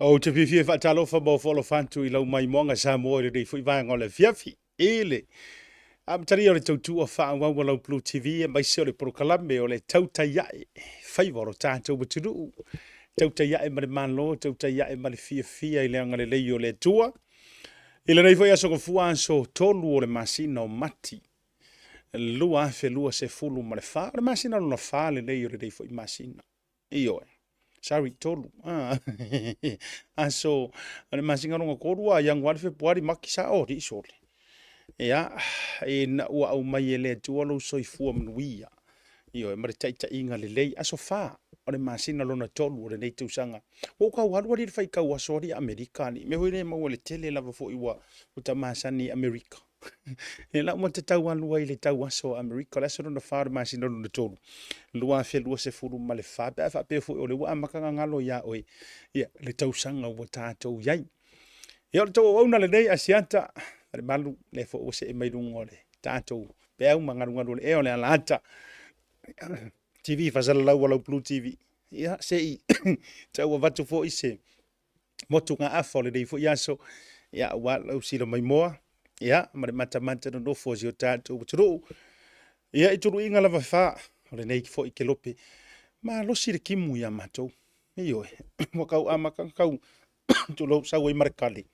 Ou te fiafia e faatalofa ma ofo alofa atu i lau maimoaga Samoa i lenei foi vaega o le afiafi. I le amatalia o le tautua faaauau a lau Blue TV aemaise o le polokalame o le tautai ae faiva o lo tatou atunuu, tautai ae ma le Malo, tautai ae ma le fiafia i le agalelei o le Atua. I lenei foi aso Gafua, aso 3 o le masina o Mati 2024, o le masina lona 4 lenei o lenei foi masina. Ioe. Sorry, tolu. Ah. Aso, o le masina lona tolu a Ianuari, Fepuari, Mati, sa o, li sole. Ia, ina ua aumai e le Atua lou soifua manuia. Ioe, ma le taitaiga lelei. Aso 4 o le masina lona tolu o lenei tausaga. Ua ou tau alu ali le faitau aso ali Amerika ali. Mea foi lea e maua le tele lava foi ua ta masani i Amerika. E lau ma te tau alu ai i le tau aso o Amerika, o le aso lona 4 o le masina lona 3, 2024, pe a faapea foi o lea ua amata ona galo iā oe ia le tausaga ua tatou i ai. Ia o le tou auauna lenei Asiata Falemalu, lea foi ua see mai luga o le tatou peau ma galugalu o le ea o le alaata TV faasalalau a lau Blue TV. Ia se i tau avatu foi se motugaafa o lenei foi aso, ia aua lau sila maimoa, ia ma le matamata nonofo o si o tatou atunuu, ia i tuluiga lava fa o lenei foi kelope, malosi le timu ia matou. Ioe, ua tau amata ona tau tulou sau ai ma le kale.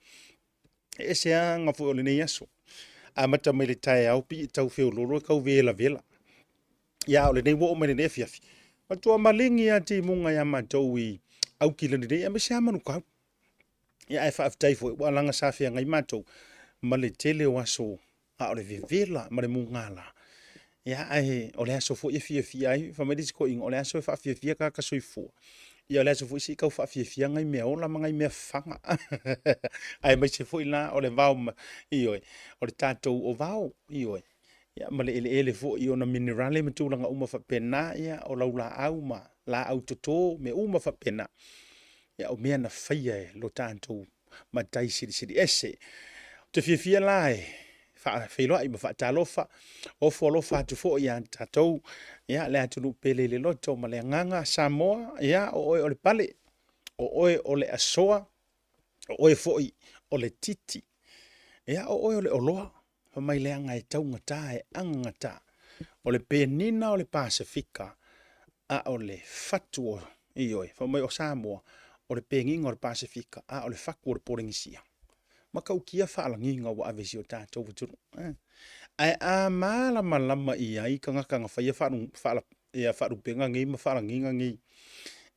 E ese lava aga foi o lenei aso. Amata mai le taeao pei e tau feololo e tau velavela. Ia a o lenei ua oo mai lenei afiafi, matua maligi lava timuga ia matou i Aukilani nei, aemaise lava Manukau. Ia ae faafetai foi ua alaga sa feagai matou ma le tele o aso a o le vevela ma le mugala. Ia ae o le aso foi e fiafia ai, fai mai le isi toeaina, o le aso e faafiafia tagata soifua. Ia o le aso foi se i tau faafiafia nai mea ola ma nai mea fafaga. Aemaise foi la o le vao, ioe, o le tatou o vao, ioe. Ia ma le eleele foi i ona minerale ma tulaga uma faapena, ia o laulaau ma laau toto, mea uma faapena. Ia o mea na faia e lo tatou Matai Silisili Ese. Ou te fiafia la e faafeiloai ma faatalofa, ofo alofa atu foi ia tatou, ia le atunuu pele i le loto ma le agaga Samoa, ia o oe o le pale, o oe o le asoa, o oe foi o le titi, ia o oe o le oloa, Fai mai leaga e taugata e agagata. O le penina o le Pasefika, a o le fatu o, ioe, fai mai o Samoa, o le penina o le Pasefika, a o le fatu o le Polenisia. Matautia faalagiga ua ave i si o tatou atunuu. Eh. Ae a malamalama i ai tagata na faia faala, ia faalupega nei ma faalagiga nei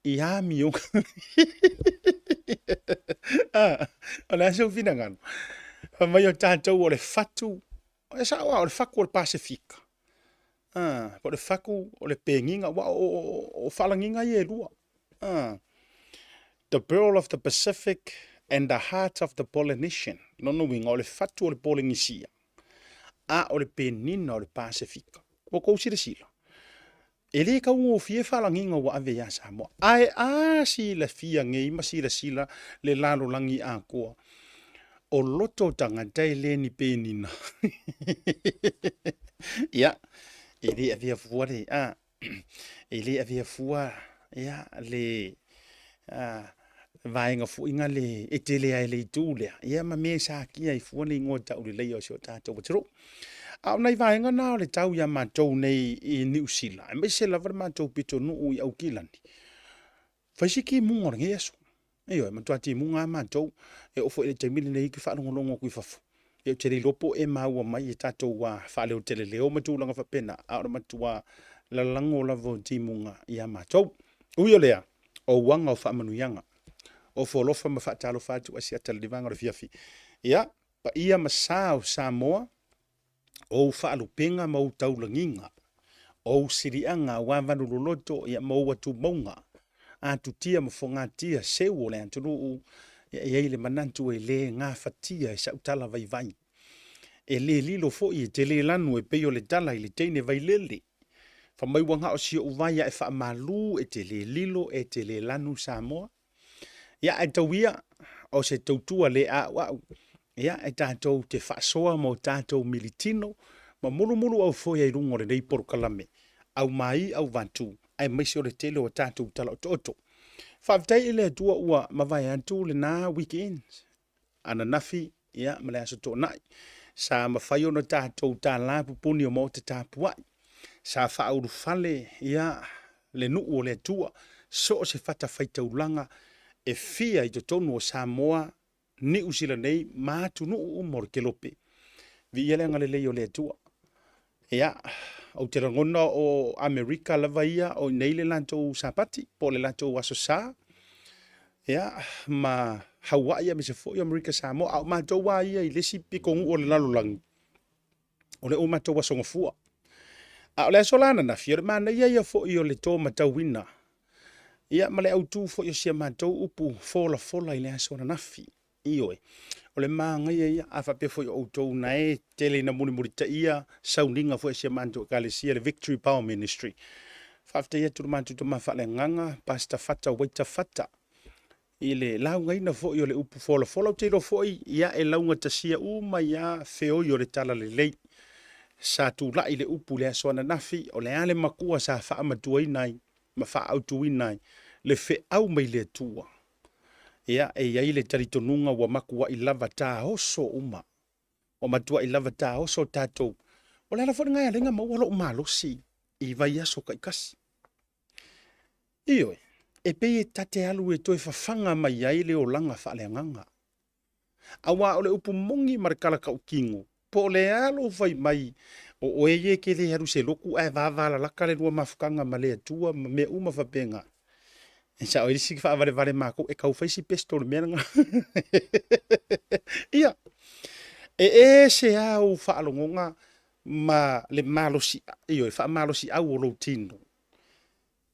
i amioga. Ah, o le a sou finagalo? Fai mai o tatou o le fatu, e sao lava, o le fatu o le Pasefika. Ah, po o le fatu o le penina, aua o faalagiga ia e lua. Ah, the pearl of the Pacific and the heart of the Polynesian. Lona uiga, o le fatu o le Polenisia, a o le penina o le Pasefika. Ua tou silasila, e le taugofie faalagiga ua ave ia Samoa. Ae a silafia nei ma silasila le lalolagi atoa, o loto o tagata e le ni penina. Ia, e le avea fua le, a, e le avea fua ia le vaega foi na le e tele ai le itu lea, ia ma mea e satia ai fua le igoa tauleleia o si o tatou atunuu. A o nai vaega na o le tau iā matou nei i Niu Sila, aemaise lava le matou pitonuu i Aukilani, fai si timuga o lenei aso. Ioe, matua timuga lava matou. E oo foi i le taimi lenei ou te faalogologo atu i fafo, ia ou te le iloa po o e maua mai e tatou faaleoteleleo ma tulaga faapena, a o le matua lalago lava o timuga ia matou. Ui o lea, o uaga o faamanuiaga, ofo alofa ma faatalofa atu Asiata i le vaega o le afiafi. Ia, paia ma sa o Samoa, o ou faalupega ma ou taulagiga, o ou siliaga aua vanu loloto ia ma ou atumauga, atutia ma fogatia seu o le atunuu, ia e i ai le manatu e le gafatia e sau tala vaivai. E le lilo foi e te le lanu e pei o le tala i le teine vailele. Fai mai ua na o si ou vai ae faamalu e te le lilo e te le lanu Samoa. Ia ae tau ia o se tautua le a'ua'u, ia e tatou te faasoa ma o tatou militino ma mulumulu aufoe ai luga o lenei polokalame aumai auvatu aemaise o le tele o a tatou tala otooto. Faafetai i le Atua ua mavae atu lena weekend ananafi ia ma le aso Toonai sa mafai ona tatou tala pupuni o maota tapuai sa faaulufale ia le nuu o le Atua so o se fatafaitaulaga e fia i totonu o Samoa, Niu Sila nei ma atunuu uma o le kelope. Viia le agalelei o le Atua. Ia, ou te lagona o Amerika lava ia o i inei le latou Sapati po o le latou Aso Sa, ia, ma Hawaii aemaise foi o Amerika Samoa. A o matou lava ia i le isi pitonuu o le lalolagi, o le matou aso gafua. A o le aso la ananafi, o le manaia ia foi o le to matauina ia ma le autu foi o si a matou upu folafola i le aso ananafi. Ioe, o le manaia ia, a faapea foi o outou na e tele ina mulimulitaia sauniga foi a si a matou ekalesia, le Victory Power Ministry. Faafetai atu i le matou tama faaleagaga, Pastor Fata Waita Fata, i le laugaina foi o le upu folafola. Ou te iloa foi, ia, e laugatasia uma ai lava feoi o le talalelei. Sa tulai le upu i le aso ananafi, o le a le makua sa faamatuaina ai ma faaautuina ai le feau mai le Atua. Ia, e i ai le talitonuga ua matuai lava taoso uma, ua matuai lava taoso tatou. O le ala foi lena e ala ai ona maua lou malosi i vaiaso taitasi. Ioe, e pei e ta te alu e toe fafaga mai ai le olaga faaleagaga. Aua o le upu moni ma le tala tautino, po o le a lou fai mai o oe ia e te le alu i se lotu ae vavalalata le lua mafutaga ma le Atua ma mea uma faapena. E sao ai le isi faavalevale matou, e tau fai si pesto o le mea lena. Ia, e ese lava ou faalogoga ma le malosi, ioe, faamalosiau o lou tino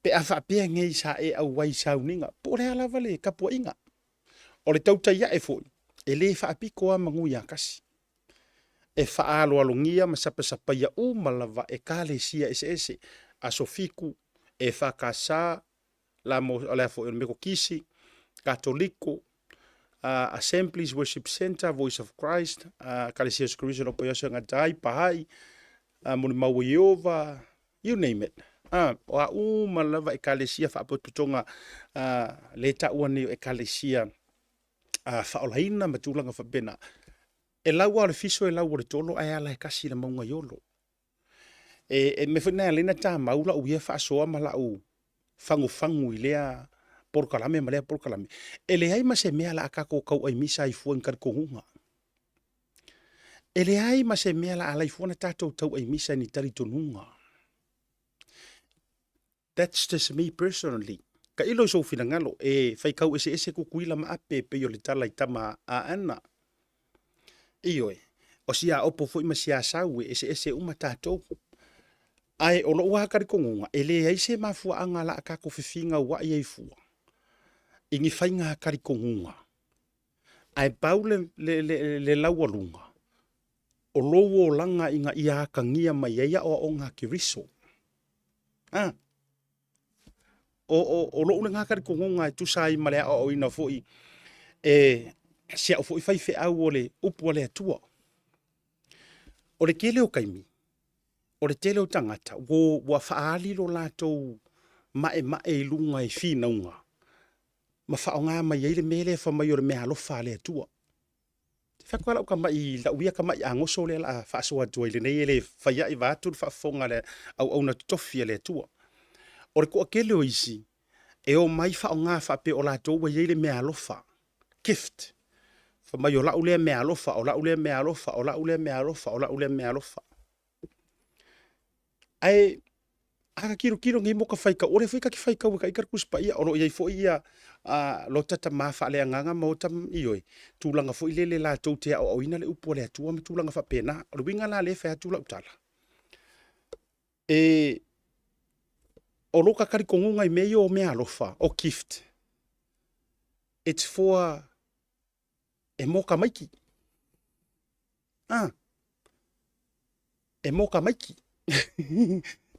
pe a faapea nei sa e auai i sauniga, po o le a lava le tapuaiga. O le tautai ae foi, e le faapito lava manu ia tasi. E faaaloalogia ma sapasapaia uma lava ekalesia eseese, Aso Fitu, EFKS, la mo, o le a foi o le Metotisi, Katoliko, Assemblies Worship Centre, Voice of Christ, Ekalesia Iesu Keriso o Paioso e gata ai, Baha'i, Molimau o Ieova, you name it. O a uma lava ekalesia faapotopotoga le taua nei o ekalesia faaolaina ma tulaga faapena. E lau lava o le fiso e lau o le tolo ae ala e tasi i le mauga i Olo. E mea foi lena e ala ai ona tamau lau ia faasoa ma lau fagufagu i lea polokalame ma lea polokalame. E leai ma se mea o le a tatou tauai misa ai fua i ni talitonuga. E leai ma se mea o le a alai fua ona tatou tauai misa i ni talitonuga. That's just me personally. Tailo i sou finagalo, e faitau eseese Tutuila ma Ape e pei o le tala i tama a Anna. Ioe, o si Aopo foi ma si Asau e eseese uma tatou. Ae o lou lava talitonuga, e leai se mafuaaga o le a tatou fefigauai ai fua i ni faiga talitonuga. Ae pau le, le, le, le laualuga, o lou olaga ina ia atagia mai ai aoaoga a Keriso. A, o, o, o lou lena talitonuga e tusa ai ma le aoaoina foi e si au foi faifeau o le upu a le Atua. O le tele o taimi, o le tele o tagata ua, ua faaali lo latou maemae i luga i finauga ma faaaoga mai ai le mea lea fai mai o le meaalofa a le Atua. Te fai atu lava lau tamai, lau ia tamai agoso lea o le a faasoa atu ai lenei e le fai ai vaeatu le faafofoga a le auauna totofi a le Atua. O le toatele o isi e omai faaaoga faapea o latou ua i ai le meaalofa, gift, fai mai o lau lea meaalofa, o lau lea meaalofa, o lau lea meaalofa, o lau lea meaalofa. Ae a ta tilotilo nei mo ta faitau, o lea foi ta te faitau e taita le Tusi Paia, o lo o i ai foi ia lota tama faaleagaga ma ota, ioe, tulaga foi lele latou te aoaoina le upu a le Atua ma tulaga faapena. O le uiga la lea e fai atu lau tala, e, o lota talitonuga i mea ia o meaalofa, o gift, it's for e mo tamaiti. Ah, e mo tamaiti.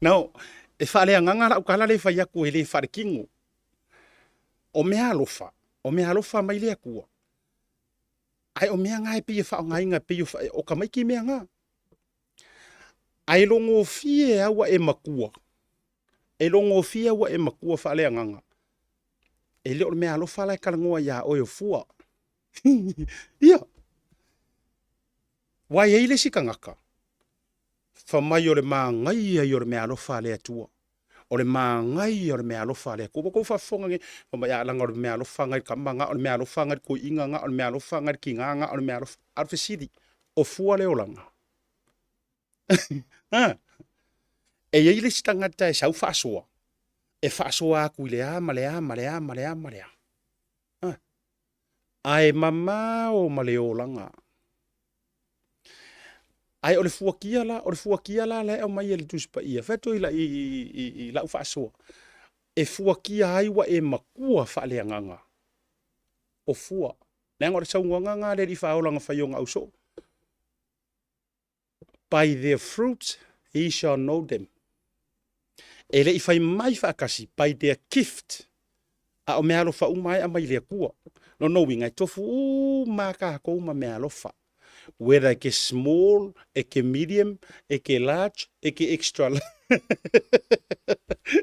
Now, e faaleagaga lau tala lea e fai atu e le faaletino. O meaalofa, o meaalofa mai le Atua. Ae o mea na e pei e faaaogaina e pei o tamaiti mea na. Ae logofie lava ua e matua, e logofie ua e matua faaleagaga. E le o le meaalofa la e talanoa iā oe o fua. Ia. Ua i ai le isi tagata, fai mai o le manaia ia o le meaalofa a le Atua. O le manaia o le meaalofa a le Atua. Ua outou faafofoga nei, fai mai, a leaga o le meaalofa na i le tama na, o le meaalofa na i le toeaina na, o le meaalofa na i le tina na, o le meaalofa. A o le fesili, o fua le olaga? A? E i ai le isi tagata e sau faasoa, e faasoa atu i le a ma le a ma le a ma le a ma le a. A? Ae mamao ma le olaga. Ae o le fuatia la, o le fuatia la la e aumai e le Tusi Paia, fai atu i, i, i, i lau faasoa, e fuatia ai ua e matua faaleagaga. O fua. Leaga o le saunoaga na a le Alii Faaola na fai i ona ausoo. By their fruits ye shall know them. E le i fai mai faatasi by their gift, a o meaalofa uma e aumai i le Atua. Lona uiga e tofu uma lava tatou ma meaalofa, whether e ke small, e ke medium, e ke large, e ke extra large.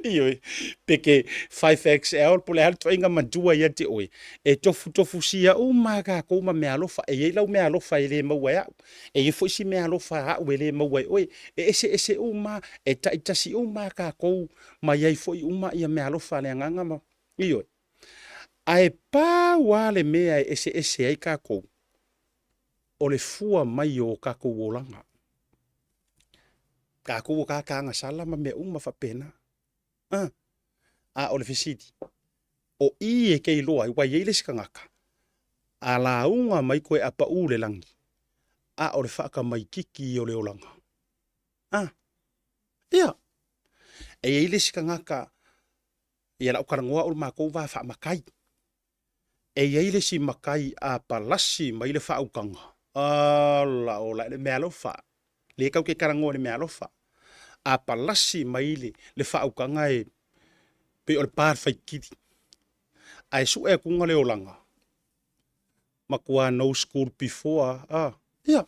Ioe, pe ke 5XL, po o le a le ituaiga matua ia te oe, e tofutofusia uma lava tatou ma meaalofa. E i ai lau meaalofa e le maua e au, E i ai foi si meaalofa a au e le maua e oe, e eseese uma, e taitasi uma a tatou ma i ai foi uma ia meaalofa a le Agaga ma, ioe. Ae pau lava le mea e eseese ai tatou, o le fua mai o tatou olaga. Tatou o tagata agasala ma mea uma faapena. A, a o le fesili, o i e te iloa ai, ua i ai le isi tagata, a lauga mai koe a pau le lagi, a o le faatamaititi ia o le olaga. A, ia, e i ai le isi tagata, ia lau talanoa au i le matou va faamatai, E i ai le isi matai a palasi mai le faautaga, ola ola e le meaalofa, lea tatou te talanoa i le meaalofa. A palasi mai le faautaga e pei o le pa faitili, ae sue atuga le olaga, matua no school before, a, ia.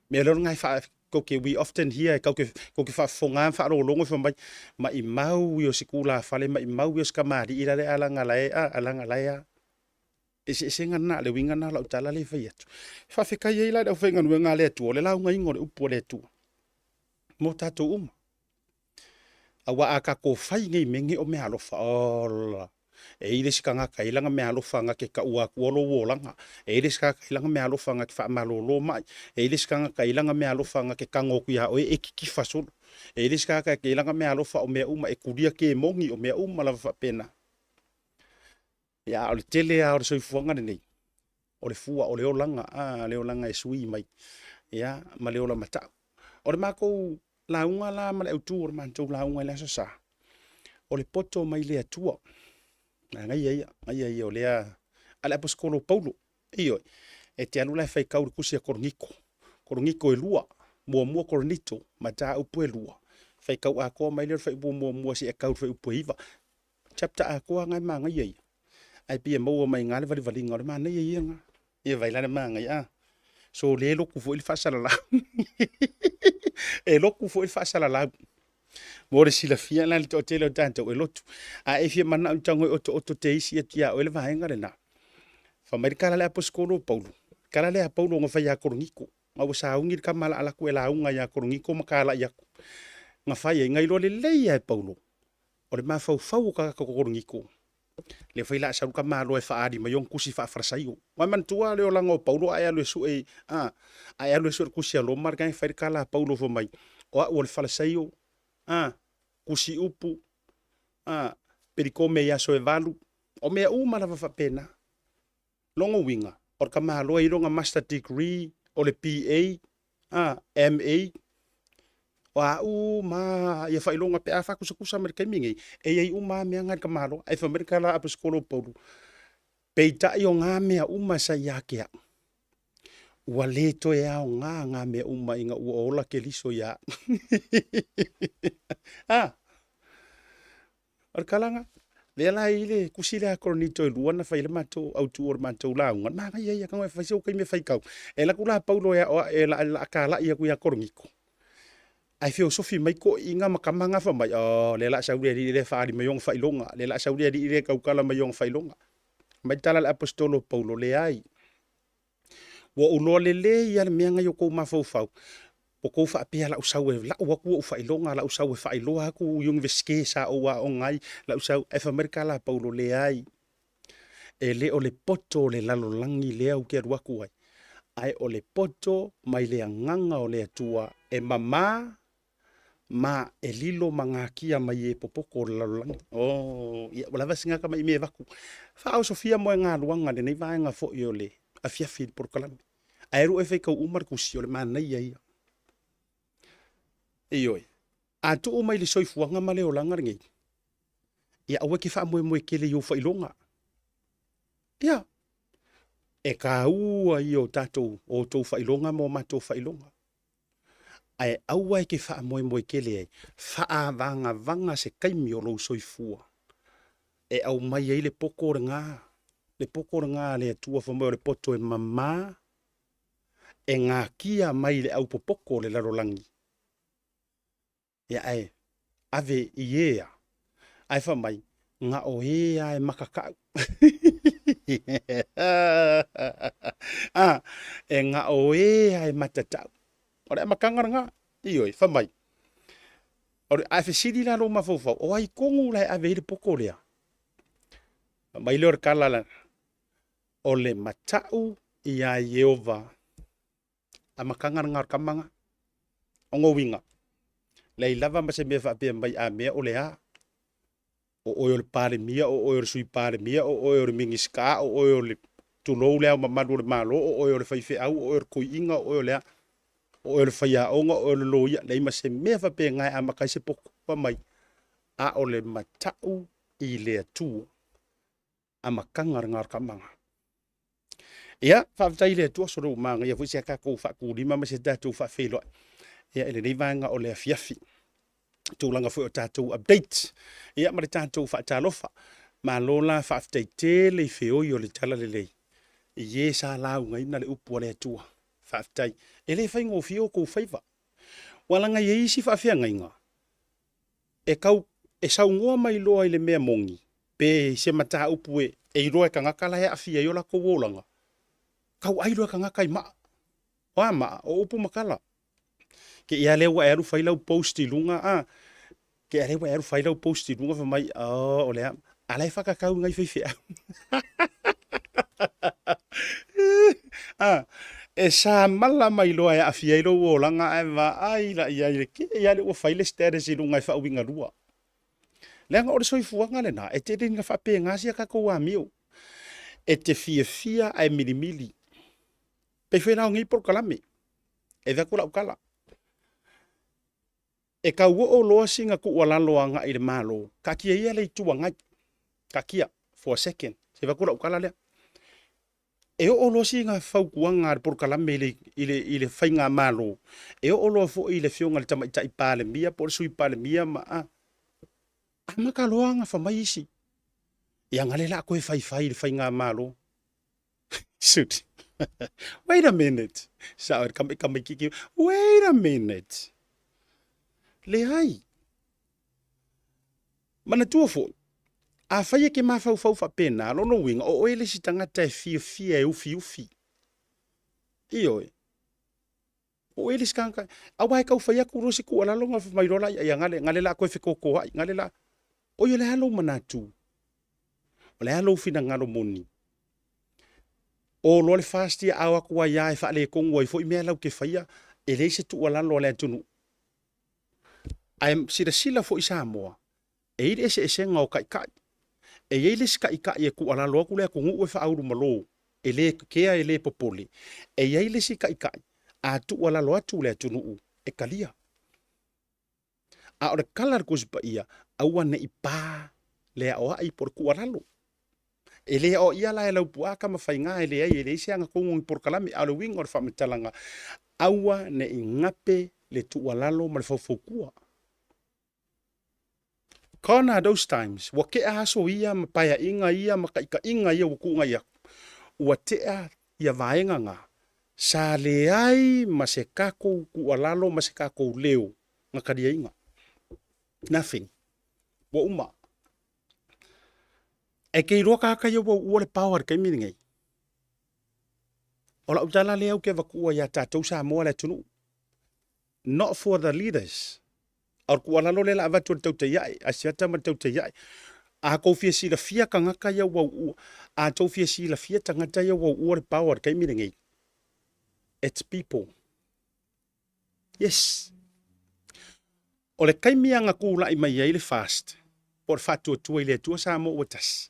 Mea lea lena e faa, tou te, we often hear, tou te, tou te faafofoga ma faalogologo fai mai, maimau ia o si tulafale, maimau ia o si kamalii la le a leaga la e, a leaga la e a. Eseesega lena, le uiga lena o lau tala lea e fai atu. Faafetai ai la i le aufaigaluega a le Atua, o le laugaina o le upu a le Atua mo tatou uma. Aua a tatou fai nei mea nei o meaalofa, ola, e i ai le isi tagata e i ai lana meaalofa na te taua atua lou olaga, e i ai le isi tagata e i ai lana meaalofa na te faamalolo mai, e i ai le isi tagata e i ai lana meaalofa na te tago atu ia oe e kitifa solo, e i ai le isi tagata e i ai lana meaalofa o mea uma e tulia kemoni, o mea uma lava faapena. Ia, a o le tele lava o le soifuaga lenei, o le fua, o le olaga, a, le olaga e sui mai, ia, ma le ola matau. O le matou lauga la ma le autu o le matou lauga i le Aso Sa, o le poto mai le Atua. Manaia ia, manaia ia o lea a le Aposetolo o Paulo, ioe, e te alu la e faitau i le tusi a Korinito, Korinito e lua, muamua Korinito, mataupu e lua, faitau atoa mai lea o le fuaiupu muamua seia tau i le fuaiupu e 9. Chapter atoa lena e manaia ia, ae pei e maua mai i ina le valivaliga o le manaia ia lena. Ia vaai la le manaia, a? So lea e lotu foi le faasalalau. E lotu foi le faasalalau. Mo le silafia la le toatele o tatou e lotu. A e fia manao i tago e otooto te isi atu ia oe le vaega lena. Fai mai le tala a le Aposetolo o Paulo, tala lea a Paulo na fai ia Korinito. Ma ua sauni le tama la alu atu e lauga ia Korinito ma talai atu. Na fai ai, na iloa lelei lava e Paulo o le mafaufau o tagata o Korinito, lea foi la a sau le tamaloa e faaali mai ona tusi faa-Farasaio. Ua e manatua le olaga o Paulo a e alu e sue, a, a e alu e sue le tusi a Roma, lena e fai le tala a Paulo fai mai, o au o le Farasaio, a, tusi upu, a, pelikome i aso e valu, o mea uma lava faapena. Lona uiga, o le tamaloa e i ai lona Master Degree, o le BA, a, MA, o a uma lava ia faailoga pe a faatusatusa ma le taimi lenei, e i ai uma lava mea na i le tamaloa. Ae fai mai le tala a Aposetolo o Paulo, peitai o na mea uma sa ia te au, ua le toe aoga na mea uma ina ua ola Keriso ia au. A, O le tala lena. Lea la e i ai le tusi lea a Korinito e lua na fai ai le matou autu o le matou lauga, le manaia ia, tago e fai sou taimi e faitau. E alu atu la Paulo e aoai, e laa talai atu ia Korinito. Ae feosofi mai toeaiina ma tama na fai mai, Oh, lea la a sau le alii lea e faaali mai ona faailoga, lea la a sau le alii lea e tautala mai ona faailoga. Mai tala a le Aposetolo o Paulo, Leai, ua ou iloa lelei lava le mea na i o outou mafaufau, ua outou faapea o le a ou sau e lau atu ou faailoga, o le a ou sau e faailoa atu Iunivesite sa ou aoga ai, o le a ou sau. Ae fai mai le tala a Paulo, Leai, e le o le poto o le lalolagi lea ou te alu atu ai, ae o le poto mai le Agaga o le Atua e mama ma e lilo ma natia mai e popoto o le lalolagi. Oh, ia, ua lava sina tamai mea e avatu. Faaosofia moegaluaga i lenei vaega foi o le afiafi i le polokalame. Ae alu oe e faitau uma le tusi, o le manaia ia. Ioe. A tuu mai le soifuaga ma le olaga lenei, ia aua e te faamoemoe tele i ou faailoga. Ia, e taua ia o tatou, o outou faailoga ma o matou faailoga. Ae aua e te faamoemoe tele ai, faavagavaga se taimi o lou soifua e aumai ai le poto lena, le poto lena a le Atua fai mai o le poto e mama, e natia mai le aupopoto o le lalolagi. Ia ae ave i e a, ae fai mai, na o e lava e matatau. A, e na o e lava e matatau. O le amataga lena, ioe, fai mai. O le, a fesili la lou mafaufau, o ai tonu la e ave ai le poto lea? Fai mai lea o le tala la, o le matau iā Ieova amataga lena o le tama lena. O lona uiga, leai lava ma se mea faapea mai a mea o le a, o oe o le Palemia, o oe o le Sui Palemia, o oe o le Minisita, o oe o le, tulou le Ao Mamalu o le Malo, o oe o le faifeau, o oe o le toeaina, o oe o le a, o oe o le faiaoga, o oe o le loia, leai ma se mea faapena e amata ai se poto. Fai mai, a o le matau i le Atua. Amataga lena o le tama lena. Ia, faafetai i le Atua, sole ua manaia foi si a tatou faatulima ma si a tatou faafeiloai ia i lenei vaega o le afiafi. Tulaga foi o tatou update ia ma le tatou faatalofa. Malo la faafetai tele i feoi o le Talalelei i e sa laugaina le upu a le Atua. Faafetai. E le faigofie o outou faiva. Ua laga i ai isi faafeagaiga e tau e saunoa mai loa i le mea moni pe i se mataupu e iloa e tagata la e aafia ai o latou olaga, tau ai loa e tagata i maa. O a maa? O upu ma tala. Te i a lea ua e alu fai lau post i luga, a, te i a lea ua e alu fai lau post i luga fai mai, oh, o le a, a la e whakakau ngai faifeau. A, e samala mai loa e aafia ai lou olaga ae vaai la i ai le kē ia lea ua fai le status i luga e faauigalua. Leaga o le soifuaga lena, e tele ina faapena si a tatou amio. E te fiafia ae milimili. Pei foi la o nei polokalame, e avatu lau tala. E tau oo loa sina tuualalo agai i le Malo, taatia ia le Itu Agai, taatia for a second, se i avatu lau tala lea. E oo loa sina fautuaga a le polokalame i le, i le, i le faigamalo, e oo loa foi i le Afioga i le Tamaitai Palemia po o le Sui Palemia ma a, amata loa ona fai mai isi, ia na lea o le a toe faifai i le faigamalo. Shoot. Wait a minute. Sao e tamaitiki. Wait a minute. Leai. Manatua foi, afai e ke mafaufau faapena, lona uiga, o oe le isi tagata e fiafia e ufiufi. Ioe. O oe le isi tagata, aua e tau fai atu loa se tuualalo ona fai mai loa laia, ia gale, gale la koe fetotoai, gale la. Oi o le a lou manatu? O le a lou finagalo moni? O loa le FAST ia a o atu ai lava e faaletonu ai foi mea lau te faia, e leai se tuualalo a le atunuu. Ae silasila foi Samoa, e i ai le eseesega o taitai. E i ai le isi taitai e tuualalo atu le atunuu e faaulumalo, e le kea e le popole. E i ai le isi taitai, a tuualalo atu le atunuu, e talia. A o le tala a le Tusi Paia, aua ne i pa le aoai po o le tuualalo. E le aoaia la e Laupua Tamafaiga, e leai, e leai se agatonu o ni polokalame, a o le uiga o le faamatalaga, aua ne i gape le tuualalo ma le faufautua. Gone are those times, ua tea aso ia ma paeaiga ia ma taitaiga ia ua tuugai atu, ua tea ia vaega na, sa leai ma se tatou tuualalo ma se tatou leo. Gnakaliaina. Nothing. Ua uma. E te iloa tagata ia ua uua le power i le taimi lenei. O lau tala lea ou te avatua ia tatou Samoa le atunuu. Not for the leaders. A o le tuualalo lea la avatu e le tautai ae, Asiata ma le tautai ae. A tou fia silafia tagata ia ua uua, a tou fia silafia tagata ia ua uua le power i le taimi lenei, it's people. Yes. O le taimi lava na tulai mai ai le FAST, po o le Faatuatua i le Atua Samoa ua Tasi,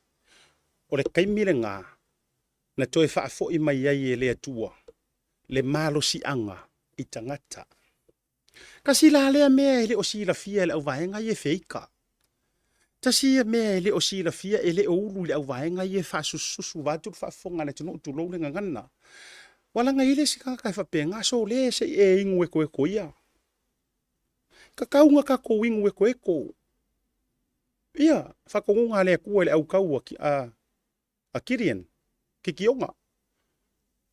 o le taimi lena na toe faafoi mai ai e le Atua le malosiaga i tagata. Tasi la lea mea e le o silafia e le auvaega ia e feika. Tasi ia mea e le o silafia e le o ulu i le auvaega ia e faasusususu vaeatu le faafofoga a le atunuu tulou le gagana. Ua laga i ai le isi tagata e faapena, sole se i e inu etoeto ia. Tatau ona tatou inu etoeto. Ia, faatonuga a le Atua i le autau a Gideon, Kitiona.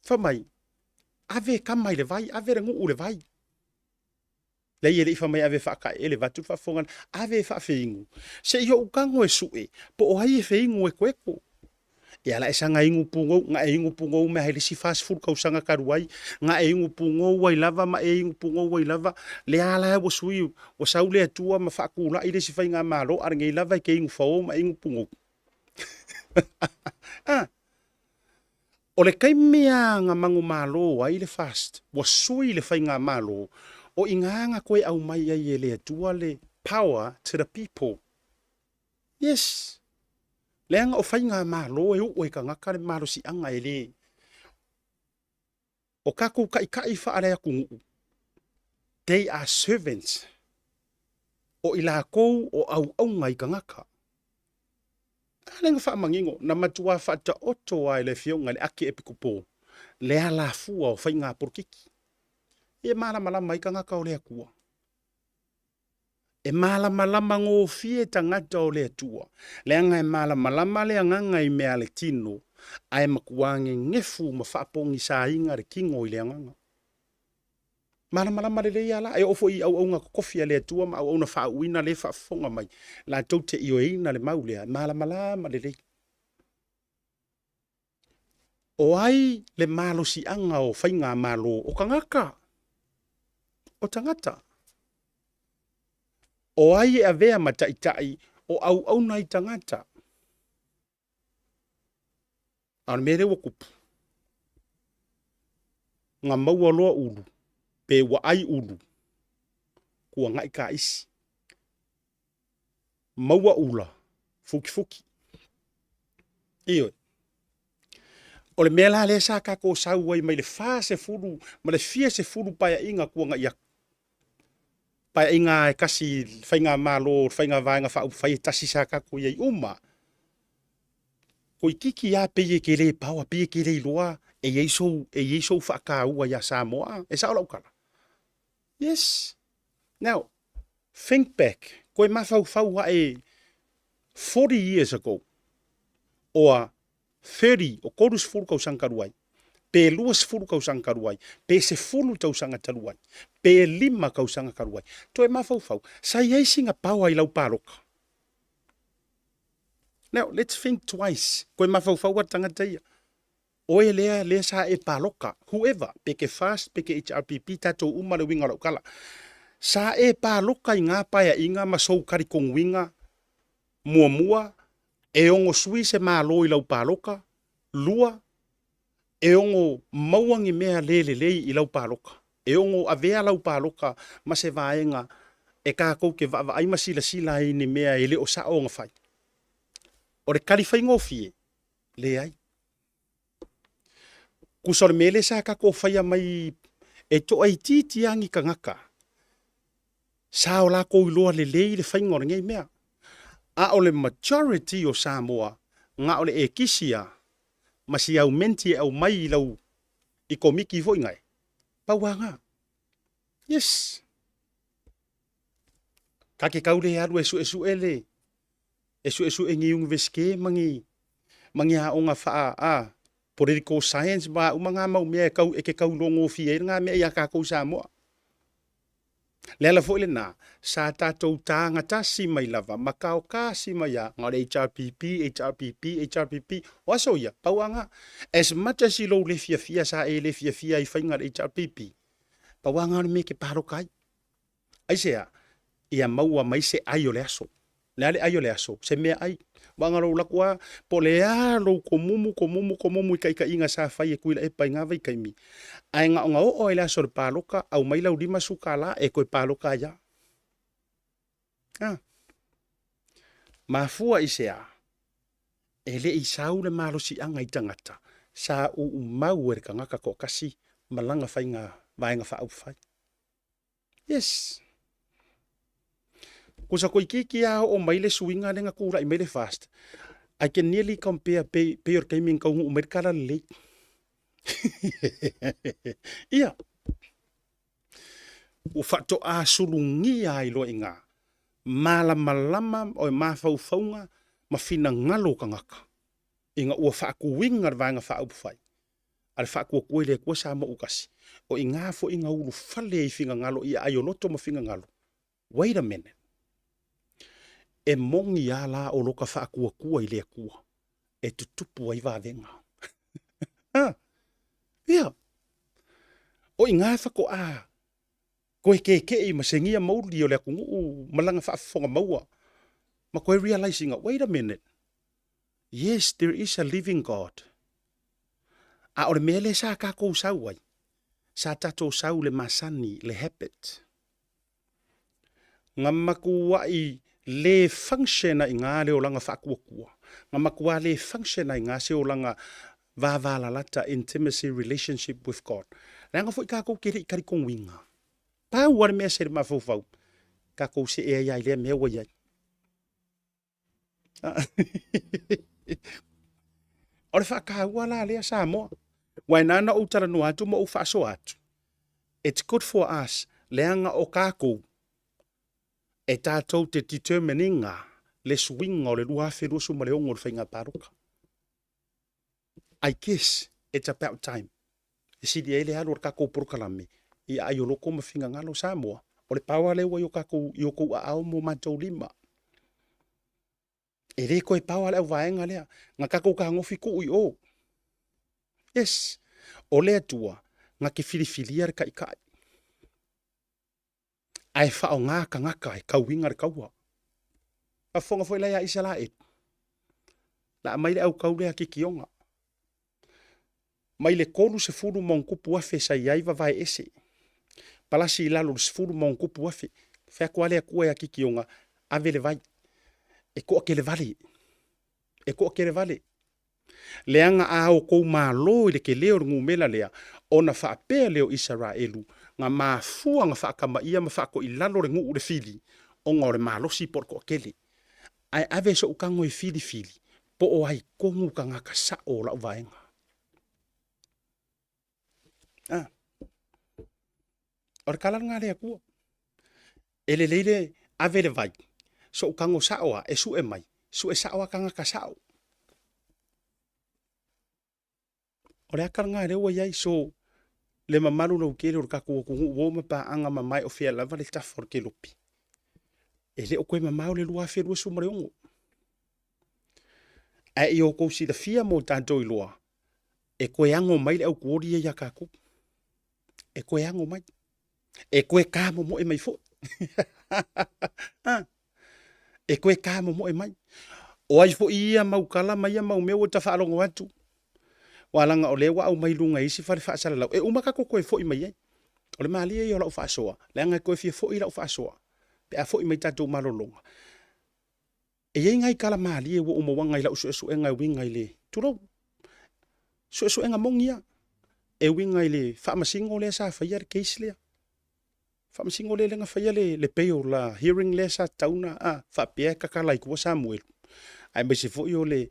Fai mai, ave tama i le vai, ave le nuu i le vai. Leai e le i fai mai ave e faataeele vaeatu le faafofoga, ave e faafeinu, se i ou tago e sue po o ai e feinu etoeto. Ia la e saga inu pugou, na e inu pugou mai lava i le isi 40 tausaga talu ai, na e inu pugou ai lava ma e inu pugou ai lava, lea la ua sui, ua sau le Atua ma faatulai le isi faigamalo, a o lenei lava e te inu fao ma e inu pugou. Ah, o le taimi lava na manumalo ai le FAST, ua sui le faigamalo, o i ina na toe aumai ai e le Atua le power to the people. Yes. Leaga o faigamalo e uu e tagata le malosiaga e le O tatou taitai faaleatunuu, they are servants, o i latou o auauna i tagata. A lea na faamanino, na matua faataoto lava e le Afioga i le Akiepikopo le alafua o faiga polokiki. E malamalama ai tagata o le Atua. E malamalama gofie tagata o le Atua, leaga e malamalama le agaga i mea a le tino, ae matua gegefu ma faapogisaina le tino i le agaga. Malamalama lelei lava la, e oo foi i auauna totofi a le Atua ma auauna faauuina lea e faafofoga mai, latou te ioeina le mau lea, e malamalama lelei. O ai le malosiaga o faigamalo? O tagata. O tagata. O ai e avea ma taitai o auauna i tagata? A o le mea lea ua tupu, na maua loa ulu, pe ua ai ulu, tuanai taisi. Maua ula, fukifuki. Ioe. O le mea la lea sa tatou sau ai mai le 40 ma le fia sefulu paeaiga tuanai atu. Paeaiga e tasi i le faigamalo, le faiga vaega faaupufai e tasi sa tatou i ai uma. Toeitiiti lava pei e te le power, pei e te le iloa e i ai sou, e i ai sou faataua ia Samoa. E sao lau tala? Yes. Now, think back, koe mafaufau ae 40 years ago, or 30, o 30 tausaga talu ai, pe 20 tausaga talu ai, pe 10 tausaga talu ai, pe 5 tausaga talu ai. Toe mafaufau, sa i ai sina power i lau paloka. Now, let's think twice. Koe mafaufau a tagata ia. Oe lea, lea sa e paloka, whoever, pe ke FAST, pe ke HRPP, tatou uma le uiga o lau tala. Sa e paloka i ngā paeaiga ma sou talitonuiga, muamua, e ono sui se Malo i lau paloka, lua, e ono maua ni mea le lelei i lau paloka, e ono avea lau paloka ma se vaega e tatou te vaavaai ma silasila ai i ni mea e le o sao ona fai. O le tali faigofie, Leai. Tusa o le mea lea sa tatou faia mai e toaitiiti lava ni tagata sa o latou iloa lelei le faiga o lenei mea. A o le majority o Samoa, na o le ekisi lava ma si aumenti e aumai i lau i komiti foi nae, pau lava na. Yes. Ta te tau le alu e suesue le e suesue ni Universite ma ni ma ni aoga faa a political science ma a uma nga mau mea e kau e ke tau iloa gofie ai nga mea ia tatou i Samoa. Le ala foi lena, sa tatou tagatasi mai lava ma kaokasi mai a na o le HRPP, HRPP, HRPP. O aso ia, pau aga, as much as i lou le fiafia sa e le fiafia i faiga a le HRPP, pau aga o le mea e te paloka ai. Aisea? Ia maua mai se ai o le aso. Le a le ai o le aso? Se mea ai. Ua lou laku a, po le a lou komumu, komumu, komumu i taitaiga sa fai e Tuilaepa i ngā vaitaimi. Ae na ona oo ai le aso o le paloka, aumai lau $50 e toe paloka ai lava. Ah. Mafua i se a? E le i sau le malosiaga i tagata, sa uumau e le tagata toatasi ma lana faiga vaega faaupufai. Yes. Kusa toeitiiti lava oo mai le suiga lea na tulai mai le FAST, I can nearly compare pei, pei o le taimi na taunuu mai le tala lelei. Ia, ua faatoa sulugia ai loa i ina malamalama o mafaufauga ma finagalo o tagata ina ua faatuina le Vaega Faaupufai a le Faatuatua i le Atua Samoa ua tasi, o i ina foi na ulufale ai finagalo i aai o loto ma finagalo. Wait a minute. E moni a la o lota faatuatua i le Atua e tutupu ai vavega. Ah, ia. O i ina faatoa toe keke'i ma segia mauli o le atunuu ma lana faafofoga maua ma toe realize ina, wait a minute. Yes, there is a living God. A o le mea lea sa tatou sau ai, sa tatou sau le masani, le habit. Na matuai le function ai ngā le olaga faatuatua. Na matua le function ai ngā se olaga vavalalata, intimacy relationship with God. Leaga foi tatou te le i talitonuina. Pau lava le mea se le mafaufau, tatou see ai lava i lea mea ua i ai. O le faataua la lea Samoa. Ua na na ou talanoa atu ma ou faasoa atu. It's good for us, leaga o tatou, e tatou te determine ina le suiga o le 2026 o le faiga palota. I guess it's about time e sili ai le alu o le tatou polokalame i aai o loko ma finagalo Samoa. O le power lea ua i o tatou, i o tou aao ma o matou lima. E le toe power le auvaega lea. Na tatou tagofi tuu i o. Yes, o le Atua na te filifilia le taitai. Ae faaaoga tagata e tauiga le taua. Faafofoga foi la ia Isaraelu, la aumai le autau lea a Kikioga, mai le 30 ma ona tupu afe sa i ai vavae ese, palasi i lalo i le 10 ma ona tupu afe. Fai atu lava le Atua ia Kikioga, ave le vai, e toatelevale, e toatelevale. Leaga a outou malo i le tele o le numera lea, ona faapea lea o Isaraelu, na mafua na faatamaia ma faatoilalo le nuu le fili, ona o le malosi po o le toatele. Ae ave sou tago e filifili, po o ai tonu tagata sao o lau vaega. Ah. O le tala lena a le Atua. E lelei le ave le vai, sou tago sao a, e sue mai, sue sao a tagata sao. O le aka lena lea ua i ai, so le mamalu lautele o le tatou atunuu ua o ma paaga mamae o fea lava le tafa o le kelopi. E le o toe mamao le 2026. Ae i outou silafia ma o tatou iloa, e toe ago mai le autuoli ia ia tatou. E toe ago mai. E toe kamomoe mai foi. E toe kamomoe mai. O ai foi ia mau tala ma ia mau mea ua ta faalogo atu, ua laga o lea ua aumai luga i isi fale faasalalau, e uma tatou toe foi mai ai. O le malie ia o lau faasoa, leaga e toe fia foi lau faasoa pe a foi mai tatou malologa. E i ai nai tala malie ua ou mauaga i lau suesuega e uiga i le, tulou, suesuega moni lava, e uiga i le faamasino lea sa faia le case lea. Faamasino lea na faia le bail la hearing lea sa tatau ona faapea e tatala ai tua Samuelu, aemaise foi o le,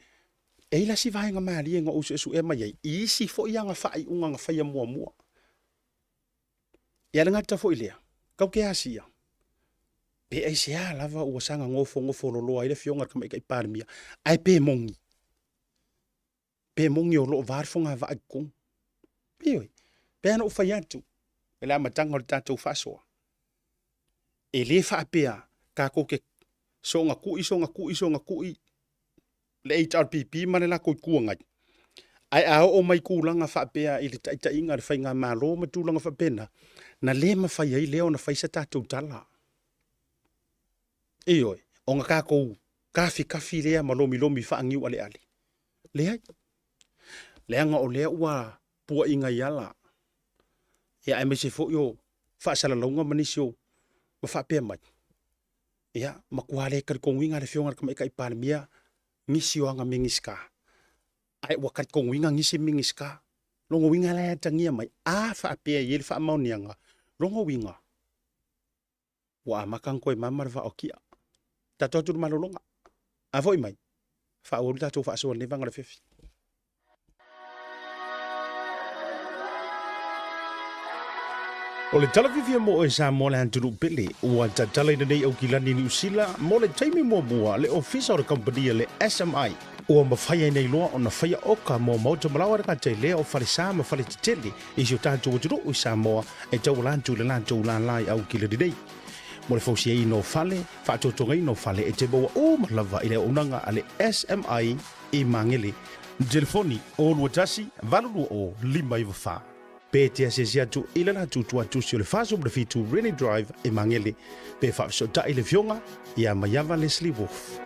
e i ai la si vaega malie na ou suesuea mai ai i isi foi ana faaiuga na faia muamua. Ia le gata foi lea, tau te asia, pe aisea lava ua saga nofonofo loloa ai le Afioga i le Tamaitai Palemia, ae pe moni, pe moni o lo o va le fogavaa i totonu. Ioe, pei lava ona ou fai atu i le amataga o le tatou faasoa. E lē faapea tatou te soona ku'i, soona ku'i, soona ku'i le HRPP ma le latou Itu Agai, ae a oo mai i tulaga faapea i le taitaiga a le faigamalo ma tulaga faapena, na le mafai ai lea ona fai se tatou tala. Ioe, ona tatou tafitafi lea ma lomilomi faaniualeale. Leai, leaga o lea ua puaina i ala, ia aemaise foi o faasalalauga ma nisi o ma faapea mai, ia matua le talitonuina le Afioga i le Tamaitai Palemia nisi o ana Minisita, ae ua talitonuina nisi Minisita. Lona uiga la e atagia mai, a faapea e i ai le faamaoniaga, lona uiga ua amata ona toe mama le vaa o tia. Tatou atu i le malologa. A foi mai, faaauau le tatou faasoa i lenei vaega o le afiafi. O le tala fiafia mo oe Samoa le atunuu pele, ua tatala i lenei Aukilani Niu Sila mo le taimi muamua le ofisa o le kamupani a le SMI. Ua mafai ai nei loa ona faia oka mo maota malaoa le gata i lea o falesa ma faletetele i si o tatou atunuu i Samoa e tauala atu i le latou lala i Aukilani nei. Mo le fausiaina o fale, faatotogaina o fale e te maua uma lava i le auaunaga a le SMI i Magele. Telefoni, 021 820 594. Pe te asiasi atu i le latou tuatusi o le 47 Rennie Drive i Magele, pe faafesootai le Afioga ia Maiava Leslie Wolfe.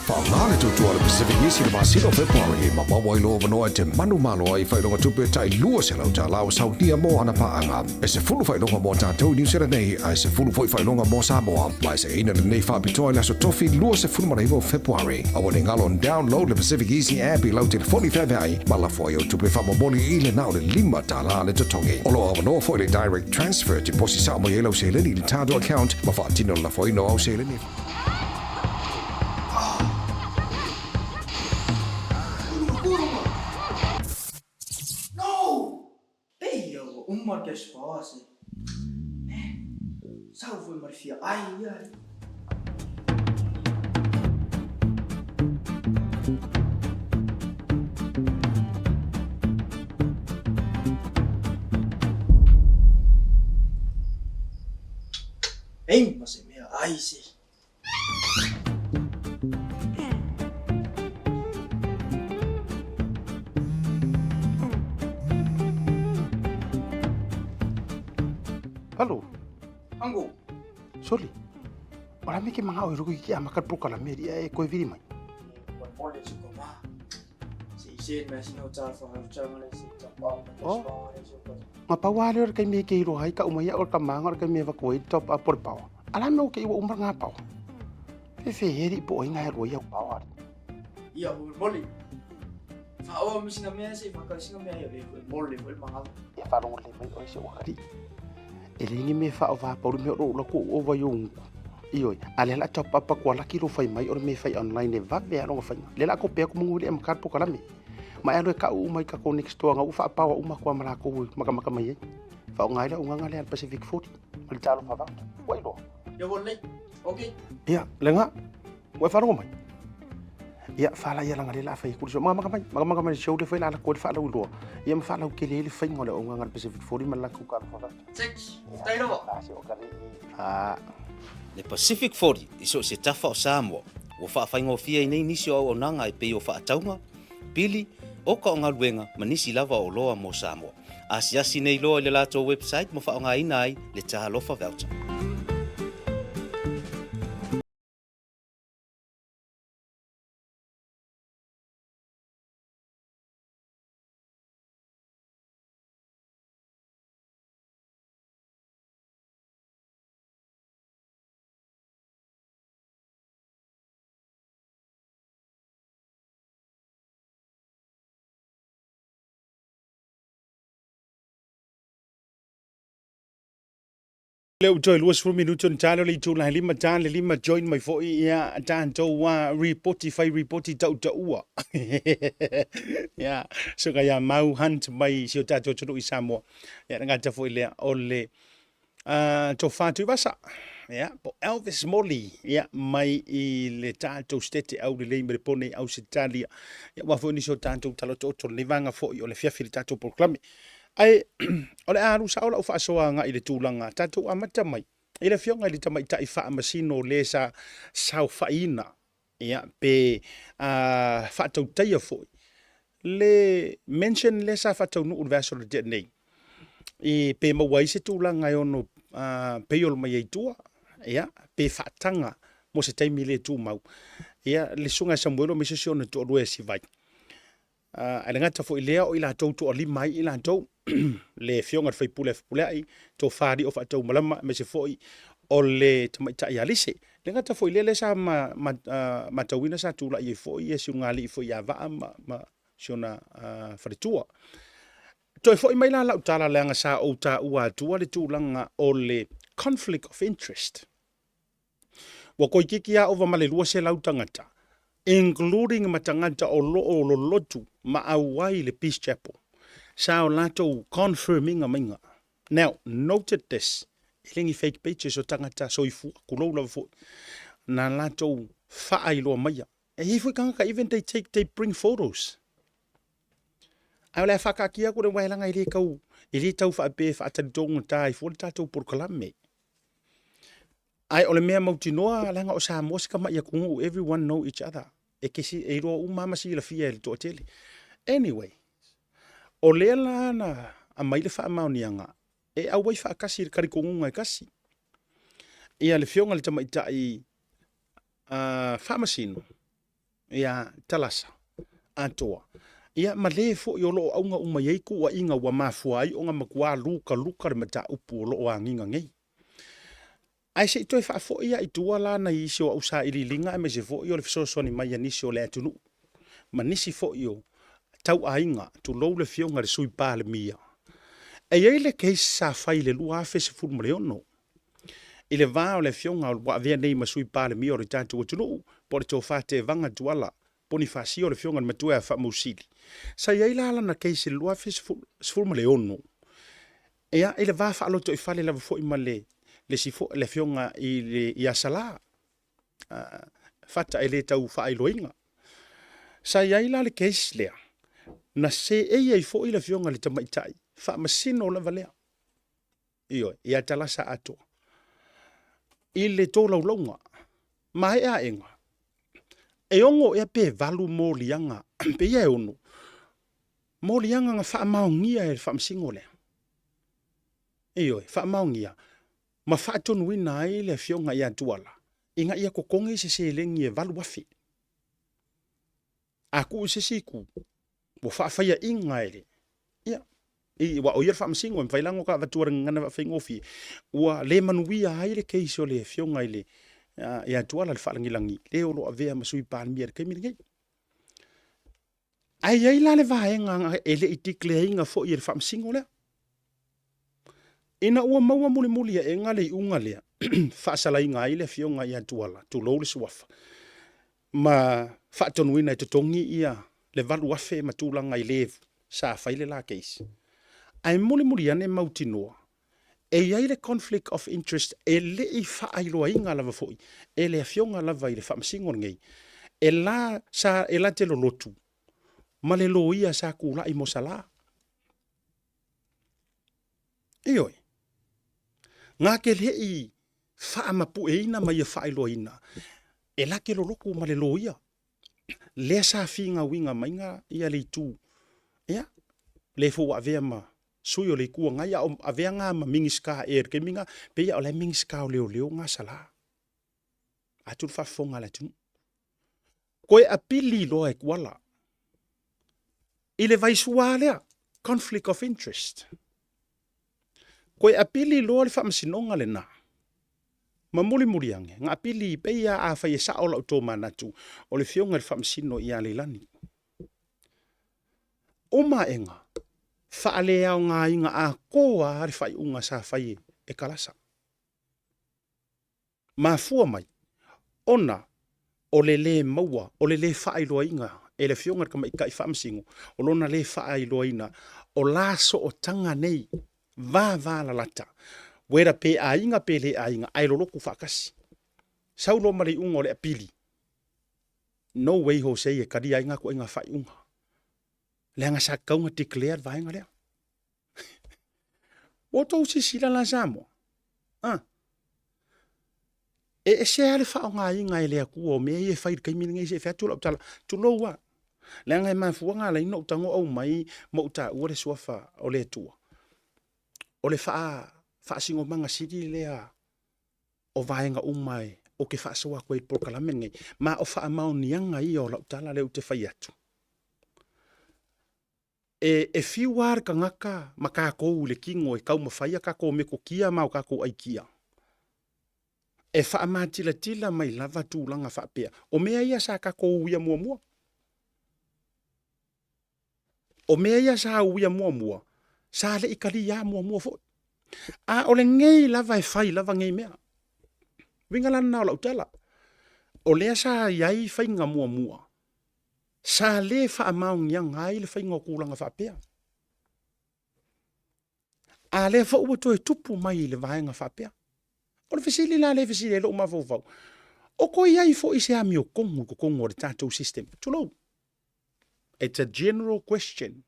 Faaaoga le tutua o le Pacific East i le masina o Fepuari ma maua ai lou avanoa e te manumalo ai i faailoga tupe tai $200 ua saunia mo ana paaga. E 10 faailoga mo tatou i Niu Sila nei, ae 10 foi faailoga mo Samoa. Ma e seina lenei faapitoa i le aso Tofi 29 o Fepuari. Aua ne galo download le Pacific Easy app i lau telefoni feaveai ma lafo ai au tupe faamomoli i le na o le $5 le totogi. O lo o avanoa foi le direct transfer te posi sao mai ai lau seleni i le tatou account ma faatino le lafoina o au seleni. No! Pei ua uma le cash power se. Eh, sau foi ma le fia ai ai. Ei, ma se mea ai se. Halo. Ango. Soli. Ora me ke manga o ruku ki a makar pro kala me ria e koe viri mai. Oh. Nga pa wale ora kai me ke iro hai ka umai ora ka manga ora kai me va koe top up por pawa. Ala me o ke iwa umar ngā pawa. Fe fe heri po inga he roi au pawa. Ia, o moli. Whaoa mi singa mea se, whakau singa mea ia, e koe moli, koe manga. Ia wharongo le mai oi se wakari. E le ngi me wha o wha pauri me oro ula ko o vai o ungu. Ioi, a le la top up ko ala ki ro whai mai ora me whai online e vave a ronga whainga. Le la ko pea ko mungu le am po kalame. Ma e alo e ka u mai ka ko next door nga u wha pawa uma ko amala ko maka maka mai e. Wha o ngai la unganga le al Pacific 40. Ma le talo wha vauta. Wai loa. Ia ua lelei. Ok. Ia, le nga. Ua e faalogo mai. Ia, whala ia langa le la whai kuri so. Maka maka mai, maka maka mai show le whai la la koe le whaalau loa. Ia ma whaalau kele le whainga o le unganga le Pacific 40 ma le la kuka wha vauta. Six. Faafetai lava. A se o ka le. A. Le Pacific 40 i so o se tafa o Samoa, ua faafaigofie ai nei nisi o auaunaga e pei o faatauga, pili, oka o galuega ma nisi lava o oloa mo Samoa. Asiasi nei loa i le latou website ma faaaogaina ai le Talofa Voucher. Lea ua toe 20 minute ona ta lea o le itula he lima ta le lima join mai foi ia tatou a ripoti fai ripoti tautaua ia so ka ia mau hunt mai si o tatou atunuu i Samoa ia le gata foi lea o le Tofa Tuivasa ia po Elvis Morley ia mai i le tatou stete aulelei ma le pone i Ausetalia ia aua foi nisi o tatou tala otooto lenei vaega foi o le afiafi i le tatou polokalame. Ae o le a alu sao lau faasoa agai i le tulaga tatou amata mai i le afioga i le tamaitai faamasino le sa saofaiina ia pe faatautaia foi le mention lea sa faataunuu i le vaiaso na tea nei i pe maua ai se tulaga e ono payroll mai ai tua ia pe faataga mo se taimi le tumau ia le susuga ia Samuelu aemaise si ona toalua ia Sivai. Ae le gata foi i lea o i latou toalima ai i latou, le Afioga i le sui usufono ia Fepuleai, Tofa Alii o Faataumalama aemaise foi o le tamaitai ia Lise. E le gata foi i lea, lea sa matauina sa tulai ai foi ia Siugalii foi ia Vaa ma si ona faletua. Toe foi mai la lau tala leaga sa ou taua atua le tulaga o le conflict of interest. Ua toeitiiti lava ova ma le 200 tagata, including ma tagata o lo o lolotu ma auai i le Peace Chapel, sa o latou confirm ina maiga. Now, noted this, e le ni fake pages o tagata soifua, tulou lava foi, na latou faailoa maia. E i ai foi tagata even they take, they bring photos. Ae o le a faataatia atu le waelaga e le tau, e le tau faapea e faatalitogata ai fua le tatou polokalame. Ae o le mea mautinoa, leaga o Samoa si tamai atunuu, everyone know each other. E te si, e iloa uma lava ma silafia e le toatele. Anyway, o lea la na aumai le faamaoniaga e auai faatasi i le talitonuga e tasi. Ia le Afioga i le Tamaitai Faamasino, ia Talasa atoa, ia ma le foi o lo o auga uma i ai tuuaiga ua mafua ai ona matua lukaluka le mataupu o lo o agiga nei. Ae se i toe faafoi lava i tua la nai isi o au sailiiliga aemaise foi o le fesoasoani mai a nisi o le atunuu ma nisi foi o tauaiga, tulou le Afioga i le Sui Palemia. E i ai le case sa fai i le 2016 i le va o le Afioga ua avea nei ma Sui Palemia o le tatou atunuu po o le Tofa Tevaga Tuala Ponifasio le Afioga i le Matua ia Faamausili. Sa i ai la lana case i le 2016 Ia, i le va faalotoifale lava foi ma le, le isi foi, le afioga i le, ia Salā, Fata e le tau faailoaina. Sa i ai la le case lea, na seei ai foi le afioga i le tamaitai, faamasino lava lea, ioe, ia Talasa atoa, i le tolaulauga, maea aega, e 6 ea pe 8 moliaga, pe ia e 6, Moliaga na faamaonia e le Faamasino lea. Ioe, faamaonia ma faatonuina ai le Afioga ia Tuala ina ia totogi se seleni e 8,000. A tuu i se isi itu, ua faafaiaina e le, ia, i, aua o ia le Faamasino, e mafai la ona avatua i le gagana faafaigofie, ua le manuia ai le case o le Afioga i le, ia Tuala le Faalagilagi, le o lo o avea ma Sui Palemia i le taimi lenei. Ae i ai la le vaega e le i declare ina foi e le Faamasino lea. Ina ua maua mulimuli aega le iuga lea, faasalaina ai le afioga ia Tuala, tulou le suafa, ma faatonuina e totogi ia le 8,000 ma tulaga i le sa fai le la case. Ae mulimuli ane mautinoa, e i ai le conflict of interest e le i faailoaina lava foi e le afioga lava i le Faamasino lenei, e la sa e la te lolotu ma le loia sa tulai mo Salā. Ioe, na te le i faamapueina ma ia faailoaina e la te lolotu ma le loia lea sa figauiga maiga ia le itu, ia, le foi ua avea ma sui o le Itu Agai, a o avea nga ma Minisita ea i le taimi na, pei o la e Minisita o Leoleo nga Salā. Atu le faafofoga a le atunuu. Toe apili loa e Tuala i le vaisua lea, conflict of interest. Toe apili loa le faamasinoga lena, ma mulimuli ane, na apili pei lava afai e sao lau tomanatu, o le Afioga i le Faamasino ia Leilani. Uma aega, faaleaogaina atoa lava le faaiuga sa fai e Kalasa. Mafua mai ona o le lē maua, o le lē faailoaina e le Afioga i le Tamaitai Faamasino, o lona lē faailoaina o la sootaga nei vavalalata, whether pe aiga pe le aiga, ae lolotu faatasi. Sau loa ma le iuga o le apili, no way Jose e talia ai nga tuaiga faaiuga, leaga sa tatau ona declare le vaega lea. Ua outou silasila la Samoa? A. E ese lava le faaaogaina e le Atua o mea ia e fai i le taimi lenei se i fai atu lau tala, tulou lava. Leaga e mafua ona ala ai ona ou tago aumai ma ou taua le suafa o le Atua, o le faasinomaga sili lea o vaega uma ou te faasoa atu ai i le polokalame lenei, ma o faamaoniaga ia o lau tala lea ou te fai atu. E fiu lava le tagata ma tatou i le tino e taumafai a tatou metotia ma o tatou aikia e faamatilatila mai lava tulaga faapea. O mea ia sa tatou uia muamua. O mea ia sa uia muamua, sa le i talia muamua foi. A o lenei lava e fai lava nei mea. Uiga la lena o lau tala, o lea sa i ai faiga muamua, sa le faamaoniaga ai le faiga o tulaga faapea. A lea foi ua toe tupu mai i le vaega faapea. O le fesili la lea e fesili ai lou mafaufau, o toe i ai foi se amiotonu i totonu o le tatou system? Tulou. It's a general question.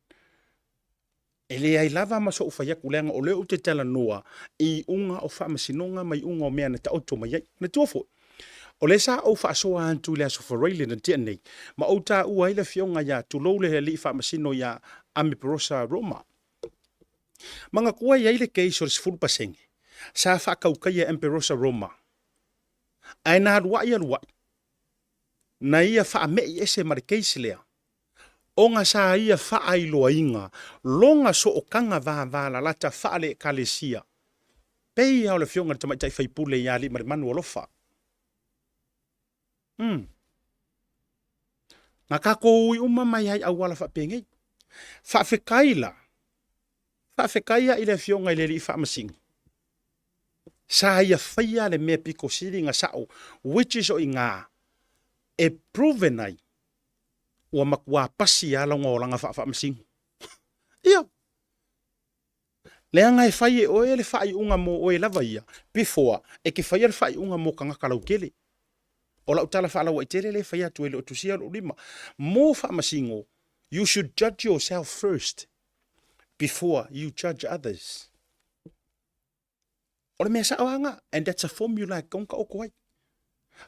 E leai lava ma so'u fai atu leaga o lea ou te talanoa i iuga o faamasinoga ma iuga o mea na taoto mai ai. Manatua foi, o lea sa ou faasoa atu i le Aso Faraile na tea nei, ma ou taua ai le afioga ia, tulou le alii faamasino ia Amiperosa Roma. Manatua e i ai le case o le 10% sa faatautaia e Amperosa Roma, ae na aluai aluai, na ia faame'i ese ma le case lea, ona sa ia faailoaina lona sootaga vavalalata faale-Ekalesia, pei lava o le afioga i le tamaitai faipule ia Aliimalemanu Alofa. Umm. Na tatou ui uma mai lava i auala faapenei. Faafetai la, faafetai lava i le afioga i le alii faamasino, sa ia faia le mea pito sili ona sao, which is o i ina e proven ai ua matua pasi lava lona olaga faafaamasino. Ia, leaga e fai e oe le faaiuga mo oe lava ia, before e te faia le faaiuga mo tagata lautele. O lau tala faalauaitele lea e fai atu e le o tusia lou lima. Mo faamasino, you should judge yourself first before you judge others. O le mea sao lava lena, and that's a formula e tatau ona taoto ai.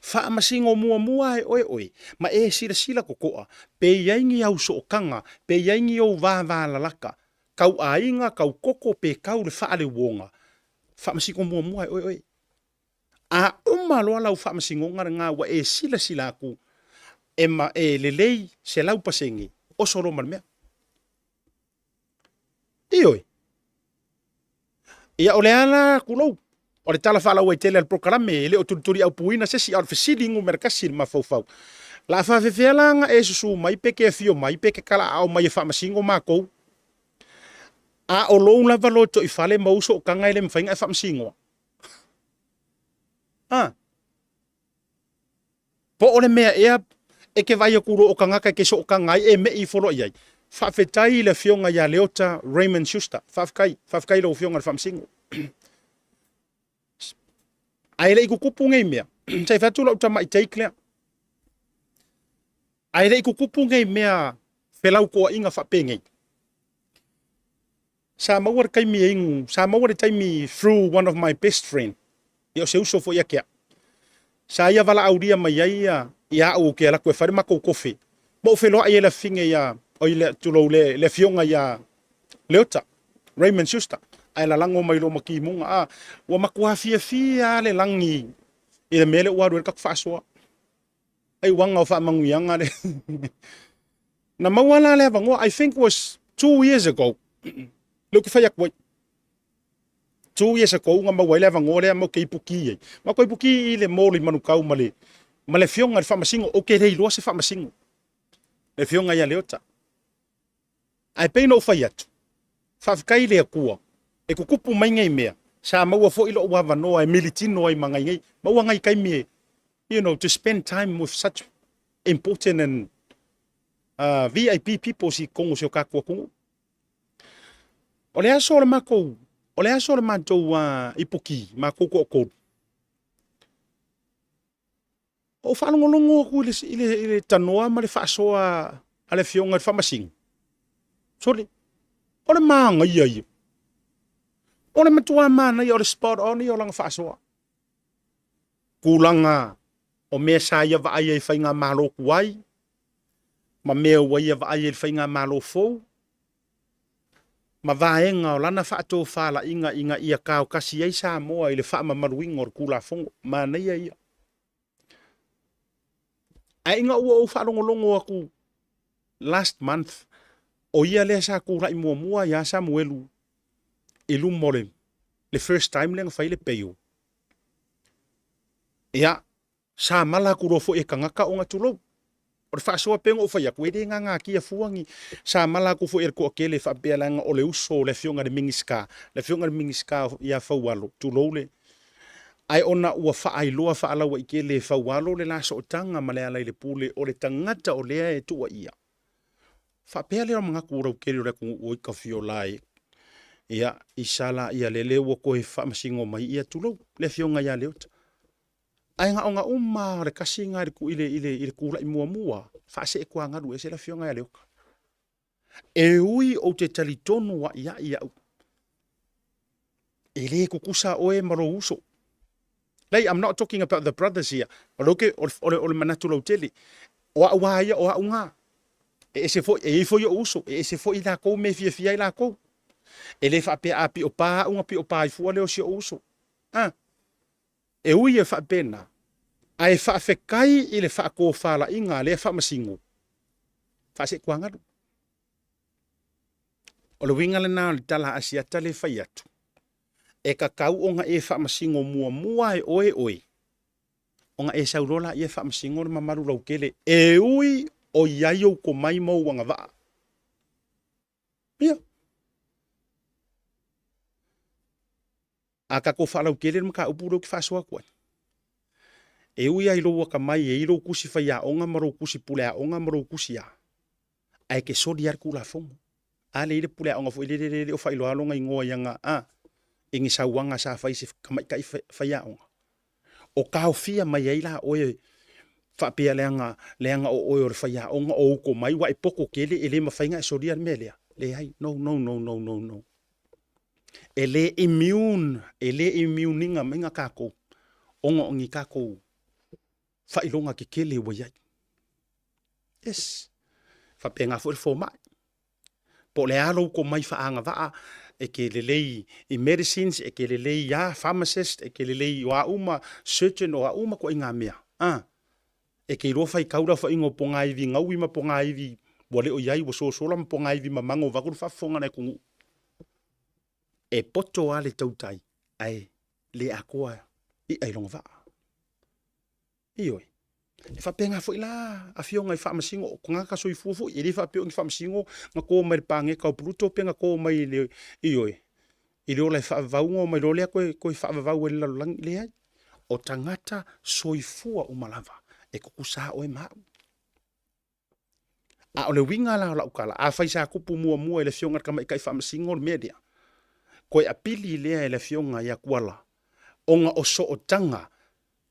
Faamasino muamua e oe oe, ma e silasila totoa, pe i ai ni au sootaga, pe i ai ni ou vavalalata, tau aiga, tau koko, pe tau le faaleuoga, faamasino muamua e oe oe. A uma loa lau faamasinoga lena ua e silasila atu, e, ma, e lelei 100%, oso loa ma le mea. Ioe. Ia o le ala, tulou, o le tala faalauaitele a le polokalame, e le o tulituliaupuina se isi, a o le fesili numera tasi i le mafaufau. La faafefea la ona e susu mai pe te afio mai pe te talaaao mai e faamasino matou, a o lou lava lotoifale ma ou sootaga e le mafai ona e faamasinoa? A. Po o le mea ea e te vaai atu loa o tagata e te sootaga ai e me'i ifo loa i ai? Faafetai i le Afioga ia Leota Raymond Schuster. Faafetai, faafetai i lau Afioga i le Faamasino. Ae le i tutupu nei mea, se i fai atu lau tamai take lea. Ae le i tutupu nei mea felautoaʻiga faapenei. Sa maua le taimi e inu, sa maua le taimi through one of my best friend, ia o se uso foi ia te au. Sa ia valaaulia mai ai ia, ia au ou te alu atu e fai le matou kofe. Ma ou feiloai ai le afafine ia, oi le, tulou le, le afioga ia Leota, Raymond Schuster, ae lalago mai loa ma timuga, a, ua matua fiafia lava le lagi i le mea lea ua alu ai le tatou faasoa. Ai uaga o faamanuiaga le. Na maua la le avanoa, I think was 2 years ago, lea ou te fai atu ai. 2 years ago na maua ai le avanoa lea ma ou te ipuki ai. Ma ou te ipuki i le mall i Manukau ma le, ma le afioga i le faamasino, ou te le iloa se faamasino. Le afioga ia Leota. Ae pei ona ou fai atu, faafetai i le Atua, e tutupu mai nei mea, sa maua foi lou avanoa e militino ai ma nai nei, maua nai taimi e, to spend time with such important and VIP people i totonu o si o tatou atunuu. O le aso o le matou, o le aso o le matou ipuki, matou toatolu, Ou faalogologo atu i le, i le, i le tanoa ma le faasoa a le afioga i le Faamasino. Sole, o le manaia ia. O le matua manaia o le spot on ia o lana faasoa. Tulaga o mea sa ia vaai ai i faigamalo tuai ma mea ua ia vaai ai i le faigamalo fou ma vaega o lana faatofalaiga ina ia taotasi ai Samoa i le faamamaluina o le Tulafono. Manaia ia. Ae ina ua ou faalogologo atu last month, o ia lea sa tulai muamua ia Samuelu i luma o le, le first time lea na fai le peio. Ia, sa mala atu loa foi e tagata ona tulou. O le faasoa pei ona ou fai atu, e le gagatia fua ni sa mala atu foi e le toatele faapea leaga o le uso o le afioga i le Minisita, le afioga i le Minisita ia Faualo, tulou le, ae ona ua faailoa faalauaitele e Faualo le la sootaga ma Lealailepule o le tagata o lea e tuuaia. Faapea lea o manatu o lautele o le atunuu oi Tafiola e, ia, i sa la ia lele ua toe faamasino mai, ia tulou le afioga ia Leota. Ae na ona uma lava o le tasi lena i le, i le, i le tulai muamua, faaseetuagalu ese le afioga ia Leota. E ui ou te talitonu aiai au, e le tutusa oe ma lou uso. Leai, I'm not talking about the brothers here. O le, o le, o le manatu lautele. O au lava ia, o au na. E ese foi, e i ai foi ou uso, e ese foi latou me fiafia ai latou. E le faapea a pio pa au na pio pa ai fua lea o si ou uso. Ah. E ui e faapena, ae faafetai i le faatofalaiga a lea faamasino, faasetuagalu. O le uiga lena o le tala a Asiata lea e fai atu, e tatau ona e faamasino muamua e oe oe, ona e sau loa laia e faamasino le mamalu lautele, e ui o i ai ou tomai ma ou agavaa. Ia. A tatou faalautele le mataupu lea ou te faasoa atu ai, e ui lava i lou atamai e i ai lou tusi faiaoga ma lou tusi puleaoga ma lou tusi a, ae e te soli lava le Tulafono. A lea e i ai le puleaoga foi lele e le o faailoa lona igoa i ana, a, i ni sauaga sa fai i se tamaitai faiaoga. O taofia mai ai la oe faapea leaga, leaga o oe o le faiaoga o ou tomai ua e poto tele e le mafai ona e solia le mea lea. Leai, no, no, no, no, no, no. E le immune, e le immune ina mai na tatou ona o ni tatou faailoga tetele ua i ai. Yes. Faapena foi le fomai. Po o le a lou tomai faaagavaa, e te lelei i medicines, e te lelei ia pharmacist, e te lelei o a uma surgeon, o a uma ituaiga mea. A, e te iloa faitau le aofaiga o pogaivi gaui ma pogaivi ua le o i ai, ua sosola ma pogaivi mamago vaeatu le faafofoga a le atunuu. E poto lava le tautai ae le atoa i'a i lona vaa. Ioe. E faapena foi la afioga i faamasino, o tagata soifua foi, e le faapea o ni faamasino na to mai le paneta o Pluto pe na to mai i le, ioe, i le ola e faavavau ona omai loa lea toe, toe faavavau ai i le lalolagi. Leai. O tagata soifua uma lava, e tutusa oe ma au. A o le uiga la o lau tala, afai sa tupu muamua i le afioga i le tamaitai faamasino le mea lea, toe apili lea e le afioga ia Tuala, ona o sootaga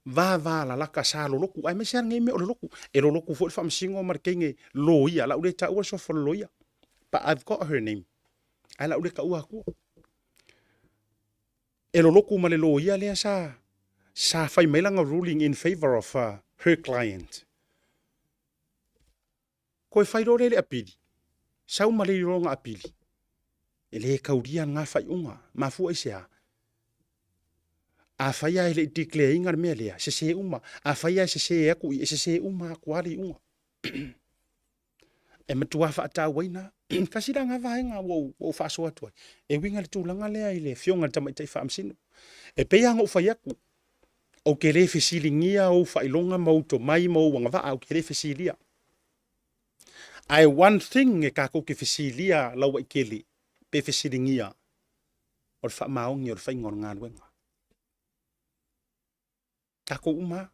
vavalalata sa lolotu, aemaise lava lenei mea o le lotu. E lolotu foi le faamasino ma le teine loia, la u le taua le suafa o le loia, but I've got her name, ae la u le taua atua. E lolotu ma le loia lea sa sa fai mai lana ruling in favour of her client. Koe fai loa lea i le apili, sau ma le iloiloga apili, e le taulia lena faaiuga. Mafua i se a? Afai lava e le i declare ina le mea lea, sese uma. Afai lava e sese atu i, e sese uma atu lava le iuga. E matua faatauaina. Tasi la lena vaega ua ou, ua ou faasoa atu ai, e uiga i le tulaga lea i le afioga i le Tamaitai Faamasino. E pei lava ona ou fai atu, ou te le fesiligia ou faailoga ma ou tomai ma ou agavaa, ou te le fesilia. Ae one thing e tatou te fesilia lauaitele pe fesiligia, o le faamaoni o le faiga o le galuega. Tatou uma lava.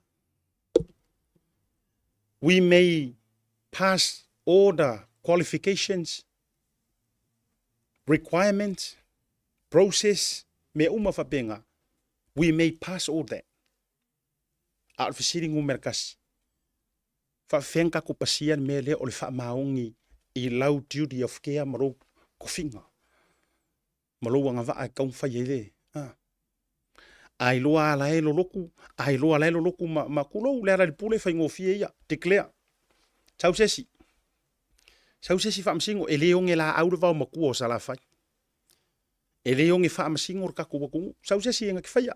We may pass all the qualifications, requirements, process, mea uma faapena. We may pass all that. A o le fesili numera tasi, faafefea na tatou pasia le mea lea o le faamaoni i lau duty of care ma lou tofiga? Ma lou agavaa e tatau ona fai ai le, a. A iloa lava la e lolotu, a iloa la e lolotu ma, ma tulou le ala i le pule e faigofie ia, declare. Sau se isi, sau se isi faamasino, e le oge laau le vaomatua o Salafai. E le oge faamasino le tatou atunuu. Sau se isi e na te faia.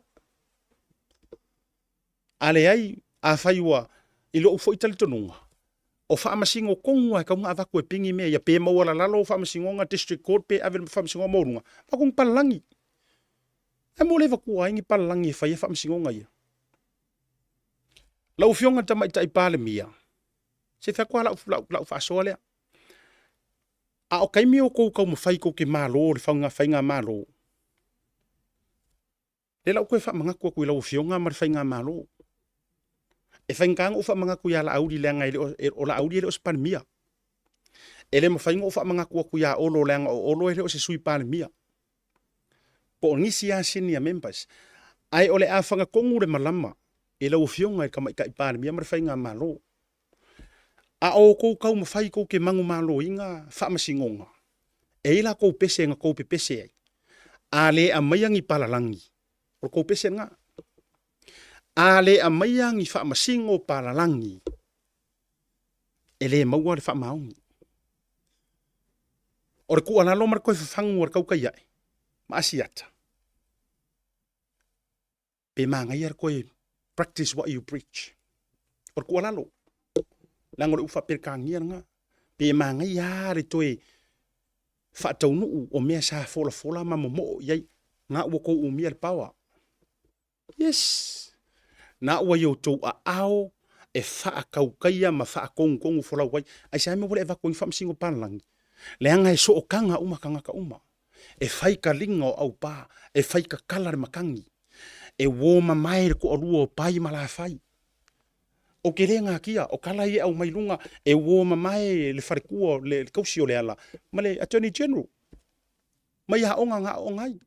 A leai, afai ua, i lou foi talitonuga, o faamasino tonu lava e tatau ona avatu e pigi mea ia, pe maualalalo faamasinoga District Court pe ave i le faamasinoga maualuga, avatu ni palalagi. Ae mo le avatua ai ni palalagi e fai ai faamasinoga ia? Lau Afioga i le Tamaitai Palemia, se fai atu lava lau, lau, lau faasoa lea. A o taimi o tou taumafai tou te malo i le faigamalo, Lea la ua toe faamanatu atu i lau Afioga ma le Faigamalo. E faigata ona ou faamanatu ia Laauli leaga e le o, o Laauli e le o se Palemia. E le mafai ona ou faamanatu atu ia Olo leaga o Olo e le o se Sui Palemia. Po o nisi lava senior members. Ae o le a fagatonu le malama i lau Afioga i le Tamaitai Palemia ma le Faigamalo. A o outou taumafai tou te manumaloina faamasinoga, e i ai la tou pese na tou pepese ai, a le aumaia ni palalagi, o le tou pese lena. A le aumaia ni faamasino palalagi, e le maua le faamaoni. O le tuualalo ma le toe fafagu a le tautai ae ma Asiata, pe manaia le toe practice what you preach. O le tuualalo, leaga o le upu faa-Peretania lena, pe manaia lava le toe faataunuu o mea sa folafola ma momoo i ai, na ua tou umia le power. Yes! Na ua i outou aao e faatautaia ma faatonutonu folau ai. Aisea mea ua le avatu ai ni faamasino palalagi? Leaga e sootaga uma tagata uma. E fai taliga o aupa, e fai tatala le matagi, e uo mamae le toalua o Pai ma Lafai. Ou te le natia, o tala ia e aumai luga, e uo mamae le faletua, le tausi o Leala ma le Attorney General mai aoga na aooga ai.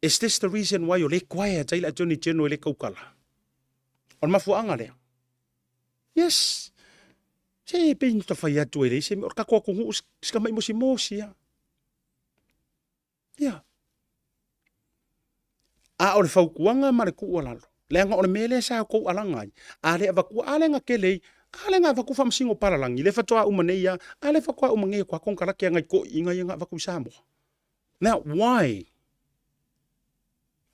Is this the reason why o lea e quiet ai le Attorney General e le tautala? O le mafuaaga lea. Yes. Se pei na fai atu e leai se mea. O le tatou atunuu si tamai mosimosi lava. Ia. A o le fautuaga ma le tuualalo, leaga o le mea lea sa outou alaga ai, a le avatua, a lea na tele ai, a lea na avatu faamasino palalagi, lea faatoa uma nei lava, a lea faatoa uma nei atu lava konekarate a nai toeaiina ia na avatu i Samoa. Now, why?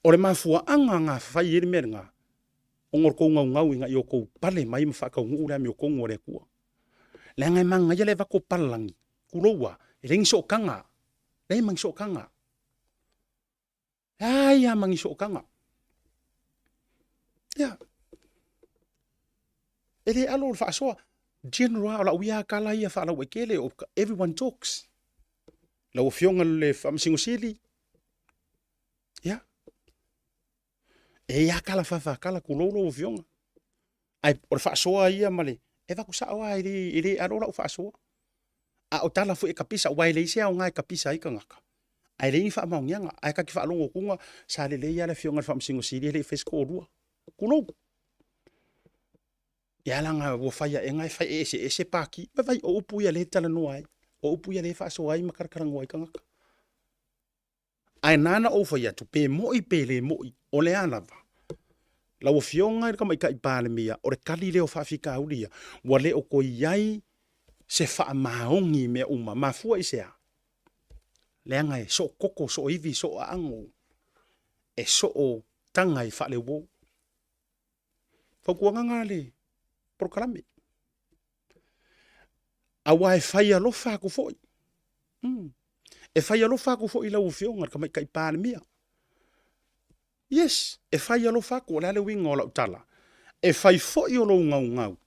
O le mafuaaga na fai ai le mea lena, ona o le tou naunau ina ia outou pale mai ma faataunuu le amiotonu a le Atua. Leaga e manaia le avatu o palalagi, tulou a, e leai ni sootaga, leai ma ni sootaga. Leai lava ma ni sootaga. Ia. E le alo o le faasoa. General, o lau ia tala ia faalauaitele, everyone talks. Lau Afioga i le Faamasino Sili, ia, e i ai lava tala faafakala, tulou lau Afioga. Ae o le faasoa ia ma le, e avatu sao lava, e le, e le alo lau faasoa. A o tala foi e kapisa, aua e leai se aoga e kapisa ai tagata, ae leai ni faamaoniaga. Ae ta te faalogo atuga, sa lelei lava le Afioga i le Faamasino Sili e le i faia se toalua. Tulou. Ia leaga ua fai aega e fai e eseese pati. Vaai, o upu ia lea e talanoa ai, o upu ia lea e faasoa ai ma talatalanoa ai tagata. Ae na ona ou fai atu, pe moi pe le moi, o le a lava? Lau Afioga i le Tamaitai Palemia, o le tali lea o faafitauli ia, ua le o toe i ai se faamaoni i mea uma. Mafua i se a? Leaga e soo koko, soo ivi, soo aano, e soo taga i faaleuo. Fautuaga na le polokalame. Aua e fai alofa atu foi. E fai alofa atu foi i lau Afioga i le Tamaitai Palemia. Yes, e fai alofa atu, o le a le uiga o lau tala? E fai foi o lou gaugau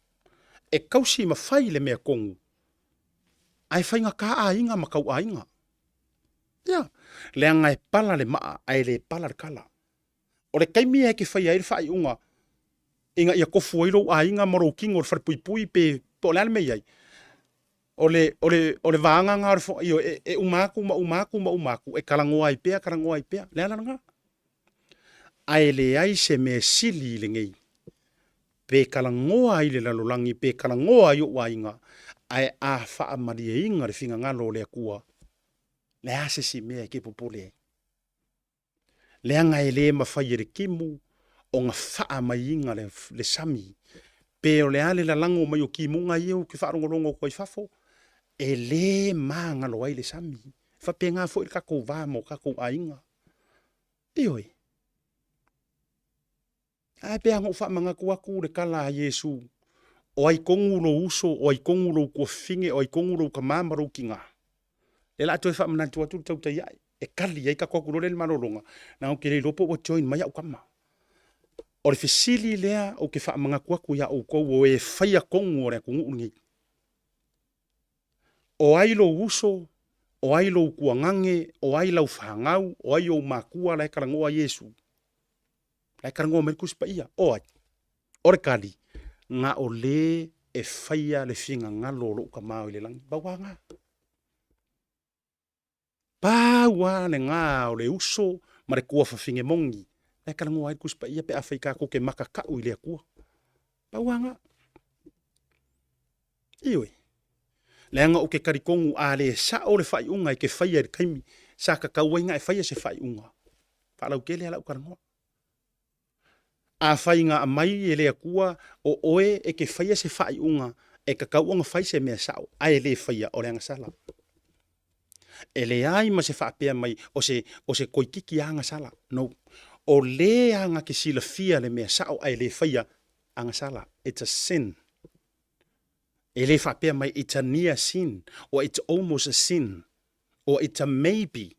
e tausi ma fai le mea tonu, ae faigata aiga ma tauaiga. Ia, leaga e pala le maa ae le pala le kala. O le taimi e te faia ai le faaiuga ina ia tofu ai lou aiga ma lou kino i le falepuipui pe po o le a le mea e i ai, o le, o le, o le vaega lena o le, ioe, e, e uma atu ma uma atu ma uma atu, e talanoa ai pea, talanoa ai pea. Le ala lena. Ae leai se mea sili i lenei, pe talanoa ai le lalolagi, pe talanoa ai ou aiga, ae a faamalieina le finagalo o le Atua, Le a se isi mea e ke popole ai. Leaga e le mafai e le timu ona faamaiina le, le sami. Pe o le a le lalago mai o timuga ia ou te faalogologo atu ai i fafo, e le magalo ai le sami. E faapena foi le tatou va ma o tatou aiga. Ioe. Ae pe a na ou faamanatu atu le tala a Iesu, O ai tonu lou uso, o ai tonu lou tuafafine, o ai tonu lou tama ma lou tina? Lea o le a toe faamanatu atu le tautai ae, e tali ai tatou atu loa lea i le malologa, leaga ou te le iloa po ua join mai au tama. O le fesili lea ou te faamanatu atu ia outou o e faia tonu o le atunuu lenei. O ai lou uso, o ai lou tuagane, o ai lau fanau, o ai ou matua la e talanoa Iesu? La e talanoa mai le Tusi Paia, o ai? O le tali, na o le e faia le finagalo o lou Tama o i le lagi. Pau lava lena. Pau lava lena o le uso ma le tuafafine moni. La e talanoa ai le Tusi Paia pe afai tatou te matatau i le Atua. Pau lava lena. Ioe. Leaga ou te talitonu a le sao le faaiuga e te faia i le taimi sa tatau ai ona e faia se faaiuga, faalautele lava lau talanoa. Afai na aumai e le Atua o oe e te faia se faaiuga e tatau ona fai se mea sao ae le faia, o le agasala. E leai ma se faapea mai o se, o se toeititi agasala. No. O le aga te silafia le mea sao ae le faia, agasala. It's a sin. E le faapea mai it's a near sin or it's almost a sin or it's a maybe.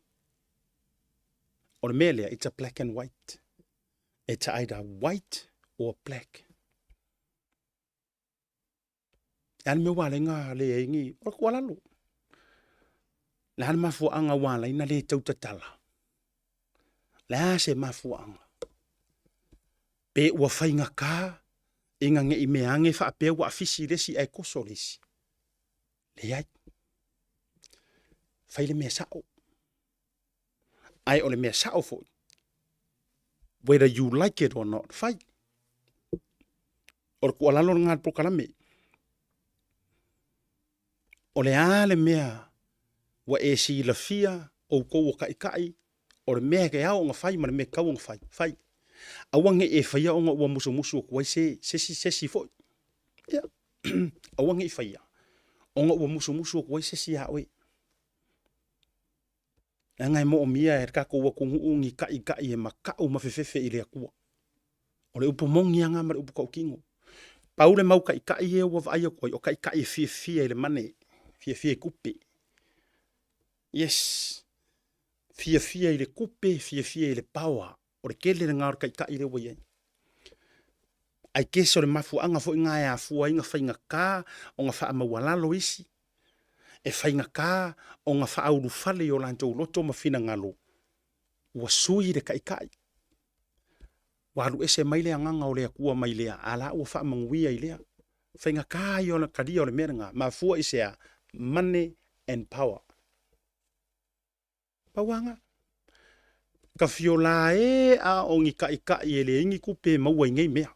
O le mea lea, it's a black and white. It's either white or black. E a le mea ua ala ai na leai ni, o le tuualalo. Le a le mafuaaga ua ala ai na le tautatala? Le a se mafuaaga? Pe ua faigata ina ne i mea ane faapea ua afisi le isi ae toso le isi. Leai. Fai le mea sao. Ae o le mea sao foi, whether you like it or not, fai. O le tuualalo lena a le polokalame. O le a le mea ua e silafia outou o taitai, o le mea e ao ona fai ma le mea e tatau ona fai, fai. Aua ne i e faia ona ua musumusu atu ai se, se isi, se isi foi. Ia, aua ne i faia ona ua musumusu atu ai se isi ia oe. Leaga e moomia e le tatou atunuu ni taitai e matau ma fefefe i le Atua. O le upu moni lava lena ma le upu tautino. Pau le mau taitai ia ua vaai atu ai, o taitai e fiafia i le money, fiafia i tupe. Yes, fiafia i le tupe, fiafia i le power. O le tele lena o le taitai lea ua i ai. I guess o le mafuaaga foi lena e afua ai ona faigata ona faamaualalo isi, e faigata ona faaulufale i o latou loto ma finagalo, ua sui le taitai. Ua alu ese mai le agaga o le Atua mai lea, a la ua faamanuia i lea. Faigata ia o le talia o le mea lena, mafua i se a? Money and power. Pau lava lena. Ka fiola e a o ni taʻitaʻi e leai ni tupe e maua i nei mea.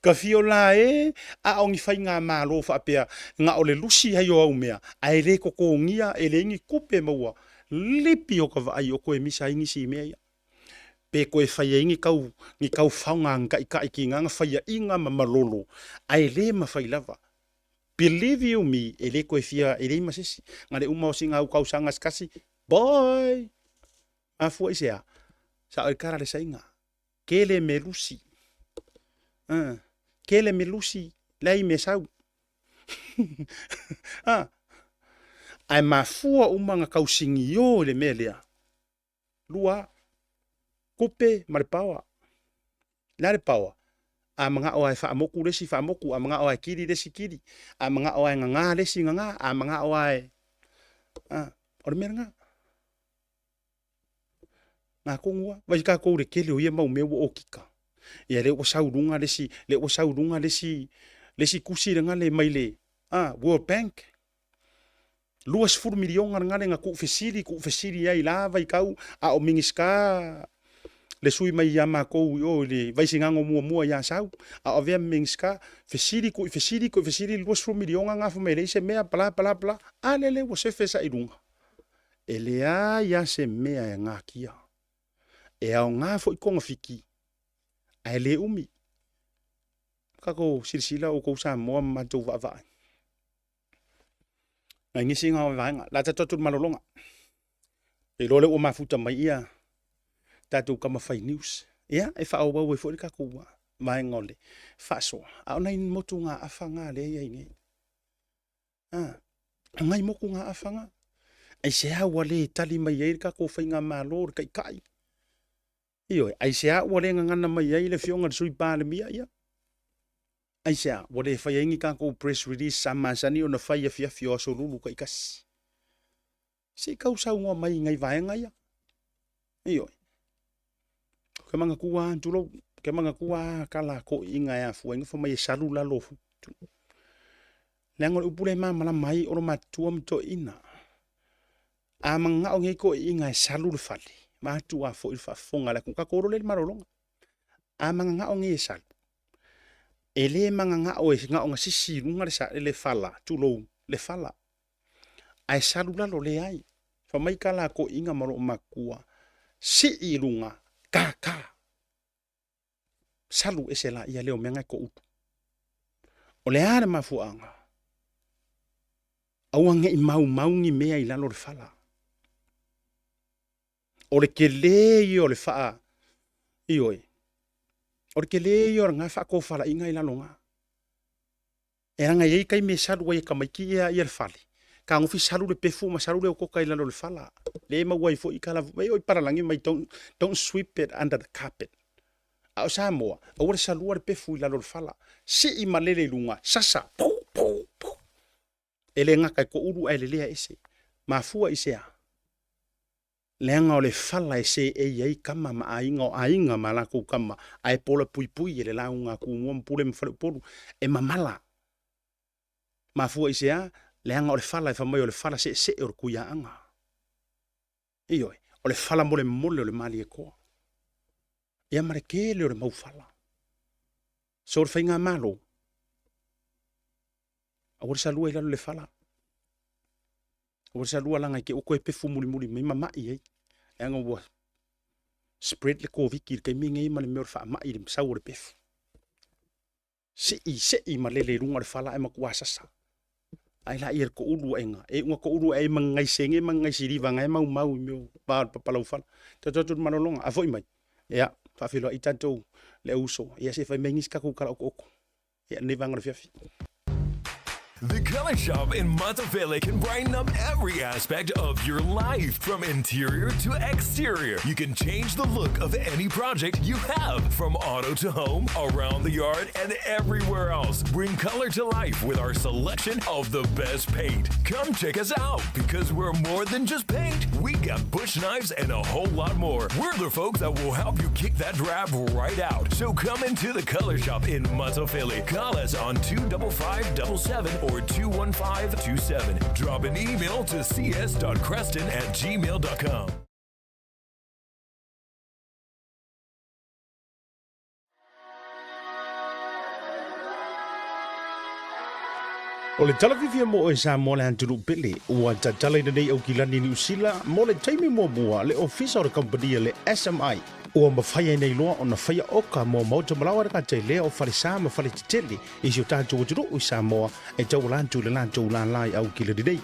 Ka fiola e a o ni faigamalo faapea na o le lusi ai o au mea ae le totogia e leai ni tupe e maua. Lipi o ka vaai o toe misa ai nisi i mea ia. Pe toe fai ai ni kau, ni kau faoga a ni taʻitaʻi kina na faiaʻiga ma malolo ae le mafai lava. Believe you me, e le toe fia, e leai ma se isi. Na le uma o sina au tausaga se tasi, bye! Mafua i se a? Sa oi kala le saina. Kele me lusi. Kele me lusi, leai me sau. Ae mafua uma na tausigio i le mea lea. Lua, kupe ma le paoa. Le a le paoa? A manao lava e faamotu le isi, faamotu. A manao lava e kili le isi, kili. A manao lava e gagā le isi, gagā. A manao lava e... A, o le mea lena. Nā tonu lava. Vaai tatou i le tele o ia mau mea ua okika. Ia lea ua sau i luga le isi, lea ua sau i luga le isi, le isi tusi lena le mai le, a, World Bank. 20 miliona lena le na tuufesili, tuufesili ai i la vaitau a o Minisita le sui mai ia makou i o i le Vaisigano muamua i Asau, a o avea ma Minisita, fesili kui fesili kui fesili le 20 miliona gafa mai e leai se mea, bla bla bla, a lele ua sefe sa i luga. E leai lava se mea e natia. E aoga foi togafiti, ae le umi. Tatou silasila outou Samoa ma matou vaavaai. Nai nisi na o vaega, la tatou atu i le malologa. Te iloa lea ua mafuta mai ia tatou tama fai news. Ia, e faaauau ai foi le tatou vaega o le faasoa. A o nai motugaafa na lea e i ai nei. A, o nai motugaafa na. Aisea ua le tali mai ai le tatou faigamalo, le taitai? Ioe, aisea ua le gagana mai ai le afioga i le Sui Palemia? Ia, aisea ua le fai ai ni tatou press release sa masani ona fai i afiafi o Aso Lulu taitasi? Se i tau saunoa mai i nai vaega ia. Ioe. Ou te manatua lava, tulou, ou te manatua lava tala a toeaiina e afua ai na fai mai e salu lalo o Leaga o le upu lea e malamalama ai olomatua ma toeaiina. A mananao nei toeaiina e salu le fale, vaeatu lava foi le faafofoga a le atunuu, tatou o loa lea i le malologa. A mananao nei e salu, e le mananao e na ona sisi i luga le fala, tulou, le fala, ae salu lalo, leai. Fai mai tala a toeaiina ma olomatutua, sii i luga, ta ta. Salu ese laia lea o mea na e toulu. O le a le mafuaaga? Aua ne i maumau ni mea i lalo o le fala. O le tele ia o le faa, ioe, o le tele ia o lena faatofalaiga i lalo na. E leaga e i ai taimi e salu ai e tamaiti ia ia le fale, tagofi salu le pefu ma salu le otoka i lalo o le fala. Lea e maua ai foi tala, e oo i palalagi mai don't, don't sweep it under the carpet. A o Samoa, aua le salua le pefu i lalo o le fala. Sii ma lele i luga, sasa, pu, pu, pu. E le gata e toulu ae lelea ese. Mafua i se a? Leaga o le fala e seei ai tama ma aiga o aiga ma latou tama, ae pola puipui e le lauga a Tumua ma Pule ma Faleupolu, e mamala. Mafua i se a? Leaga o le fala e fai mai o le fala seesee o le Tuiaaga. Ioe, o le fala molemole o le Malietoa. Ia ma le tele o le mau fala. So le faigamalo, aua le salua i lalo le fala. Ua salua laga i te ua toe pefu mulimuli mai ma mai ai. Leaga ua spread le Koviti i le taimi lenei ma le mea o le faamai i le sau o le pefu. Sei, sei ma lele i luga o le fala ae matua sasa. Ai laia le toulu aega. E iuga toulu ae ma ngai sege ma ngai siliva na e maumau i mea o va o le papalaufala. Tatou atu i le malologa. A foi mai. Ia, faafeiloai tatou le au uso. Ia se i fai mai nisi tatou tala okooko. Ia lenei vaega o le afiafi. The Color Shop in Matafele can brighten up every aspect of your life, from interior to exterior. You can change the look of any project you have, from auto to home, around the yard, and everywhere else. Bring color to life with our selection of the best paint. Come check us out because we're more than just paint. We got bush knives and a whole lot more. We're the folks that will help you kick that drab right out. So come into the Color Shop in Matafele. Call us on 25577 or 21527. Drop an email to cs.creston at gmail.com. O le tala fiafia mo oe Samoa le atunuu pele, ua tatala i lenei Aukilani Niu Sila mo le taimi muamua le ofisa o le kamupani a le SMI. Ua mafai ai nei loa ona faia oka mo maota malaoa le gata i lea o falesa ma faletetele i si o tatou atunuu i Samoa e tauala atu i le latou lālā i Aukilani nei.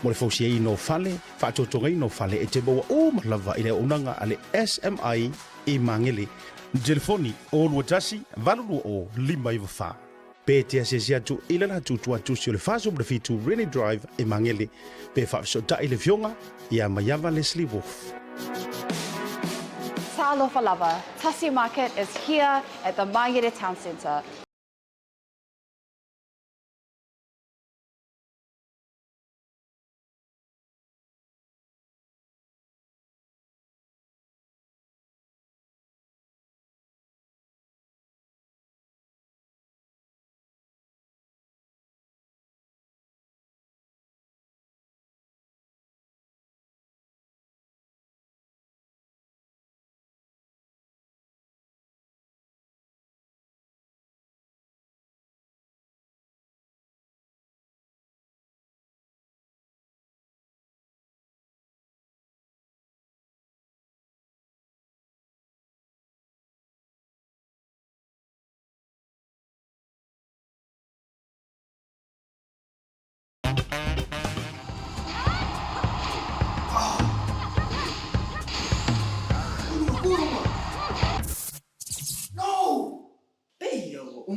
Mo le fausiaina o fale, faatotogaina o fale e te maua uma lava i le auaunaga a le SMI i Magele. Telefoni, 021 820 594. Pe te asiasi atu i le latou tuatusi o le 47 Rennie Drive i Magele, pe faafesootai le Afioga ia Maiava Leslie Wolfe. Talofa lava, Tasi Market is here at the Mangere Town Centre.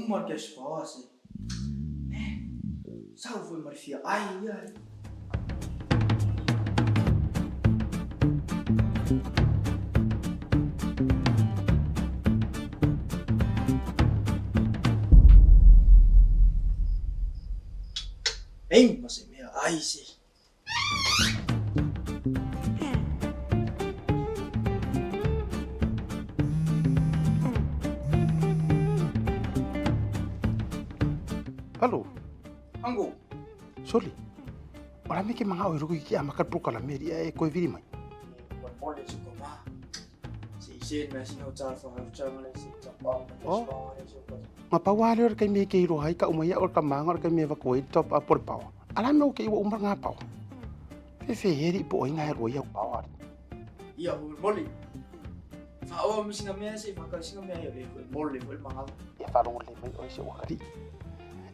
uma le cash power se. Eh, sau foi ma le fia ai ia. Ei, ma se mea ai se. Alo. Ango. Soli. Ola me ke manga o ruku ki a maka pro kala me ria e koe viri mai. Nga pa wale ora kai me ke iro hai ka umai ora ka manga ora kai me va koe top up por pawa. Ala me o ke iwa umar nga pawa. Fe fe heri po inga he roi au pawa. Ia ho moli. Fa o mi singa mea se fa ka singa mea ia le moli fo manga. Ia fa longo le mai o se wakari.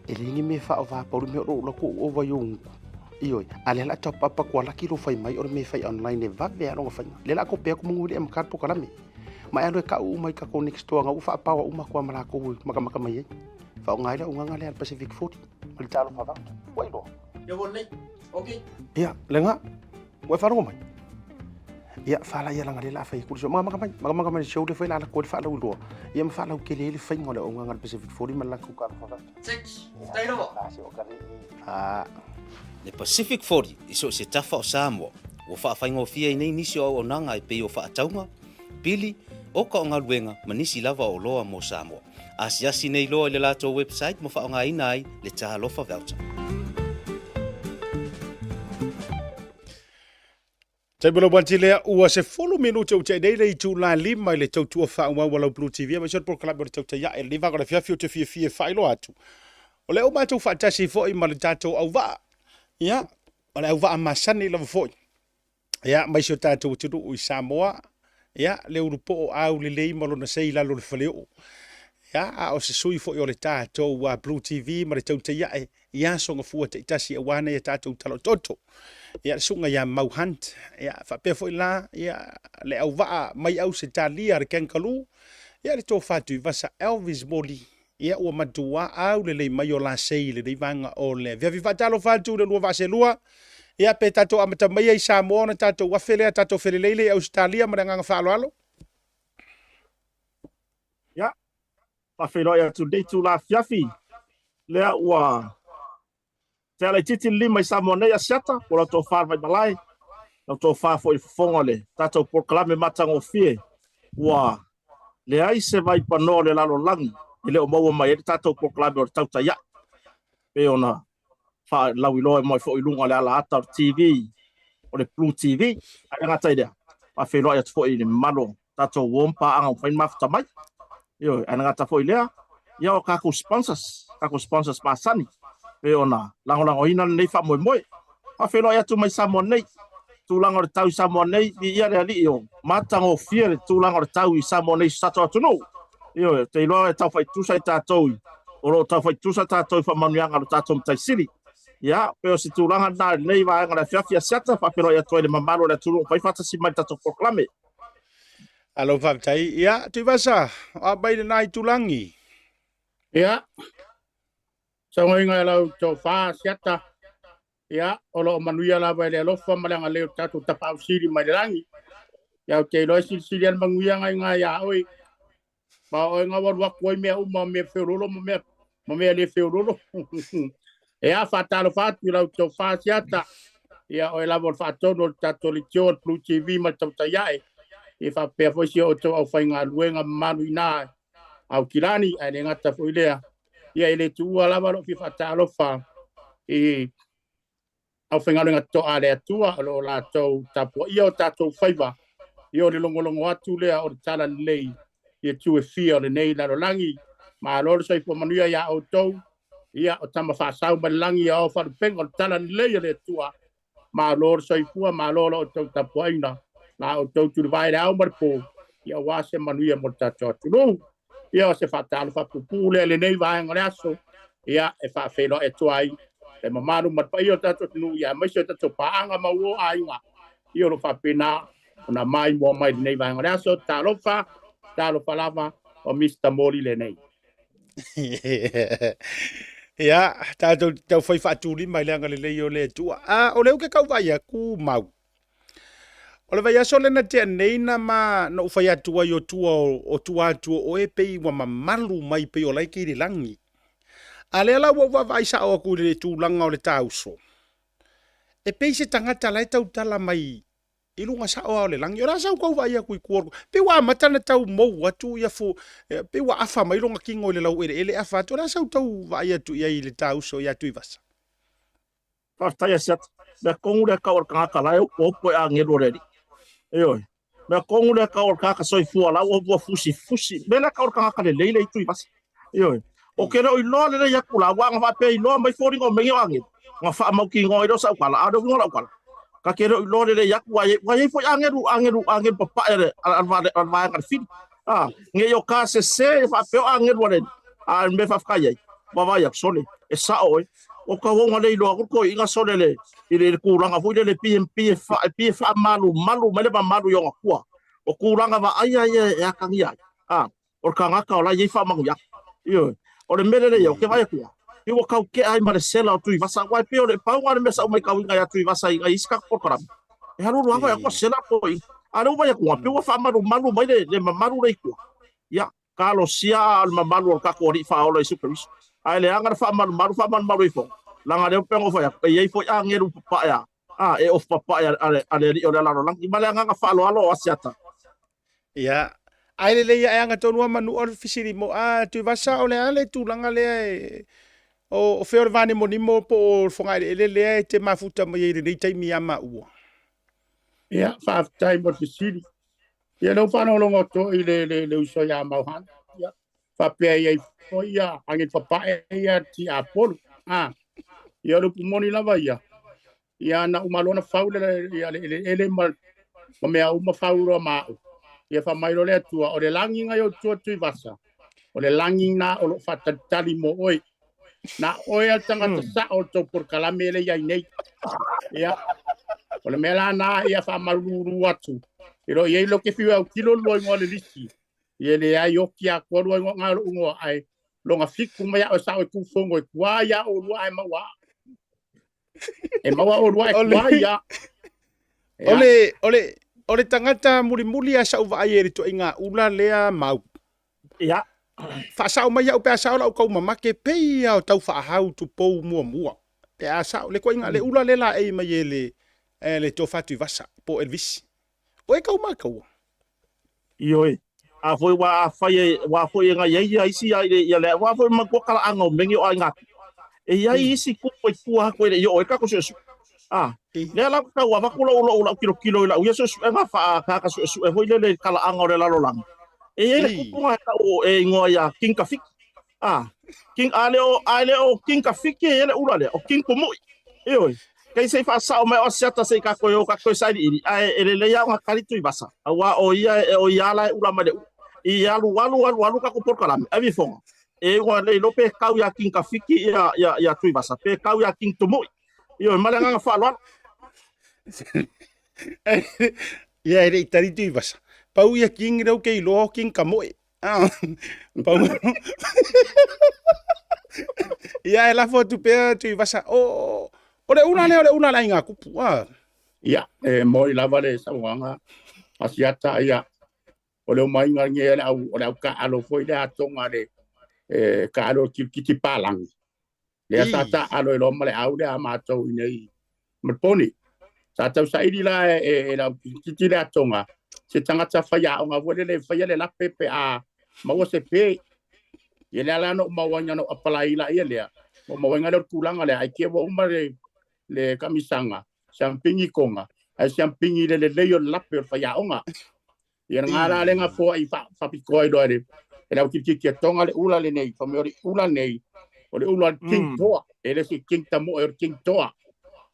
E le ngi me fa o va paru me ro la ko o va yong. Ioi, a le la top up ko la ki ro fai mai o me fai online e va ve a longa fai. Le la ko pe ko mungu le am ka po kala me. Ma e alo e ka u mai ka ko next door nga u fa pawa uma ko amala ko maka maka mai ai. Fa o ngai la unga le al Pacific 40. Ma le talo fa va. Wai lo. Ia wo lei. Okay. Ia, lenga. Ua e faalogo mai. Ia, fala ia langa le la fai kuli so maka maka mai, maka maka mai show le fai la la ko le faala uloa. Ia ma faala ukele le fai ngole unga ngal Pacific 40 ma la ku ka fa. Six. Stay lava. La se o ka le. Ah. Le Pacific 40 i so o se tafa o Samoa, ua faafaigofie ai nei nisi o auaunaga e pei o faatauga, pili, oka o galuega ma nisi lava o oloa mo Samoa. Asiasi nei loa i le latou website ma faaaogaina ai le Talofa Voucher. Taimi lau banti lea ua 10 minute o te nei le itula 5 i le tautua faaauau a lau Blue TV aemaise o le polokalame o le tautai ae le vaega o le afiafi ou te fiafia e faailoa atu. O lea ua matou faatasi foi ma le tatou auvaa. Ia, o le auvaa masani lava foi. Ia, mai si o tatou atunuu i Samoa. Ia, le ulupoo aulelei ma lona sei i lalo o le faleoo. Ia, a o se sui foi o le tatou Blue TV ma le tautai ae i aso gafua taitasi aua nei a tatou tala ototo. Ia, le susuga ia Mau Hunt. Ia, faapea foi la, ia, le auvaa mai Ausetalia le Kangaroo. Ia, le tofa Tuivasa Elvis Moli. Ia, ua matua aulelei mai o la sei i lenei vaega o le afiafi. Faatalofa atu i le lua vaa selua. Ia, pe tatou amata maia i Samoa ona tatou afe lea, tatou felelei lea i Ausetalia ma le agaga faaaloalo. Ia, faafeiloai atu i lenei itula afiafi lea ua tea laitiiti le lima i Samoa nei Asiata, po o lau tofa le Vaimalae, lau tofa foi i le fofoga o le tatou polokalame matagofie ua leai se vaipanoa o le lalolagi e le o maua mai ai le tatou polokalame o le tautai ae pei ona faalauiloa mai foi i luga o le alaata o le TV, o le Blue TV. Ae le gata i lea, faafeiloai atu foi i le mamalu o tatou uo ma paaga ua mafai ona mafuta mai. Ioe, ae le gata foi i lea, ia o tatou sponsors, tatou sponsors masani, pei ona lagolagoina lenei faamoemoe. Faafeiloai atu mai Samoa nei, tulaga o le tau i Samoa nei, viia le Alii o matagofie le tulaga o le tau i Samoa nei i se tatou atunuu. Ioe, ou te iloa e tau faitusa i tatou i, o lo o tau faitusa tatou i faamanuiaga a lo tatou Matai Sili. Ia, pei o se tulaga lena i lenei vaega o le afiafi Asiata, faafeiloai atu ai i le mamalu o le atunuu o fai faatasi mai i le tatou polokalame. Alo faafetai. Ia, Tuivasa, o a mai lena itulagi? Ia, saunoaina e lau tofa Asiata, Ia, o lo o manuia lava i le alofa ma le agalelei o le tatou Tapaau Sili mai le lagi. Ia, ou te iloa e silisili lava le manuiaga i ina ia oe, ma o oe na ua alu atu ai mea uma, mea feololo ma mea, ma mea le feololo. Ia, faatalofa atu i lau tofa Asiata, ia, oe lava o le faatonu o le tatou leitio o le Blue TV ma le tautai ae, ia faapea foi si o outou aufaigaluega mamalu i ina Aukilani, ae le gata foi lea, ia e le tuua lava lou fia faatalofa i aufaigaluega totoa a le Atua o lo o latou tapuaia o tatou faiva, ia o le logologo atu lea o le talalelei i itu e fia o lenei lalolagi. Malo le soifua manuia iā outou, ia o tama faasau mai le lagi ia o faalupega o le talalelei a le Atua. Malo le soifua, malo la outou tapuaiga, la outou tulivae i le ao ma le po, ia aua se manuia mo le tatou atunuu. Ia o se faatalofa puupuu lea i lenei vaega o le aso, ia e faafeiloai atu ai le mamalu ma le paia o le tatou atunuu, ia aemaise o tatou paaga ma uo aiga, ia o lo o faapena ona maimoa mai i lenei vaega o le aso. Talofa, talofa lava, o Mister Moli lenei. Ia, tatou te taufai faatulima i le agalelei o le Atua. A, o lea ou te tau vaai atu, Mau. O le vaiaso lea na tea nei na ma na ou fai atu ai o tua o tua atu o oe pei ua mamalu mai pei o la e te i le lagi. A lea la ua ou vaavaai sao atu i le tulaga o le ta uso, e pei se tagata la e tautala mai i luga sao lava o le lagi. O le a sau tau vaai atu i tua, pei ua amata ona tau mou atu ia fu, pei ua afa mai lona tino i le laueleele afa atu. O le a sau tau vaai atu i ai i le ta uso ia Tuivasa? Faafetai Asiata. Mea tonu lea tau o le tagata la e opoopo e agelu o le Alii. Ioe. Mea tonu lea tau o le tagata soifua la ua ua fusifusi. Mea lea tau o le tagata lelei le itu i vasa. Ioe. O ke leo iloa lelei atu la, ua ana faapea iloa mai foliga o mea nei o agelu. Na faamautinoa ai lea o sau tala, a o le uiga o lau tala, ta te le o iloa lelei atu, ua ua i ai foi agelu, agelu, agelu papae a le, a le, a le vaega a le fili. A, ne i o ka sese e faapea o agelu a le, a le mea faafetai ai, vaavaai atu, sole, e sao oe. O ka uaga le iloa atu toeaiina sole le, i le, i le tulaga foi lele pei e, pei e, fa, pei e faamalumalu mai le mamalu i ona tua. O tulaga vaaia ia e atagia ai. A, o le tagata o la e i ai faamanuiaga. Ioe. O le mea lelei ou te vaai atu ia, pei ua tau tea ai ma le sela o Tuivasa, aua e pei o le pau lena o le mea sa ou matauina ia Tuivasa i isi tatou polokalame, e alualu lava ia sela toeaiina. A o lea ua vaai atu, pei ua faamalumalu mai le mamalu lea i tua. Ia, talosia a o le mamalu o le tatou Alii Faaola Iesu Keriso. Ae leaga le faamalumalu, faamalumalu ifo, leaga lea pei ona ou fai atu, e i ai foi agelu papae a, a, e ofu papae a le Alii o le lalolagi. Ma le agaga faaaloalo o Asiata. Ia, ae lelei ae agatonu lava Manua o le fesili mo, a Tuivasa o le a le tulaga lea e, o, o fea o le vanimonimo po o le fogaeleele lea e te mafuta mai ai i lenei taimi ia maua? Ia, faafetai mo le fesili. Ia, lea ua faalogologo atu i le, le, le uso ia Mauhana. Ia, faapea i ai foi ia agelu papae ia tiapolo. A, ia o le upu moni lava ia, Ia na uma loa na fau le ia le eleele ma ma mea uma fau loa ma au. Ia fai mai loa le Atua, o le lagi na i ou tua Tuivasa, o le lagi na o lo o faatalitali mo oe. Na oe a le tagata sao o le tou polokalame lea i ai nei. Ia, o le mea la na ia faamalulu atu. E le o i ai lo ke fiu e autilo lua igoa o le lisi. Ia leai oki atoa lua igoa nga o lou igoa ae loga fiku mai au e sao e tufogo e tua ia oulua ae maua au. E maua oulua e tua ia. O le, o le, o le tagata mulimuli a sau vaai e le toaiga ula lea mau. Ia. Faasao mai au pe a sao lau tau mamake pei a o tau faahau tupou muamua. Pe a sao le toaiga le ula le laei mai e le e le Tofa Tuivasa po o Elvis. O e kau makaua. Ioe. A foi ua afai e ua foi e ngai ai ia isi ia ile ia le ua foi matua kalaaga o mea o aiga e iai isi kupu e tua atu e le i oo ai tatou suesue. A, lea la tau avatu lou lou lau kilokilo i lau ia suesuega faa-akaka suesue foi lele i kalaaga o le lalolagi. E iai le kupu na e tau e igoa ia King Kafiki. A, King, a le o, a le o King Kafiki e le ula lea, o King Pumui. Ioe. Kei se i faasao mai o Asiata se i ka koe o ka koe sailiili, ae e lelei lava ona kali Tuivasa, aua o ia e o ia la e ula mai le ula. I alu alu alu alu tatou polokalame, ave ifoga. E ua le iloa pe kau ia King Kafiki ia ia ia Tuivasa, pe kau ia King Tumui. Ioe, ma le agaga faaaloalo. Ia e le i tali Tuivasa. Pau ia King lea ou te iloa o King Kamoe. Ah, pau. Ia e lafo atu pea Tuivasa. O, o le ula lea o le ula a le aiga kupu. Ah. Ia, e moni lava le saunoaga a Siata, ia, o le omaiga lenei o le au, o le au taaalo foi lea atoga a le e, taaalo kilikiti palagi. Lea sa taaalo ai loa ma le au lea a matou i inei ma le poni. Sa tausaili la e, e, e le au kilikiti le atoga, se tagata faiaoga foi lele e faia le lape pe a maua se pe. Ia lea la na ou maua na ou apalai laia lea, ua maua ai lea o le tulaga lea, ai tia ua uma le, le kamisaga, siampigi koga, ae siampigi i le lelei o le lape o le faiaoga. Ia na la le gafoa i faapitoa ai loa e le e le au kilikiti a Tonga le ula lenei, fai mai o le ula nei, o le ula a le King Toa, e le se King Tamoe, o le King Toa.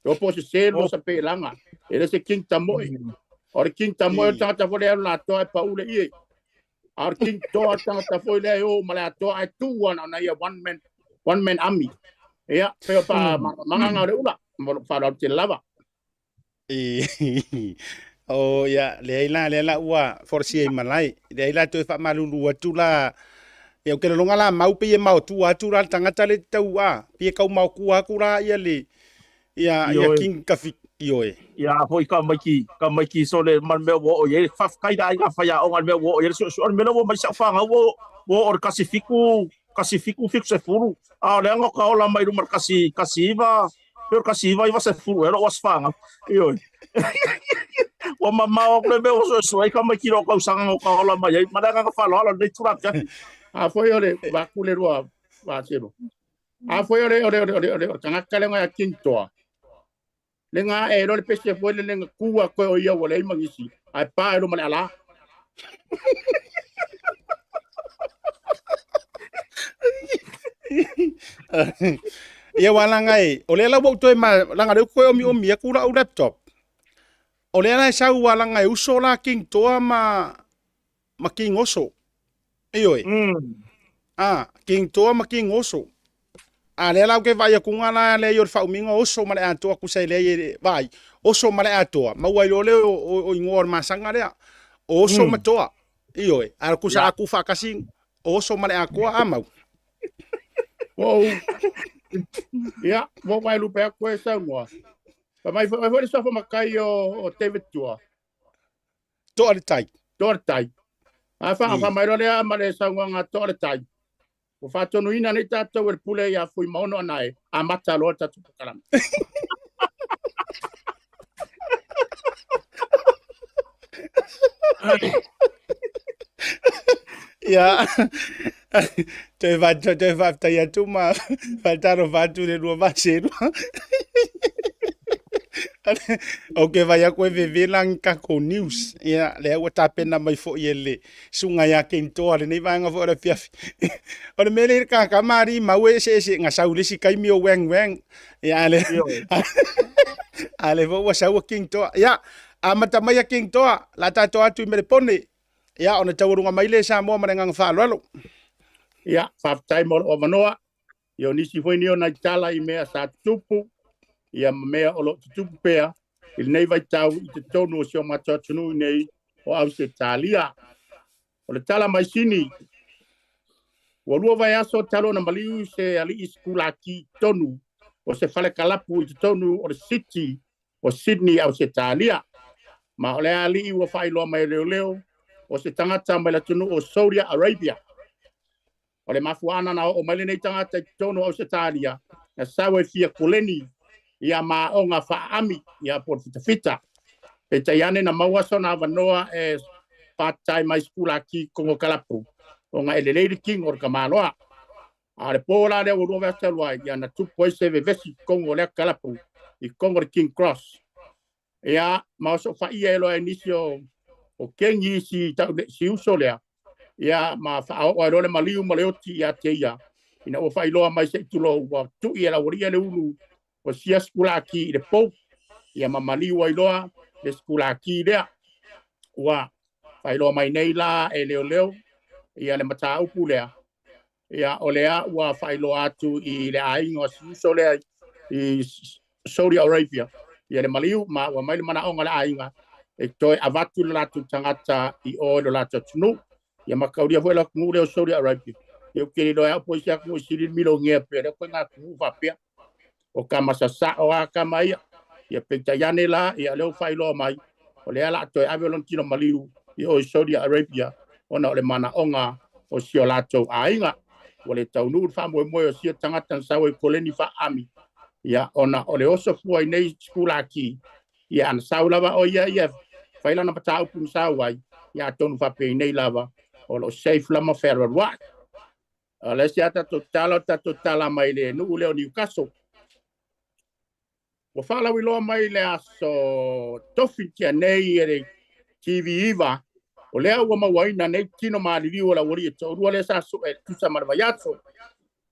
E po o se selu o sa pelaga, e le se King Tamoe. O le King Tamoe o le tagata foi lea e alu i le atoa e pau le ie. A o le King Toa o le tagata foi lea e o ma le atoa ae tu lava na ona ia one man, one man army. Ia, pei o faamalamalamaga o le ula, ma lou faaaloalo tele lava. O ia, leai la, lea la ua folasia i malae. Leai la toe faamalulu atu la Ia, ou te lagona la mau pei e maotua atu la le tagata lea e te tau a, pei e tau maotua atu la ia le ia ia Ioe. King Kafi ioe. Ia a foi ka maiki ka maiki sole ma le mea ua oo i ai. Faafetai le aiga faiaoga i le mea ua oo i ai le suesuega. O le mea lea ua omai sau fanau ua ua oo i le 17 17 70 a o lea na ka ola mai luma i le 19 pei o le 1990 ea lou aso fanau. Ioe. Ua mamao atu le mea ua suesue ai tamaiti i lou tausaga na ka ola mai ai. Ma le agaga faaaloalo i lenei itula afiafi. A foi o le vaku le lua vaselo. A foi o le o le o le o le o le tagata le ngai king toa. Le nga e lo le pese foi le lenga kua koe o ia ua leai ma nisi. Ae pa e lo ma le ala. Ia ua laga e, o lea la ua ou toe ma, laga lea ua toe omiomi atu lau laptop. O lea la e sau ua laga e uso la King Toa ma, ma King Oso. Ioe. Ah, King Toa ma King Oso. A lea la ou te vaai atu la lea i o le faaumiga o oso ma le atoa tusa e leai e vaai. Oso ma le atoa, maua ai loa lea o, o, o igoa o le masaga lea. O oso ma toa. Ioe, a tusa a tu faatasi o oso ma le atoa a mau. Ua ou ia, ua ou vaelupe atu e saunoa. Fai mai foi, foi le suafa matai o, o David Tua. Toa le tai. Toa le tai. A fa, fa mai loa lea ma le saunoaga toa le tai. Ua faatonuina nei tatou e le pule ia Fuimaono Anae, amata loa le tatou polokalame. Ia, toe fa toe faafetai atu ma faatalofa atu i le lua vaselua. Ou te vaai atu e vevela ni tatou news. Ia, lea ua tapena mai foi e le susuga ia Kentoa lenei vaega foi o le afiafi. O le mea lea i le tagata ma alii mau e eseese, na sau i le isi taimi o Wang Wang. Ia, a le, a lea foi ua sau a King Toa. Ia, amata mai a King Toa, la tatou atu i Melepone. Ia, ona taualuga mai lea i Samoa ma le agaga faaaloalo. Ia, faafetai mo lou avanoa. Ia, o nisi foi nei o nai tala i mea sa tutupu, ia ma mea o lo o tutupu pea i lenei vaitau i totonu o si o matou atunuu nei o Ausetalia. O le tala mai Sini, ua lua vaiaso talu ona maliu se alii sikulaki i totonu o se fale kalapu i totonu o le city o Sydney, Ausetalia. Ma o lea alii ua faailoa mai e leoleo o se tagata mai le atunuu o Saudi Arabia. O le mafuaaga na oo mai lenei tagata i totonu o Ausetalia, na sau e fia koleni ia ma aoga faaami ia po o le fitafita. Peitai ane na maua sona avanoa e part time ai sikulaki Kongo Kalapu ona e lelei le tino o le tamaloa. A o le po la lea ua lua vaiaso talu ai, ia na tupu ai se vevesi i totonu o lea kalapu i totonu o le King Cross. Ia, ma osofaia e loa e nisi o, o kengi isi tau si uso lea, ia ma faaoo ai loa le maliu ma le oti ia te ia, ina ua faailoa mai se i tulou ua tui e le aualii le ulu o sia sikulaki i le pou, ia ma maliu ai loa le sikulaki lea. Ua faailoa mai nei la e leoleo ia le mataupu lea, ia o lea ua faailoa atu i le aiga o si uso lea i Saudi Arabia ia le maliu, ma ua mai le manaoga o le aiga e toe avatu le latou tagata i o i lo latou atunuu. Ia ma taulia foi le atunuu lea o Saudi Arabia. Ia ou te le iloa e au po o isi atunuu e sili le milionea pea lea koe atunuu faapea. O tama sasao a tama ia. Ia peitai ane la, ia lea ua faailoa mai, o lea la toe ave lona tino maliu i o i Saudi Arabia ona o le manaoga o si o latou aiga. Ua le taunuu le faamoemoe o sia tagata na sau ai koleni faaami, ia ona o le oso fua i nei sikulaki, ia ana sau lava o ia ia fai lana mataupu na sau ai, ia atonu faapeinei lava o lo o safe lama fealualuai. O le isi a tatou tala, o tatou tala mai le nuu lea o Newcastle. Ua faalauiloa mai le aso Tofi tea nei e le TV9, o lea ua mauaina nei tino maliliu o le aualii e toalua lea sa sue e tusa ma le vaiaso.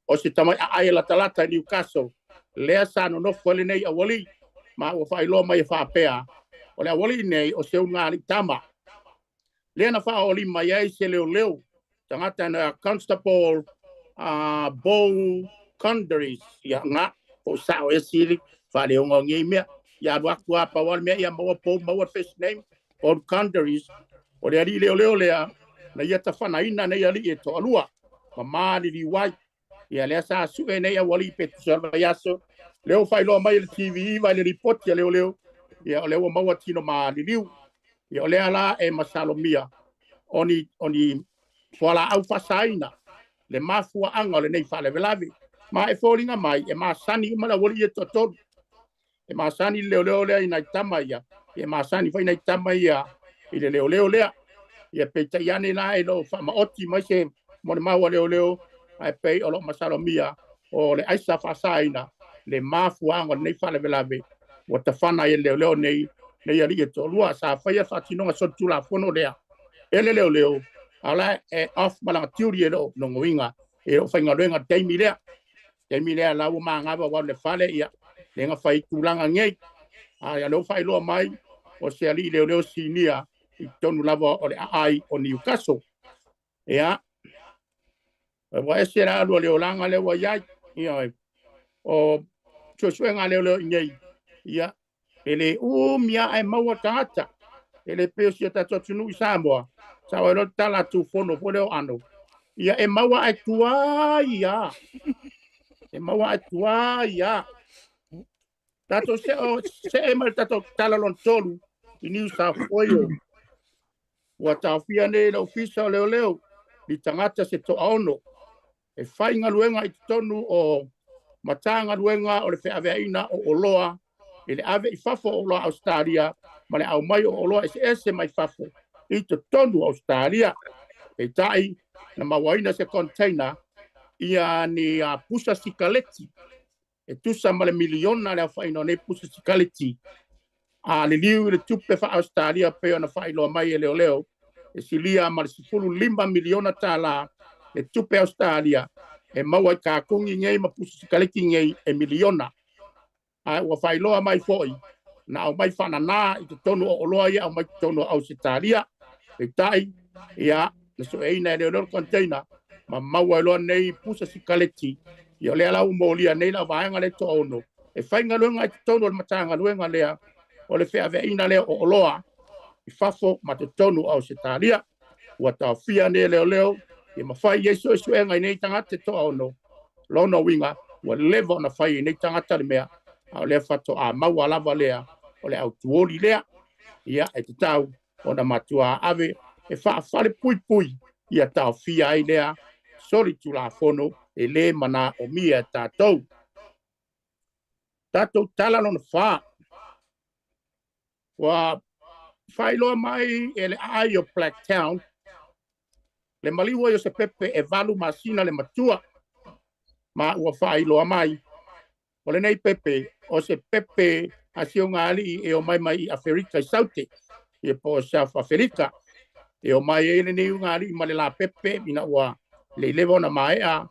O se tamai aai e latalata i Newcastle, lea sa nonofo ai lenei aualii, ma ua faailoa mai e faapea, o le aualii nei o se ulugalii tama. Lea na faaoli mai ai se leoleo tagata na Constable Bo Conderis, ia nga po sao e sili faaleoga o nei mea. Ia alu atu a pau le mea ia maua Bo maua first name Bo Conderis, o le alii leoleo lea na ia tafanaina nei alii e toalua. ma maliliu ai. Ia lea sa sue nei aualii pe tusa o le vaiaso, lea ua faailoa mai e le TV9 i le lipoti a leoleo, ia o lea ua maua tino maliliu. Ia o lea la e masalomia o ni, o ni fualaau faasaina le mafuaaga o lenei faalavelave. Ma e foliga mai e masani uma le aualii ia e toatolu. E masani le leoleo lea i nai tama ia, e masani foi nai tama ia i le leoleo lea. Ia peitai ane la e le o faamaoti mai se molimau a leoleo, ae pei o lo o masalomia o le aisa faasaina le mafuaaga o lenei faalavelave ua tafana ai e le leoleo nei nei alii e toalua. Sa faia le faatinoga solitulafono lea e le leoleo, a o la e off ma lana tiuli, e le o nogoina, e le o faigaluega i le taimi lea. Taimi lea la ua magava ua alu i le fale, ia lea na fai tulaga nei. A ia lea ua faailoa mai o se alii leoleo sinia i totonu lava o le aai o Newcastle. Ia, ua ese la alu o le olaga lea ua i ai. Ia, o suesuega a leoleo i nei, ia, e le umi lava ae maua tagata. E le pei o si o tatou atunuu i Samoa, sao ai loa le tala a Tufono foi lea o Ano, ia e maua ae tuai lava. E maua ae tuai lava. Tatou see mai le tatou tala lona tolu i New South Wales. Ua taofia nei le Ofisa o Leoleo ni tagata se toaono e faigaluega i totonu o Matagaluega o le Feaveaiina o Oloa i le ave i fafo o oloa Ausetalia ma le aumai o oloa eseese mai fafo i totonu o Ausetalia. Peitai, na mauaina se container ia ni pusa sikaleti e tusa ma le miliona le aofaiga o nei pusa sikaleti. A liliu i le tupe faa-Ausetalia pei ona faailoa mai e leoleo, e silia ma le $15 miliona tala le tupe Ausetalia e maua i katoni nei ma pusa sikaleti nei e miliona. Ae ua faailoa mai foi na aumai faanana i totonu o oloa ia aumai totonu o Ausetalia. Peitai, ia, na sueina e leoleo le container ma maua ai loa nei pusa sikaleti. Ia o lea la ua molia nei le auvaega lea e toaono e faigaluega i totonu o le Matagaluega lea o le feaveaiina lea o oloa i fafo ma totonu o Ausetalia. Ua taofia nei e leoleo ia ma fai i ai suesuega i nei tagata e toaono. Lona uiga, ua leva ona fai e nei tagata le mea, a o lea faatoa maua lava lea o le autuoli lea. Ia, e tatau ona matua ave e faafalepuipui ia taofia ai lea solitulafono e le manaomia e tatou. Tatou tala lona fa, ua faailoa mai e le aai o Blacktown le maliu ai o se pepe e 8 masina le matua, ma ua faailoa mai o lenei pepe o se pepe a si ugaalii e omai mai i Aferika i Saute, ia po o South Aferika. E omai ai lenei ugaalii ma le lapepe ina ua le i leva ona maea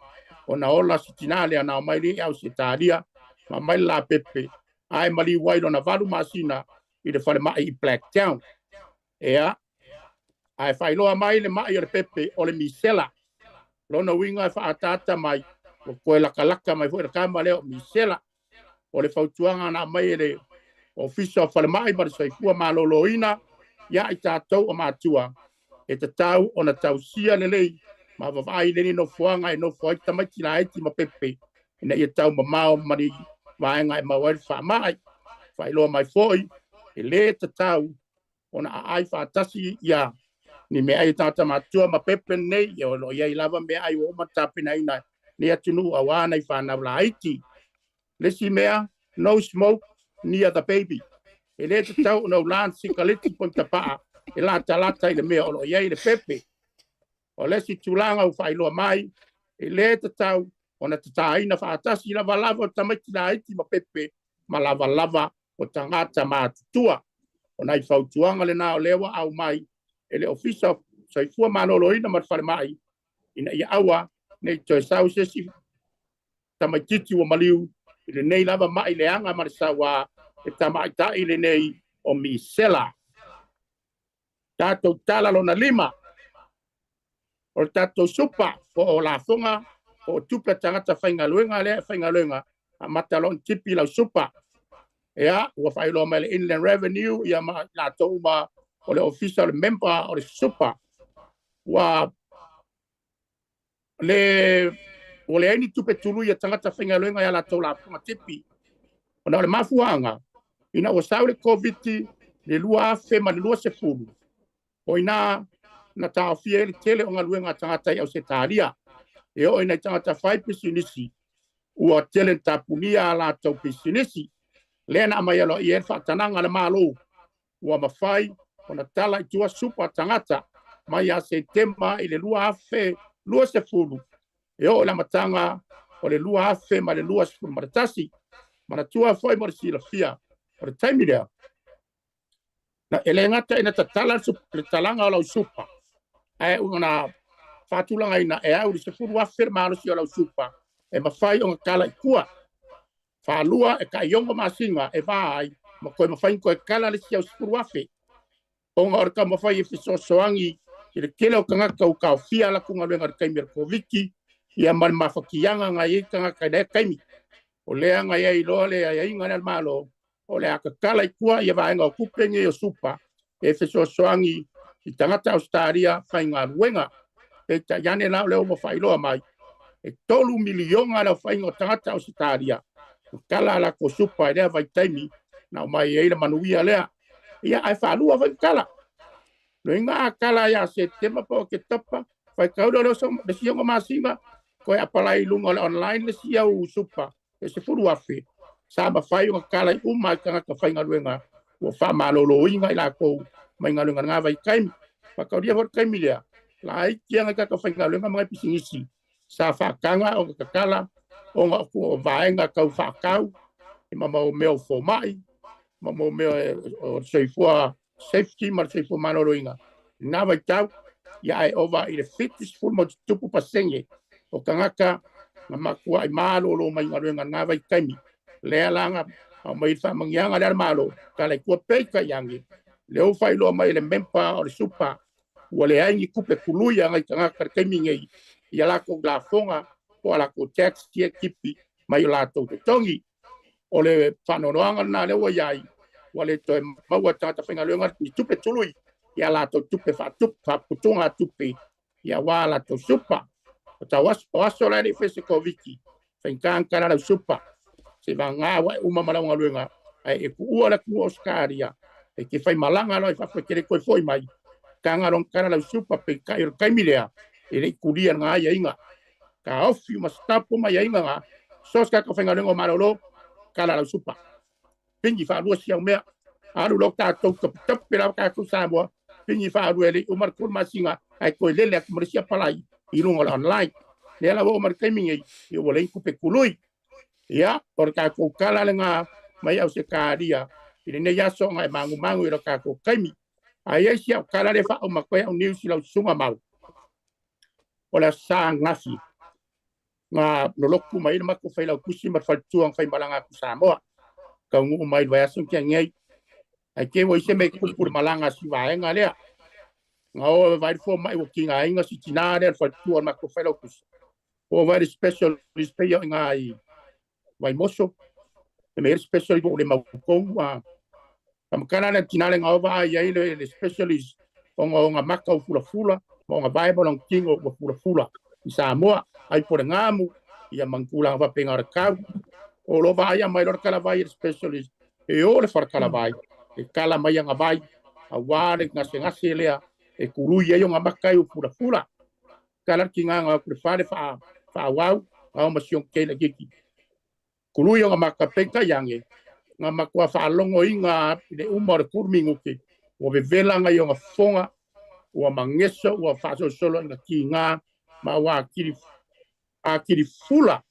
ona ola si tinā lea na omai lea i Ausetalia ma aumai le lapepe, ae maliu ai lona 8 masina i le falemai i Blacktown. Ea, ae faailoa mai le mai o le pepe o le misela. Lona uiga e faaataata mai, ua toe lakalaka mai foi le tama lea o misela. O le fautuaga na aumai e le Ofisa o Falemai ma le Soifua Maloloina ia i tatou o matua, e tatau ona tausia lelei ma vaavaai lelei nofoaga e nofo ai tamaiti laiti ma pepe ina ia taumamao ma ni vaega e maua ai le faamai. Faailoa mai foi, e le tatau ona aai faatasi ia ni meaai a tagata matutua ma pepe nei, ia o lo o i ai lava meaai ua uma ona tapenaina nei atunuu aua nai fanau laiti. Le isi mea, no smoke near the baby. E le tatau ona ula ni sikaleti po o ni tapaa e latalata i le mea o lo o i ai le pepe. O le isi tulaga ua faailoa mai, e le tatau ona tataina faatasi lavalava o tamaiti laiti ma pepe ma lavalava o tagata matutua. O nai fautuaga lena o lea ua aumai e le Ofisa o Soifua Maloloina ma le Falemai ina ia aua ne i toe sau se isi tamaitiiti ua maliu i lenei lava mai leaga ma le sauā e tamaitai lenei o misela. Tatou tala lona lima, o le tatou supa po o lafoga po o tupe a tagata faigaluega lea e faigaluega, amata loa ona tipi lau supa. Ia, ua faailoa mai le Inland Revenue ia ma i latou uma o le ofisa o le member o le supa. Ua Le ua leai ni tupe tului a tagata faigaluega i a latou lafoga tipi, ona o le mafuaaga ina ua sau le Koviti le 2020, o i ina na taofia ai le tele o galuega a tagata i Ausetalia. E oo i nai tagata fai pisinisi, ua tele ina tapunia a latou pisinisi. Lea na aumai aloaia ai le faatanaga a le Malo ua mafai ona tala i tua supa a tagata mai ia Setema i le 2020 e oo i le amataga o le 2021. Manatua foi mo le silafia, o le taimi lea, na, e le gata ina tatala le talaga o lau supa, ae ua faatulagaina e au i le 10,000 le malosi o lau supa e mafai ona tala i tua. Faalua, e tai 6 masina e va ai ma toe mafai ona toe tala le isi au 10,000. Ona o le taumafai e fesoasoani i le tele o tagata ua taofia a latou galuega i le taimi o le Koviti, ia ma le mafatiaga na i ai tagata i lea taimi. O lea na i ai loa le aiaiga lea a le Malo, o le a tatala i tua ia vaega o tupe nei o supa e fesoasoani i tagata Ausetalia faigaluega. Peitai ane la o lea ua faailoa mai, e 3 miliona le aofaiga o tagata Ausetalia ua tala a latou supa i lea vaitaimi na aumai ai le manuia lea. Ia, ae faalua foi tala. Loiga a tala ia Setema po o Oketopa, faitau lea o le isi 6 masina, toe apalai i luga o le online le isi au supa e 10,000, sa mafai ona talai uma i tagata faigaluega ua faamaloloina i latou mai galuega i lena vaitaimi. Faataulia foi le taimi lea, laiti lava nai tagata faigaluega ma nai pisinisi sa faataga ona tatala ona o vaega tau faatau ma mea o fomai ma mea o soifua safety ma le soifua maloloina i lena vaitau, ia ae ova i le 70% o tagata na matuai malolo mai galuega i lena vaitaimi. Lea la na aumai le faamanuiaga lea a le Malo, tala i tua. Peitai ane, lea ua faailoa mai e le member o le Super, ua leai ni tupe tului a nai tagata i le taimi nei i a latou lafoga po o a latou tax ia tipi mai o latou totogi. O le faanoanoaga lena lea ua i ai, ua le toe maua e tagata faigaluega ni tupe tului i a latou tupe faaputuga tupe ia aua a latou supa. O tau aso, o aso la e le i faia se Koviti, faigata ona tala lau supa, seivagana ua e uma ma lau galuega, ae e tuua le atunuu o Ausetalia, e te faimalaga loa i fafo e te le toe foi mai, taga loa ona tala lau supa, peitai o le taimi lea, e le i tulia lena aiaiga. Taofi uma stop uma aiaiga na, so o se tagata faigaluega o malolo, tala lau supa. Pigi faalua si au mea, alu loa tatou taputapu lava tatou Samoa, pigi faalua e le i uma le 3 masina, ae toe lele atu ma le isi apalai i luga o le online. Lea la ua oo mai le taimi nei, ia ua leai ni tupe tului. Ia, o le tatou tala lena mai Ausetalia i lenei aso ona e magumagu i lo tatou taimi. Ae i ai si au tala lea e faauma atu ai au news i lau susuga Mau. O le Aso Sa ananafi na lolotu mai ai le matou failautusi ma le faletua na faimalaga atu i Samoa. Taunuu mai i le vaiaso na tea nei. Ae te i ua i se mea i tupu i le malaga a si vaega lea. Na o e vaai le fomai ua tigaina si tina lea le faletua o le matou failautusi. O vaai le specialist pei o i ina i Vaimoso. E mea le specialist ua ou le mautonu a Tamatala le tina le gaova a i ai le specialist ona o ona maka ua fulafula ma ona vae ma lona tino ua fulafula i Samoa ai po le gamu ia ma ni tulaga faapena o le tau. O lo vaaia mai loa le talavai e le specialist e o le fale talavai e tala mai ana vai aua le gasegase lea e tului ai ona maka ai ua fulafula. Tala le tina na o atu i le fale faaauau ao ma si ona kei laitiiti. Tului ona maka peitai ane na matua faalogoina i le uma o le 3 minute ua vevela nai ona fofoga, ua mageso, ua faasolosolo ina tiga ma ua atili, atili fula.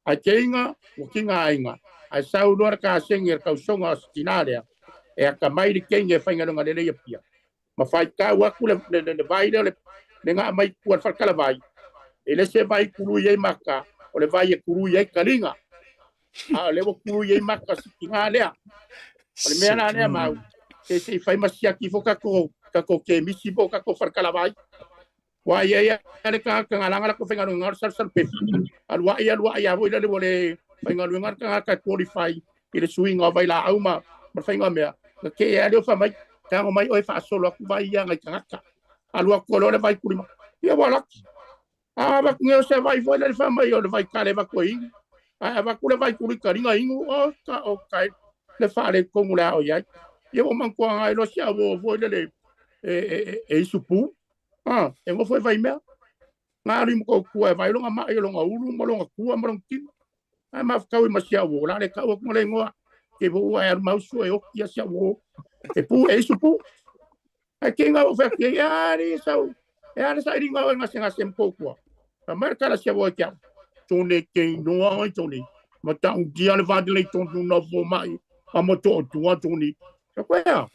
Ae teiga ua tigaina, ae sau loa le kasegi a le tausoga o si tina lea, e atamai le teine e faigaluega lelei Apia, ma faitau atu le, le, le, le vai lea, le, le gaa mai tua le faletalavai, e le se vai tului ai maka, o le vai e tului ai taliga. A o lea ua tului ai maka si tina lea. O le mea la lea mau, se se i fai ma siaki ifo tatou, tatou kemisi po o tatou faletalavai. Ua i ai le tagata na laga latou faigaluega o le salusalu pefi. Alu ai, alu ai lava foi lele ua le faigaluega le tagata e qualify i le suiga o vailaau ma le faiga o mea. Na tee lava lea o fai mai, tago mai oe faasolo atu vai ia nai tagata. Alu atu loa le vai kulima. Ia ua laki. A avatu nei o se vai foi lele fai mai o le vai kale avatu e inu. Ae avatu le vai tuli kaliga inu, o ka o kai le faaletonu le a o i ai. Ia ua manatua agai loa si auō foi lele e e e isupu. A, e nofo e vaimea. Na alu i Motootua e vaai lona mai o lona ulu ma lona tua ma lona tino. Ae mafutaui ma si auō, o le a le tau atu le igoa. Ke ua e alu mausu e oti ia si auō. E pu e isupu. Ae ke ngau o fai e ali sau. E ale sailiga o e gasegase Motootua. Fai mai le tala si auō e te au. Tone te inoa oi tone. Ma ta'utia le fa'atele i tonu na fomai a Motootua tone. Ka koe a.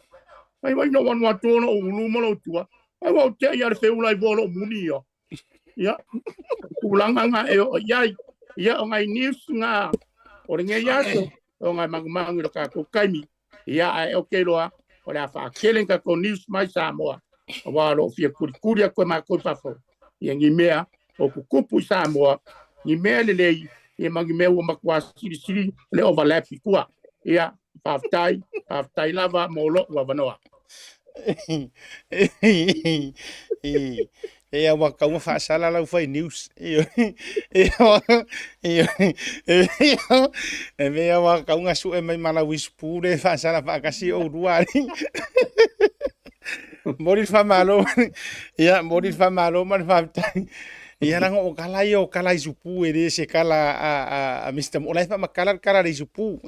Ai mai no wanu atu ona ulu ma lo tua. Ai wa te ia le feula i fo lo muni ia. Ia. Tulaga nga e o iai. Ia o ngai news nga o le ngai aso o ngai mangumangu i lo kākou kaimi. Ia ae o ke loa o le a whaakele ka ko news mai Samoa. Aua lo fia kulikuli aku e mākou i fafo. Ia ni mea o kukupu i Samoa, ni mea lelei, ia ma ni mea ua matua silisili le overlap i tua. Ia, faafetai, faafetai lava mo lo'u avanoa. E ua tau na faasala lau fai news. E mea ua tau na sue mai ma lau isupu le faasala faatasi oulua alii. Momoli le faamalo, ia momoli le faamalo ma le faafetai. Ia leaga o tala ia o tala isupu e le se tala a Mister Mo, o la e faamatala le tala a le isupu.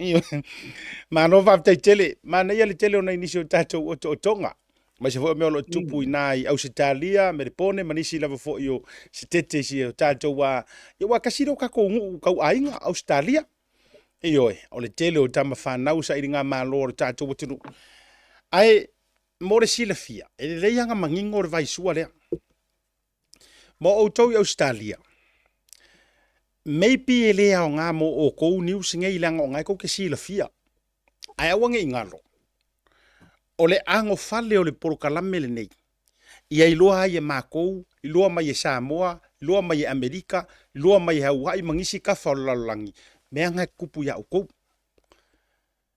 Malo faafetai tele, manaia le tele o nai nisi o tatou otootoga. Aemaise foi o mea o lo o tupu i na i Ausetalia, Melepone ma nisi lava foi o sitete i si o tatou a, ia ua tasi lea o tatou nuu tauaiga, Ausetalia. Ioe, o le tele o tama fanau sailigamalo a le tatou atunuu. Ae mo le silafia, e lelei lava na manino le vaisua lea. Mo outou i Ausetalia, maybe e le aoga mo outou news nei leaga o na e tou te silafia. Ae aua ne i galo, o le anofale o le polokalame lenei, ia iloa ai e makou, iloa mai e Samoa, iloa mai e Amerika, iloa mai e Haua'i ma nisi tafa o le lalolagi, mea na e tutupu ia outou.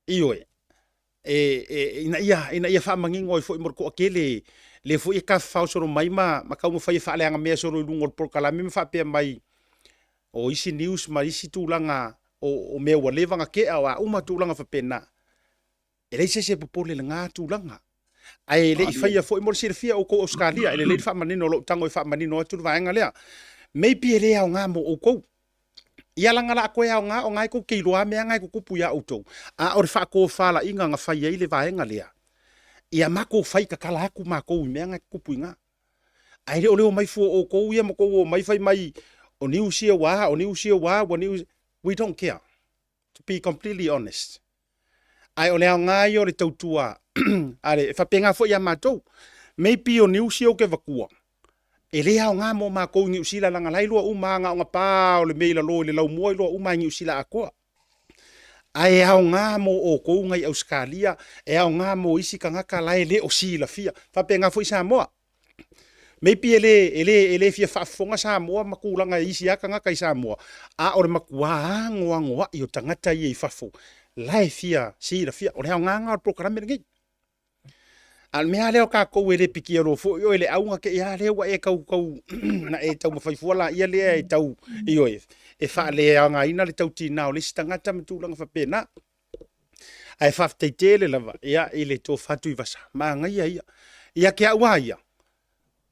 Ioe, e, e, ina ia, ina ia faamanino ai foi mo le toatele, lea foi e tafafao solo mai ma, ma taumafai e faaleaga mea solo i luga o le polokalame ma faapea mai, o isi news ma isi tulaga o, o mea ua leva na tea, o a uma tulaga faapena. E leai se isi e popole i lena tulaga. Ae e le i faia foi mo le silafia e outou Ausetalia, e lelei le faamanino o lou tago e faamanino atu le vaega lea. Maybe e le aoga mo outou. Ia leaga la toe aoga o na e tou te iloa mea na e tutupu ia outou. A o le faatofalaiga na fai ai le vaega lea, ia matou fai tatala atu matou i mea na e tutupu i ina. Ae le o le omai fua o outou ia ma tou omai fai mai o news ia ua a, o news ia ua a, ua news, we don't care. To be completely honest. Ae o le aoga ia o le tautua a le, e faapena foi ia matou. Maybe o news ia ou te avatua, e le aoga mo matou i Niu Sila leaga la e iloa uma lava na ona pa o le mea i lalo i le laumua iloa uma i Niu Sila atoa. Ae aoga mo outou nai Ausetalia, e aoga mo isi tagata la e le o silafia. Faapena foi Samoa. Maybe e le, e le, e le fia faafofoga Samoa ma tulaga e isi lava tagata i Samoa, a o le matua anoanoai o tagata ia i fafo la e fia silafia. O le aoga lena o le polokalame lenei. A o le mea lava lea o tatou e le pikia loa foi oe i le auga te i a lea ua e tau tau na e taumafai fua laia lea e tau ioe e faaleaogaina le tautinā o le isi tagata ma tulaga faapena. Ae faafetai tele lava ia i le tofa Tuivasa, manaia ia. Ia te au lava ia,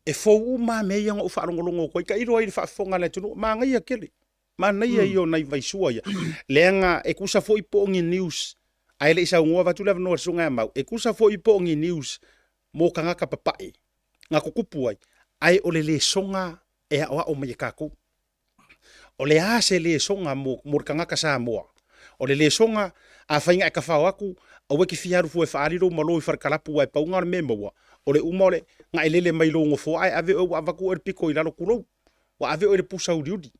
e fou uma lava mea ia na ou faalogologo atu ai, tailo ai i le faafofoga a le atunuu, manaia tele. Manaia ia o nai vaisua ia. Leaga e tusa foi po o ni news, ae le i saunoa avatu le avanoa i le Susuga ia Mau, e tusa foi po o ni news mo tagata papae na tutupu ai, ae o le lesoga e aoao mai e tatou. O le a se lesoga mo, mo le tagata Samoa? O le lesoga, afai na e tafao atu, aua e te fia alu fua e faaali lou malo i falekalapu aua e pau na o le mea e maua, o le uma o le, na e lele mai lou nofoa ae ave oe ua avatu oe le pito i lalo tulou. Ua ave oe i le pusa uliuli.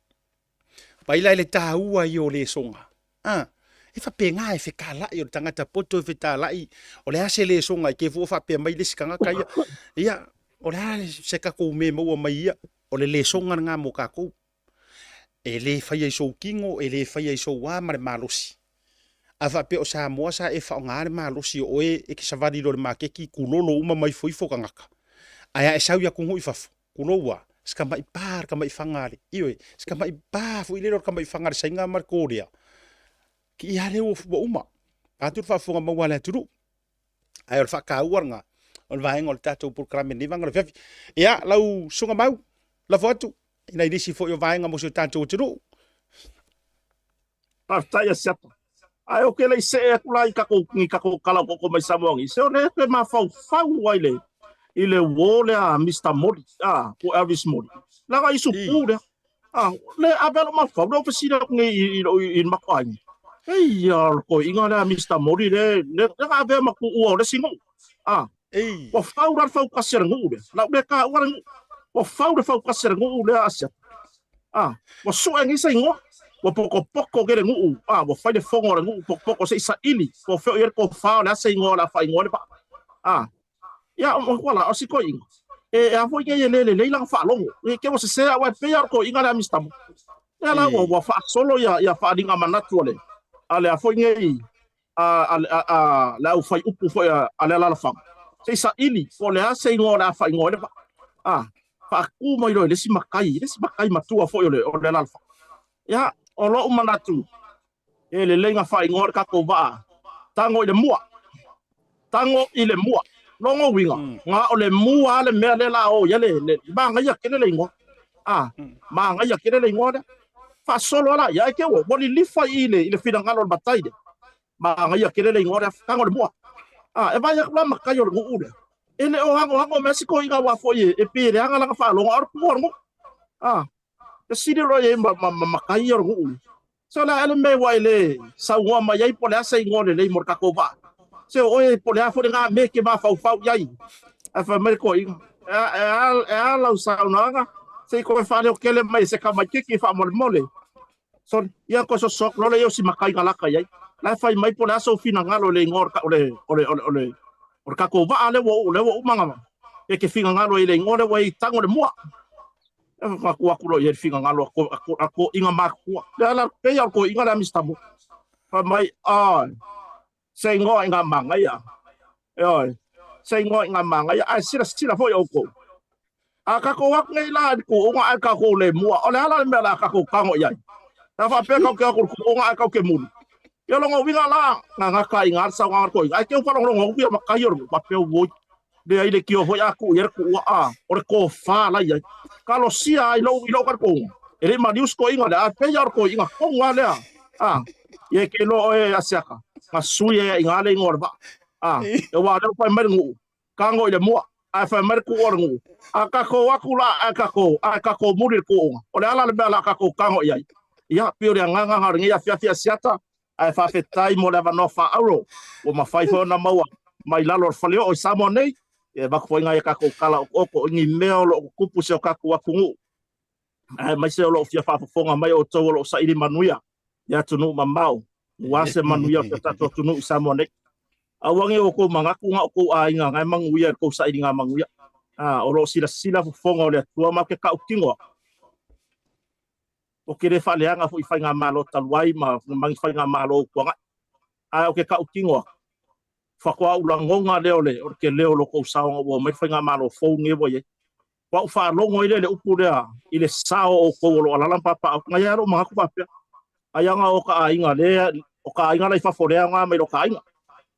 Vaai la i le taua ia o lesoga. A, e faapena e fetalai, o le tagata poto e fetalai, o le a se lesoga i te fua faapea mai le isi tagata ia. Ia, o le a se tatou mea e maua mai ia, o le lesoga lena mo tatou. E le faia i sou tino, e le faia i sou a ma le malosi. A faapea o Samoa sa e faaaoga le malosi o oe e te savali loa i le maketi, kulolo uma ma ifoifo tagata. Ae a e sau i atunuu i fafo, Kulou a, Si tamai pa le tamai fanga le, ioe, si tamai pa foi lele o le tamai fanga le Saina ma le Korea. Ki ia le ua uma. Atu le faafofoga maua a le atunuu. Ae o le faataua lena o le vaega o le tatou polokalame lenei vaega o le afiafi. Ia, lau Susuga Mau, lafo atu i nai nisi foi o vaega mo si o tatou atunuu. Faafetai Asiata. Ae ou te le i see atu la i tatou ni tatou tala okoko mai Samoa nei, se o lea toe mafaufau ai le i le uo lea a Mister Moli, a, po o Elvis Moli. Leaga i supu lea. A, le ave lou mafaufau, lea ou fesili atu nei i, i, i, i le matou aiga. Ei, a, o le toeaina lea a Mister Moli le, le, le na avea ma tuua o le isi nuu. A, Ei. ua fau la le fautasi a le nuu lea. Lau le taua le nuu. Ua fau le fautasi a le nuu lea a Asiata. A, ua sue nei se igoa. Ua potopoto nei le nuu. A, ua fai le fono a le nuu potopoto se i saili. Po o fea o i ai le tofa o le a se igoa o le a faaigoa ai le vaa. A, ia, o matua la, o si toeaina. E, a foi nei e le lelei lana faalogo. E te ua sese au ae pei lava o le toeaina lea a Mister Mo. Lea la ua, ua faasolo ia, ia faaaliga manatu a le, a le a foi nei, a, a, a, a le aufai upu foi a, a le alaalafaga, se i saili po o le a se igoa o le a faaigoa ai le vaa. A, faatu mai loa i le isi matai, i le isi matai matua foi o le, o le alaalafaga. Ia, o lou manatu, e lelei na faaigoa le tatou vaa, tago i le mua. Tago i le mua. Lona uiga, na o le mua lava le mea lea la o i ai le, le, manaia tele le igoa. A, manaia tele le igoa lea. Faasolo lava la ia, ae te ua, ua lilifa i i le, i le finagalo o le matai lea. Manaia tele le igoa lea, tago i le mua. A, e vaai atu la matai o le nuu lea, e le o anoano mai si toeaina aua foi e, e pei e leaga lana faalogo, a o le tua o le nuu. A, fesili loa i ai ma, ma, ma matai ia o le nuu lea. Se o le a ea le mea ua e le saunoa mai ai po o le a se igoa lelei mo le tatou vaa? Se o oe po o le a foi lena mea e te mafaufau i ai? Ae fai mai le toeaina, E a, e a, e a lau saunoaga? Se i toe faaleo tele mai e se tamaitiiti faamolemole. Sole, ia toe soso atu loa lea i o si matai na laka i ai. La e fai mai po o le a sou finagalo i le igoa o le, o le, o le, o le, o le tatou vaa lea ua, lea ua uma ona e te finagalo i le igoa lea ua e i tago i le mua. E faatua atu loa i ai le finagalo a toeaiina matutua. Lea la, pei lava o le toeaina lea a Mister Mo. Fai mai, Oi, se igoa i ngā māngaia. Ioe, se igoa i ngā māngaia, ae silasila foi oukou. A kakou aku nei la i le kuʻuga ae kakou le mua, o le a la le mea o le a kakou tago i ai? Pe a faapea kau ke aku i le kuʻuga ae kau ke muli. Ia lona uiga la, gagata i ngā le sauaga a le toeaina, ae keu faalogologo atu ia matai o le nuu, faapea, Oi, leai le kio foi a tuu i ai le kuua, a, o le tofa la i ai. Kalosia ai lou, i lou talitonuga, e le i maliu se toeaina lea, ae pei lava o le toeaina tonu lava lea, a, ia e ke iloa oe Asiata, na sui ai i ina le igoa o le vaa. A, aua o lea ua fai mai le nuu, tago i le mua, ae fai mai le kuua o le nuu, a tatou atu la, ae tatou, ae tatou muli i le kuuga, o le a la le mea o le a tatou tago i ai? Ia, pei o le agaga lena o lenei afiafi Asiata, Ae faafetai mo le avanoa faaauro ua mafai foi ona maua mai lalo o le faleoo i Samoa nei, e avatu foi nai a tatou tala okoooko i ni mea o lo o tutupu i si o tatou atunuu, aemaise o lo o fia faafofoga mai outou o lo o saili manuia i atunuu mamao, aua se manuia o si o tatou atunuu i Samoa nei. Aua ne i outou manatu na o tou aiga na e manuia i le tou sailiga manuia. A, o lo o silasila fofoga o le Atua ma ke tautino aku. Ou te le faaleaga foi i faigamalo talu ai ma ni faigamalo o tuanai. Ae o ke tautino aku, faatoa ou lagona lea o le o le tele o lo tou saoga ua omai le faigamalo fou lenei ua i ai. Faatoa ou faalogo ai lea i le upu lea i le sao o outou o lo o alaala ma papaaao, na i ai lava lou manatu faapea, ai lava na o ka aiga lea, o ka aiga la i fafo lea aoga mai lo ka aiga.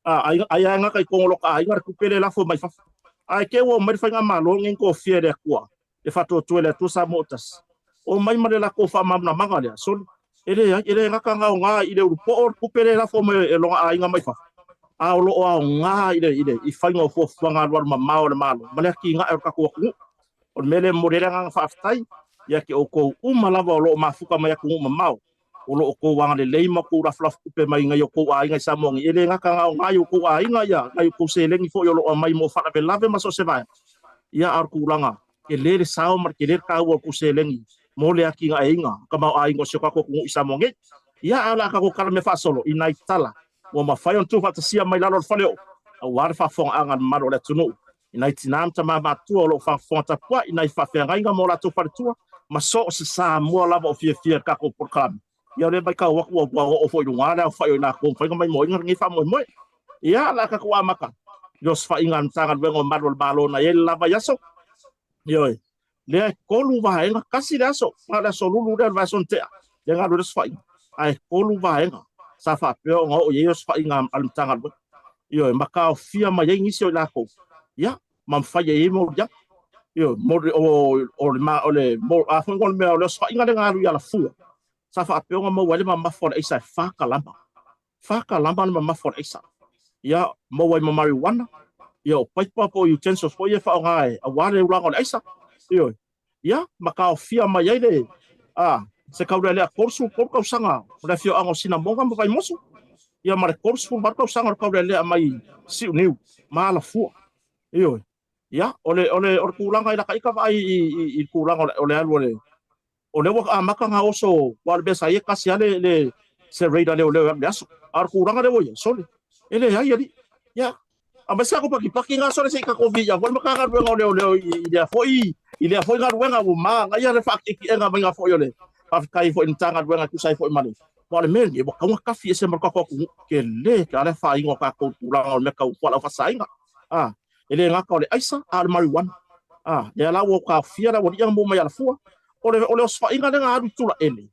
A, ai, ai lava e gata i totonu o lo ka aiga le tupe lea e lafo mai fafo. Ae te i ua omai le faigamalo lenei na tofia e le Atua e faatuatua i le Atua Samoa o tasi. Omai ma le latou faamalamalamaga lea, sole, e leai, e le gata ona aoga i le ulupoo le tupe lea e lafo mai e lona aiga mai fafo, a o lo o aoga i le, i le, i faiga o fuafuaga alualu mamao a le Malo ma le atinae o le tatou atunuu. O le mea lea e momoli ai le agaga faafetai ia te outou uma lava o lo o mafuta mai atunuu mamao, o lo o outou agalelei ma outou lafolafotupe mai nai o outou aiga i Samoa nei. E le gata na o nai o outou aiga ia, nai o outou seleni foi o lo o aumai mo faalavelave ma so o se vaega. Ia, a o le tulaga, tele le sao ma le tele le taua o le tou seleni mo le atinaeina o tamaoaiga o si o tatou atunuu i Samoa nei. Ia, ae o le a tatou tala mea faasolo i nai tala ua mafai ona tuufaatasia mai lalo o le faleoo aua le faafofogaaga a le mamalu o le atunuu i nai tinā ma tamā matutua o lo o faafofoga tapuai i nai faafeagaiga ma o latou faletua ma so o se Samoa lava o fiafia i le tatou polokalame. Ia o lea e matau atu ua oo foi i luga le aofai o i latou ua mafai ona maimoaina lenei faamoemoe. Ia, o le a tatou amata i le osofaiga a le Matagaluega o Malu o le Malo na i ai le la vaiaso. Ioe. Lea e 3 vaega, tasi le aso, na o le aso lulu lea o le vaiaso na tea, lea na alu ai le osofaiga, ae 3 vaega sa faapea ona oo i ai osofaiga a le Matagaluega. Ioe, ma taofia mai ai nisi o i latou, ia, ma mafai ai moliaga. Ioe, mo, o, o le, o le, mo, a foi o le mea o le osofaiga lea na alu i Alafua, sa faapea ona maua ai le mamafa o le aisa e 4 kalama. 4 kalama le mamafa o le aisa. Ia, maua ai ma marijuana, ia o paipa po o utensils foi ia e faaaoga e, aua le ulaga o le aisa. Ioe. Ia, ma taofia mai ai le, a, se taulealea 33 tausaga o le afioaga o Sinamoga ma Vaimoso, ia ma le 38 tausaga o le taulealea mai Siuniu ma Alafua. Ioe. Ia, o le, o le, o le tulaga i laka ita vaai i, i, i le tulaga o le, o le alu o le, o lea ua amata ona oso, aua o le mea sa i ai e tasi lava le, le, se raid a leoleo e alu i le aso. A o le tulaga lea ua i ai, sole, e leai alii. Ia, aumai se tatou pakipaki na sole se i tatou viia foi le Matagaluega o Leoleo i, i lea foi, i lea foi galuega ua manaia le faaki'eki'ega maiga foi o le faafetai foi i le Matagaluega e tusa ai foi ma le aua o le mea lenei ua tatau ona tafi ese ma le tatou atunuu tele a le afaina o tatou i le tulaga o le mea tau fualaau faasaina. A, e le gata o le aisa a o le marijuana. A, lea la ua taofia le aualii na maua mai Alafua. O le, o le osofaiga lea na alu i Tulaele,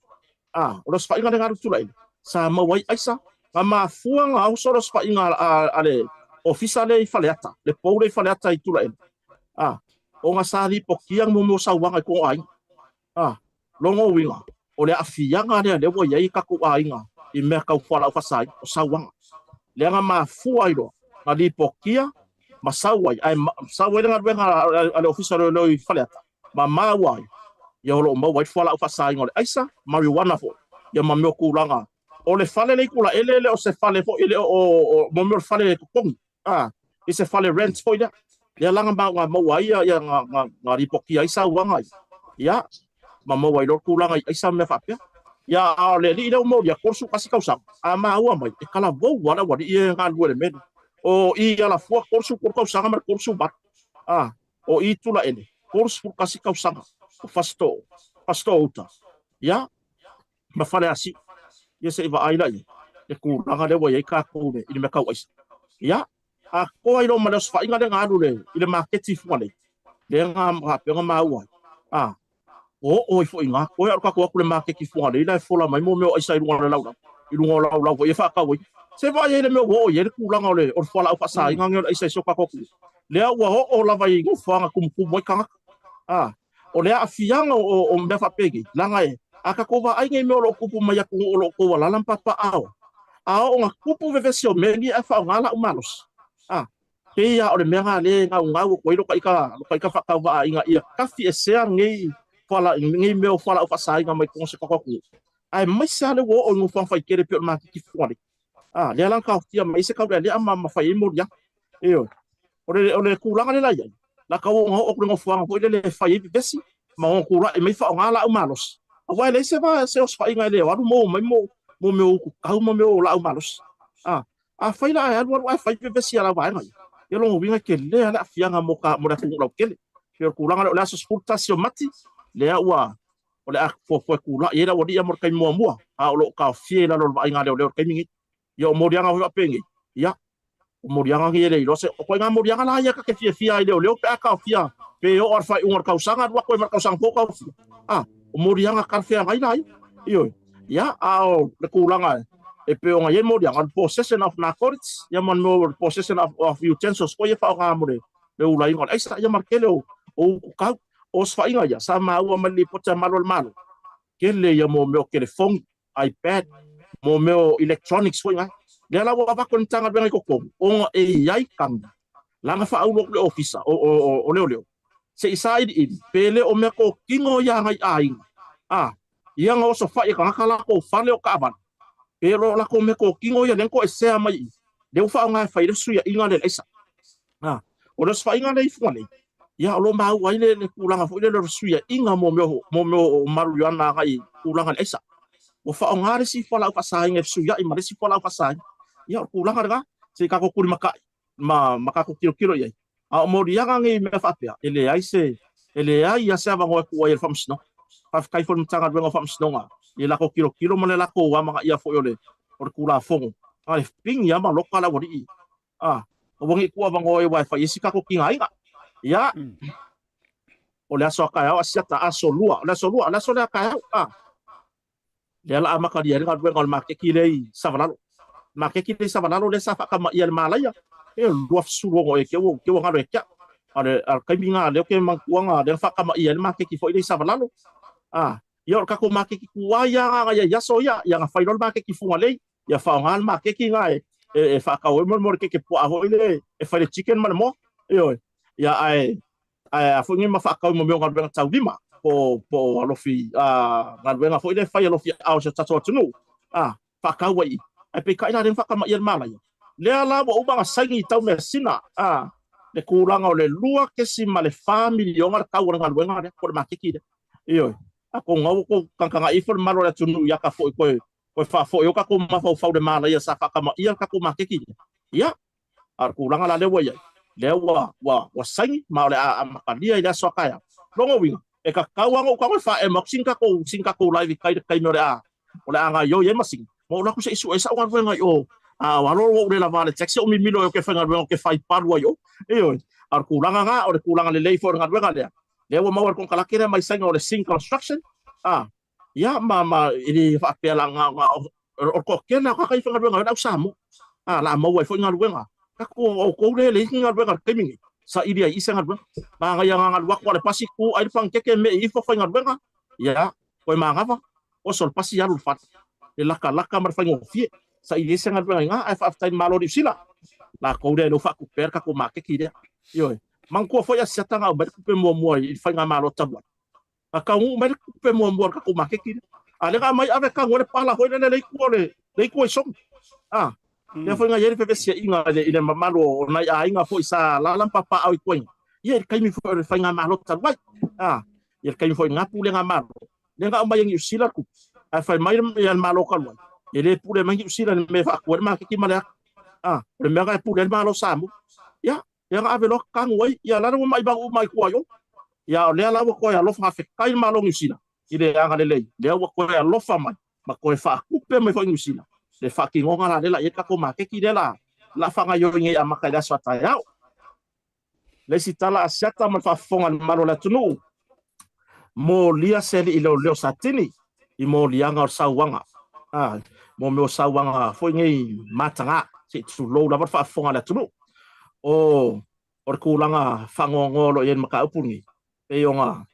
a, o le osofaiga lea na alu i Tulaele, sa maua ai aisa, na mafua na oso le osofaiga a, a, a le ofisa lea i Faleata, le pou lea i Faleata i Tulaele. A, ona sa lipotia mo mea o sauaga i totonu o aiga. A, lona uiga, o le aafiaga lea lea ua i ai tatou aiga i mea tau fualaau faasaina, o sauaga. Lea na mafua ai loa na lipotia ma sau ai, ae sau ai le galuega a le Ofisa o Leoleo i Faleata, ma maua ai, ia o lo o maua ai le fualaau faasaina o le aisa, marijuana foi, ia ma mea o tulaga. O le fale lea i Tulaele e le o se fale foi, e le o, mo mea o le fale e totogi. A, i se fale rent foi lea. Lea la na maua ai ia, na, na, na lipotia ai sauaga ia. Ia, ma maua ai loa le tulaga i aisa ma mea faapea. Ia, a o le alii lea ua molia, 31 tausaga, a maua mai, e talavou lava le aualii ia e galulue i le mea lea. O i Alafua, 33 tausaga ma le 38. A, o i Tulaele, 31 tausaga, o Fasitoo, Fasitoo uta. Ia, ma Faleasiu. Ia se i vaai la i ai le tulaga lea ua i ai tatou i le mea tau aisa. Ia, a toa ai loa ma le osofaiga lea na alu i le maketi i Fugalei, lea na faapea ona maua ai, a, ua oo ai foi i ina. Toe lava o le tatou atu i le maketi i Fugalei la e fola mai mea o aisa i luga o le laulau, i luga o laulau foi e faatau ai. Se vaai ai le mea ua oo i ai le tulaga o le fualaau faasaina o le aisa i si o tatou atunuu. Lea ua oo lava i nofoaga tumutumu ai tagata. A, O le aafiaga o mea faapenei, leaga e, a tatou vaai nei mea o lo o tupu mai atunuu o lo o tou alaala ma papaaao, a oo ina tupu vevesi o mea nei ae faaaoga laau malosi, a, pei lava o le mea lena lea e naunau atu ai lo ta ita, lo ta ita faatauvaa ina ia tafiesea nei fuala, nei mea o fualaau faasaina mai totonu o si o tatou atunuu, aemaise lava lea ua oo i nofoaga faitele e pei o le maketi Fugalei. A, lea la na taofia mai ai se taulealea ma, ma fai ai moliaga. Ioe. O le, o le tulaga lea la i ai, la tau ona oo atu i le nofoaga foi lele e fai ai vevesi, ma ono tulai mai faaaoga laau malosi. Aua e leai se va, se osofaiga e le o alu maua mai mo, mo mea o ututau ma mea o laau malosi. A, afai la ae alu alu ae fai vevesi a lau vaega ia, ia lona uiga e tele lava le aafiaga mo ka, mo le atunuu lautele. Pei o le tulaga lea, o le aso 11 o Mati, lea ua, o le a fuafua e tulai ai le aualii mo le taimi muamua, a o lo o taofia i lalo o le vaaiga a leoleo i le taimi lenei. Ia o moliaga foi faapenei, ia, o moliaga nei e le iloa se, o ituaiga moliaga la ia ta te fiafia ai leoleo pe a taofia, pe oo lava i le faaiuga o le tausaga alu atu ai ma le tausaga fou taofia. A, o moliaga talafeagai la ia. Ioe. Ia, a o le tulaga e pei ona i ai moliaga, o le possession of narcotics, ia ma le mea o le possession of utensils foi ia e faaaoga mo le ulaina o le aisa, ia ma le tele o ututau. O osofaiga ia, sa maua mai le lipoti a Malu o le Malo, tele ia mo mea o telefoni, iPad, mo mea o electronics foi na. Lea la ua avatu e le Matagaluega i totonu, ona e i ai tagi, la na faaulu atu le Ofisa o Leoleo, se i sailiili, pe le o mea totino ia a nai aiga, a, ia na osofai e tagata latou fale o taavale, pe le o latou mea totino ia lea na toesea mai i i, lea ua faaaoga e fai ai le fesuiaiga lea i le aisa. A, o le osofaiga lea i Fugalei, ia o lo o maua ai le, le tulaga foi lea o le fesuiaiga mo mea, mo mea o marijuana agai i tulaga i le aisa. Ua faaaoga le isi fualaau faasaina e fesuiai ma le isi fualaau faasaina. Ia o le tulaga lena, se i tatou tulimatai ma, ma tatou tilotilo i ai. A o moliaga nei i mea faapea, e leai se, e leai lava se avanoa e tuu ai e le Faamasinoga. Faafetai foi i le Matagaluega o Faamasinoga i le latou tilotilo ma le latou amanaia foi o le, o le Tulafono. A e pigi lava ma loka le aualii A, aua ne i tuu avanoa aua e fai ai si tatou tigaina. Ia. O le aso a taeao Asiata, aso lua, o le aso lua, o le aso lea taeao, a. Lea la amatalia ai le galuega o le maketi lea i Savalalo. Maketi lea i Savalalo lea sa faatamaia e le Malaia, e 26 ea ke ua galo ia te au. A o le taimi lena lea ou te manatua na lea na faatamaia ai le maketi foi lea i Savalalo. A, ia o le tatou maketi tuai lava na i ai i aso ia, ia na fai loa le maketi i Fugalei, ia faaaoga le maketi lena e faatau ai mo le keke puaa foi lea e fai le chicken ma le moa. Ioe. Ia ae Ae a foi nei ma faatau ma mea o galuega taulima po o alofi galuega foi lea e fai alofi aao i si o tatou atunuu, a faatau ai i. Ae peitai la lea na faatamaia e le Malaia. Lea la ua uma ona saini i Taumeasina a le tulaga o le $2.4 miliona le tau o le galuega lea po o le maketi lea. Ioe. Atonu na ua outou tagatagai ifo le mamalu o le atunuu i ata foi toe faafoi ai o tatou mafaufau i le Malaia sa faatamaia le tatou maketi lea. Ia, A o le tulaga la lea ua i ai, lea ua, ua, ua saini ma o le a amatalia i le aso a taeao. Lona uiga, e tatau lava ona ou tago e faaemo atu sina tatou, sina tatou live i tai i le taimi o le a, o le a gaoioi ai masini, ma ou alu atu se i sue sau galuega i o, a o alo ua ou le lava le taxi ou mimilo ai ou te faigaluega ou te fai palu ai i o. Ioe. A o le tulaga na, o le tulaga lelei foi o le galuega lea, lea ua maua e le konekarate lea mai Saina o le Sing Construction, a, Ia, ma, ma, e le faapea la na, na, o le toatele lava o tagata ia e faigaluega ai le au Samoa. A, la maua ai foi galuega. Tatou o outou lea e leai ni galuega i le taimi nei, saili ai i se galuega. Manaia na alu atu lava le pasi, tu ai le panikeke mei ifo faigaluega, ia, toe manava, oso le pasi alu i le fale. Le latalata ma le faigofie, saili ai se galuega i ina, ae faafetai i le Malo o Niu Sila, latou lea e le o faatupea le tatou maketi lea. Ioe. Manatua foi Asiata na aumai le tupe muamua i le faigamalo talu ai. A taunuu mai le tupe muamua a le tatou maketi lea. A lea na aumai ave tanu ai le pala foi lele le itu o le le itu o Isogi. A, lea foi na i ai le fevesiaiga i le i le mamalu o nai aiga foi sa alaala ma papaaao i tua i ina. Ia i le taimi foi o le faigamalo talu ai. A, ia le taimi foi i na Pulega Malo, lea na aumai e Niu Sila le tupe, ae fai mai le Malo talu ai, e le pule mai Niu Sila i le mea e faatu ai le maketi ma le ata. A, o le mea na e pule ai le Malo o Samoa. Ia, Ia na ave loa tanu ai, ia lale ua maimau uma i tua i o. Ia o lea la ua toe alofa faafetai le Malo o Niu Sila i le agalelei, lea ua toe alofa mai ma toe faatupe mai foi Niu Sila le faatinoga la lea la i ai le tatou maketi lea la la faagaioi nei amata i le aso a taeao. Le isi tala a Siata ma le faafofoga a le mamalu o le atunuu, molia se alii leoleo Satini i moliaga o le sauaga, a, mo mea o sauaga foi nei mataga, se i tulou lava le faafofoga a le atunuu. O, o le tulaga faanoanoa o lo o i ai le mataupu lenei, pei ona,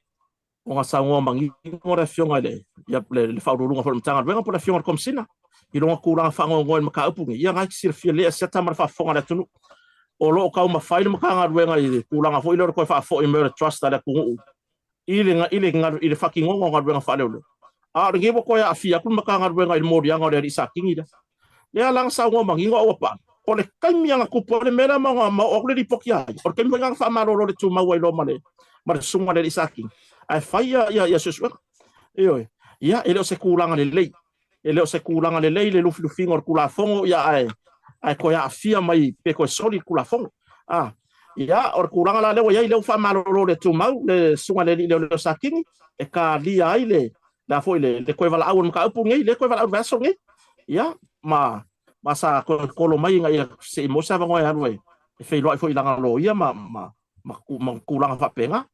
ona saunoa manino le Afioga i le, ia, le, le Faauluuluga foi o le Matagaluega po o le Afioga i le Komesina i lona tulaga faanoanoa i le mataupu lenei. Ia, na e silafia lelei Asiata ma le faafofoga a le atunuu. O lo o taumafai le Matagaluega i le tulaga foi lea o le toe faafoi mai o le trust a le atunuu i le, i le, i le faatinoga o galuega faaleoleo. A o lenei ua toe aafia atu le Matagaluega i le moliaga o le alii Satini lea. Lea la na saunoa manino au a o le taimi lava na tupu ai le mea lea ma, ma oo atu le lipoti a ia, o le taimi foi lena na faamalolo le tumau ai loa ma le, ma le susuga i le alii Satini, ae fai ia, ia, ia suesuega. Ioe. Ia, e le o se tulaga lelei. E le o se tulaga lelei le lufilufiga o le Tulafono, ia ae, ae toe aafia mai pe toe soli le Tulafono. A, ia, o le tulaga la lea ua i ai, lea ua faamalolo le tumau le susuga i le alii leoleo Satini, e talia ai le, le a foi le, le toe valaau o le mataupu lenei, lea toe valaau i le vaiaso lenei. Ia, ma, ma sa toe kolo mai ina ia se i maua se avanoa e alu e, e feiloai foi i lana loia ma, ma, ma, ma tulaga faapena.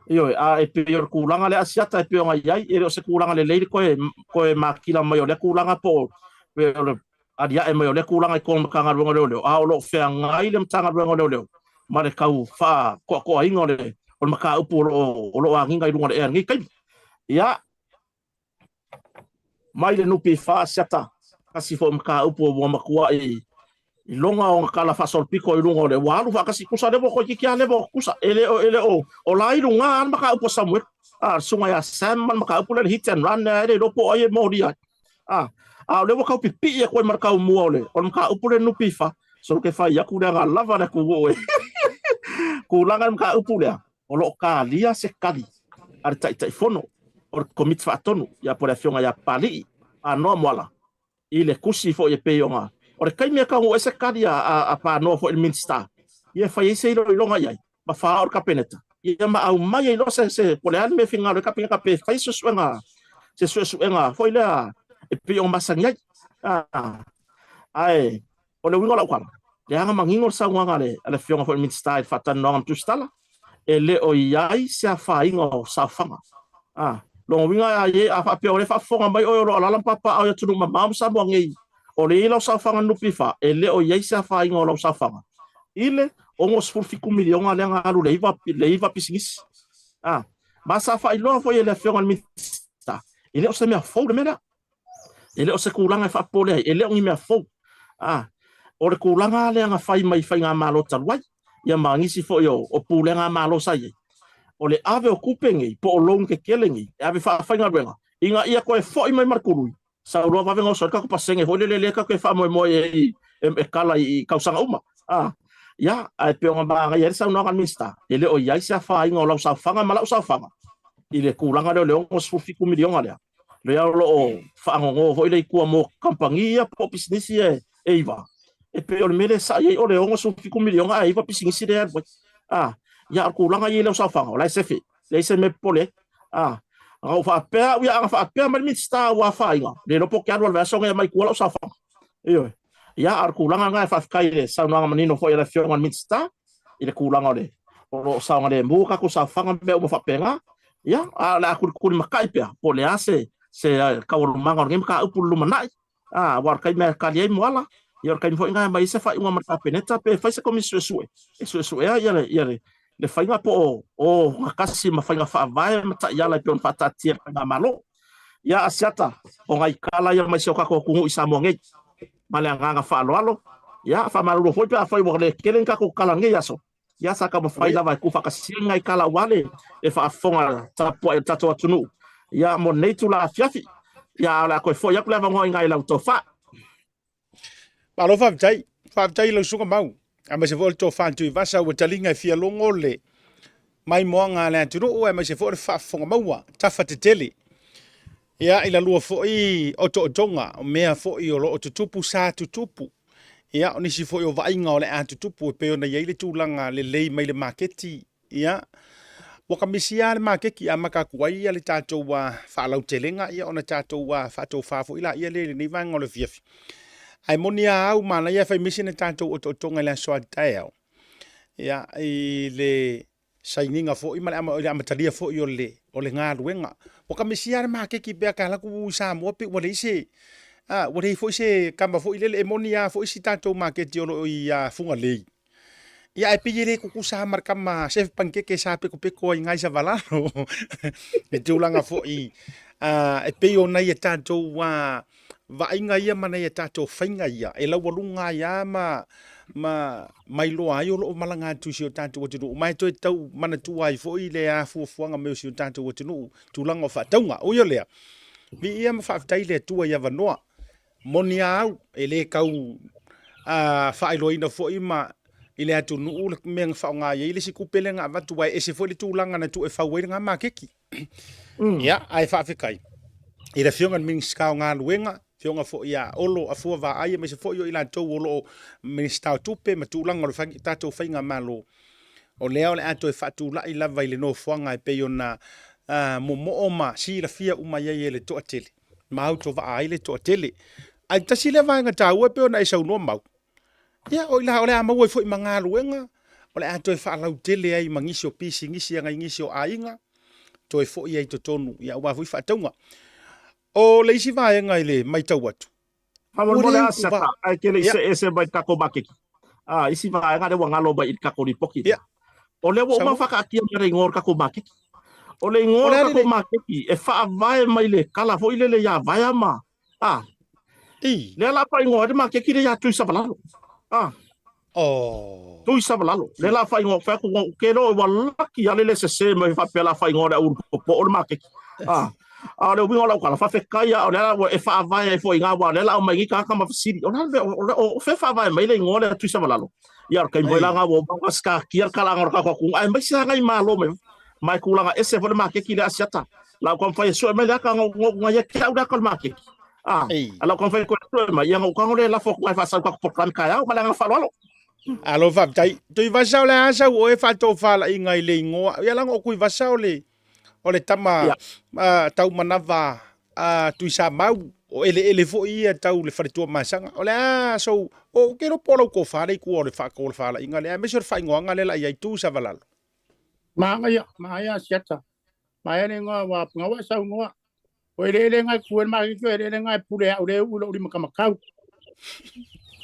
Ioe, a e pei o le tulaga lea Asiata e pei ona i ai, e le o se tulaga lelei le toe, toe makila mai o lea tulaga po o, pe o le aliae mai o lea tulaga i totonu o le Matagaluega o Leoleo, a o lo o feagai le Matagaluega o Leoleo ma le tau faatoatoaina o le, o le mataupu o lo o, o lo o agiga i luga o le ea i lenei taimi. Ia, mai le NPF Asiata, tasi foi mataupu ua matuai iloga ona tala faasolopito i luga o le ua alu faatasi tusa lea ua toeitiiti lava leva o tusa e le o e le o o la i luga lava le mataupu a Samuel a le susuga ia Sam ma le mataupu lea le hit and run lea e le iloa po o ai e molia ai a a o lea ua tau pipii atu ai ma le taumua o le o le mataupu lea NPF solo ke fai atu lea na lava le atunuu e tulaga le mataupu lea o lo o talia se tali a le Taitaifono o le Komiti Faatonu, ia po o le Afioga ia Papalii Panoa Moala i le tusi foi e pei ona o le taimi e taunuu ai se tali a, a Panoa foi i le Minisita, ia e fai ai se iloiloga i ai ma faaoo i le Kapeneta, ia ma aumai ai loa se, se po o le a le mea e finagalo ai le Kapeneta pe fai se suesuega, se suesuega foi lea e pei ona masani ai. Ae O le uiga o lau tala, leaga manino le saunoaga a le, a le Afioga foi i le Minisita i le faatalanoaga ma Tusitala, E le o i ai se afaina o saofaga. A, lona uiga a i ai, a faapea o lea e faafofoga mai oe o lo o alaala ma papaaao i atunuu mamao ma Samoa nei, o lea e i ai lau saofaga NPF, e le o i ai se afaina o lau saofaga i le $67 miliona lea na alu i le iva pisinisi. A, ma sa faailoa foi e le Afioga i le Minisita, e le o se mea fou le mea lea. E le o se tulaga e faapopole ai, e le o ni mea fou. A, o le tulaga lea na fai mai faigamalo talu ai, ia ma nisi foi o pulega a Malo sa i ai, o le ave o tupe nei, po o loan tetele nei, e ave faafaigaluega, ina ia toe foi mai ma le tului, sau loa vave gaoso ai le tatou pasene foi lele lea tatou te faamoemoe ai e kala i tausaga uma. A, ia, ae pei ona manaia ai le saunoaga a le Minisita, e le o i ai se afaina o lau saofaga ma lau saofaga i le tulaga lea o le $67 miliona lea. Lea o lo o faanono foi le itua mo kamupani ia po o pisinisi ia e iva. E pei o le mea lea e sa'i ai o le $67 miliona ae iva pisinisi lea e alu ai. A, ia, o le tulaga ia i lau saofaga, o la e sefe, leai se mea e popole ai. A, ana ou faapea au ia, ana faapea mai le Minisita ua afaina, le iloa po o te alu lava i le vaiaso nei e aumai i tua lau saofaga. Ioe. Ia, a o le tulaga lena e faafetai i le saunoaga manino foi a le Afioga i le Minisita i le tulaga o le o lo o saogalemu tatou saofaga ma mea uma faapena. Ia, a o le a tulitulimatai pea po o le a se se taualumaga o lenei mataupu i le lumanai. A, aua o le taimi e tali ai Moala, ia o le taimi foi lena e aumai ai se faaiuga ma le Kapeneta pe fai se Komisi Suesue e suesuea ia le ia le le faiga po o o gatasi ma faiga faavae ma taiala e pei ona faataatia e le Faigamalo. Ia, Asiata, o nai tala ia mai si o tatou atunuu i Samoa nei. Ma le agaga faaaloalo, ia, faamalulu foi pe afai ua le tele ni tatou tala i lenei aso, ia sa taumafai lava e tuufaatasia ni nai tala aua le faafofoga tapuai a le tatou atunuu, ia, mo lenei itula afiafi. Ia, a o le a toe foi atu le avanoa i nai lau tofa. Malo faafetai. Faafetai i lau susuga Mau, aemaise foi o le tofa Tuivasa ua taliga e fia logo le maimoaga a le atunuu aemaise foi o le faafofoga maua tafa tetele. Ia, i lalua foi otootoga o mea foi o lo o tutupu sa tutupu. Ia, o nisi foi o vaaiga o le a tutupu e pei ona i ai le tulaga lelei mai le maketi. Ia, ua kamisi lava le maketi e amata atu ai le tatou faalautelega, ia ona tatou faatofa foi laia lea i lenei vaega o le afiafi. Ae moni lava au, manaia e fai mai sina tatou otootoga i le aso a taeao, ia, i le sainiga foi ma le amatalia foi o le, o le galuega. Ua kamisi lava le maketi pe a ka alu atu i Samoa pei ua leai se, a, ua leai foi se kama foi lele. E moni lava foi si tatou maketi o lo o i Fugalei, Ia ae pei e le tutusa lava ma le tama sefe panikeke sa petopetoa ai i Savalalo. Le tulaga foi e pei o nai a tatou vaaiga ia ma nai a tatou faiga ia e laualuga ai lava ma ma mailoa ai o lo o malaga atu i si o tatou atunuu ma e toe tau manatua ai foi le afuafuaga mai o si o tatou atunuu tulaga o faatauga. Ui o lea, viia ma faafetai i le Atua i avanoa Moni a au, e le tau faailoaina foi ma i le atunuu le mea na faaaoga ai le isi tupe lea na avatu, aua e ese foi le tulaga na tuu e fau ai lena maketi. Ia, ae faafetai i le Afioga i le Minisita o Galuega, Afioga foi ia Olo Afua Vaai, aemaise foi o i latou o lo o Minisita o Tupe ma tulaga o le tatou faigamalo, o lea o le a toe faatulai lava i le nofoaga e pei ona momoo ma silafia uma i ai e le toatele. ma autovaa ai le toatele. Ae tasi lea vaega taua e pei ona e saunoa mau, ia o i la o le a maua ai foi ma galuega, o le a toe faalautele ai ma nisi o pisinisi a nai nisi o aiga, toe foi ai i totonu, ia aua foi faatauga. O le isi vaega i le matau atu, Faamolemole lava Siata, ae te le i see ese mai le tatou maketi. A, isi vaega lea ua galo mai i le tatou lipoti lea. O lea ua uma ona faataatia mai le igoa o le tatou maketi. O le igoa o le tatou maketi e faavae mai le tala foi lele ia Vaea ma, a, lea la faaigoa ai le maketi lea ia Tuisavalalo. A. Oh. Tuisavalalo. Lea la faaigoa, fai atu, ou te iloa ua laki lava le le sese mai faapea la faaigoa le au popo o le maketi. A. A o le uiga o lau tala, faafetai lava o lea ua e faavae ai foi i ina, aua o lea o le a omai nei tagata ma fesili, o le a le mea, o fea e faavae mai le igoa lea Tuisavalalo? Ia, o le taimi foi la lena ua uma ona sikatia le talaaga o le tatou atunuu, aemaise lava nai malo mai fafo. Ma e tulaga ese foi le maketi lea a Asiata. O la ou taumafai e sue mai le ata, na ou na ia te au le ata o le maketi. A, a la ou taumafai e toe sue mai, ia na ou tago lea e lafo atu e faasau tatou polokalame taeao. Ma le agaga faaaloalo. Alo faafetai. Tuivasa o le a sau oe faatofalaiga i le igoa. Ia leaga o Tuivasa o le o le tama tau manava a Tuisamau, o eleele foi ia tau le faletua masaga. O le a sou, ou te iloa po o lau tofa le itua o le faatofalaiga lea, aemaise o le faaigoaga lea la i ai, Tuisavalalo. Manaia, manaia Asiata. Manaia le igoa ua pagaua e saunoa. O eleele na e tu ai le maketi o eleele na e pule au le uu i lou limakamakau.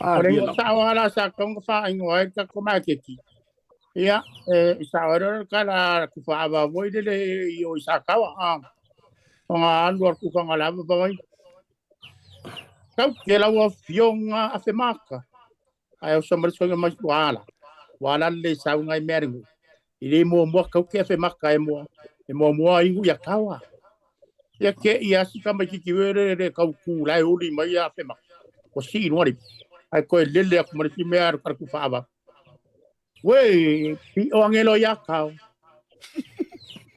O le igoa sao lava la sa tatau ona faaigoa ai le tatou maketi. Ia, e sao ai loa le tala a Tufaava foi lele i o i Sataoa, a, ona alu a le tufaga lava pa mai. Tau te lau afioga Afemata, ae oso mai le soiga mai ua ala. Ua ala le sau ngai mea le nuu. I le muamua tau te Afemata e mua, e muamua inu ia taua. Ia te i asi ka mai titi we le le kau ku lai uli mai ia Afemata. Ua sii i luga le ae toe lele atu ma le isi mea a le Tufaava. Uē, piʻo agelo ia tao.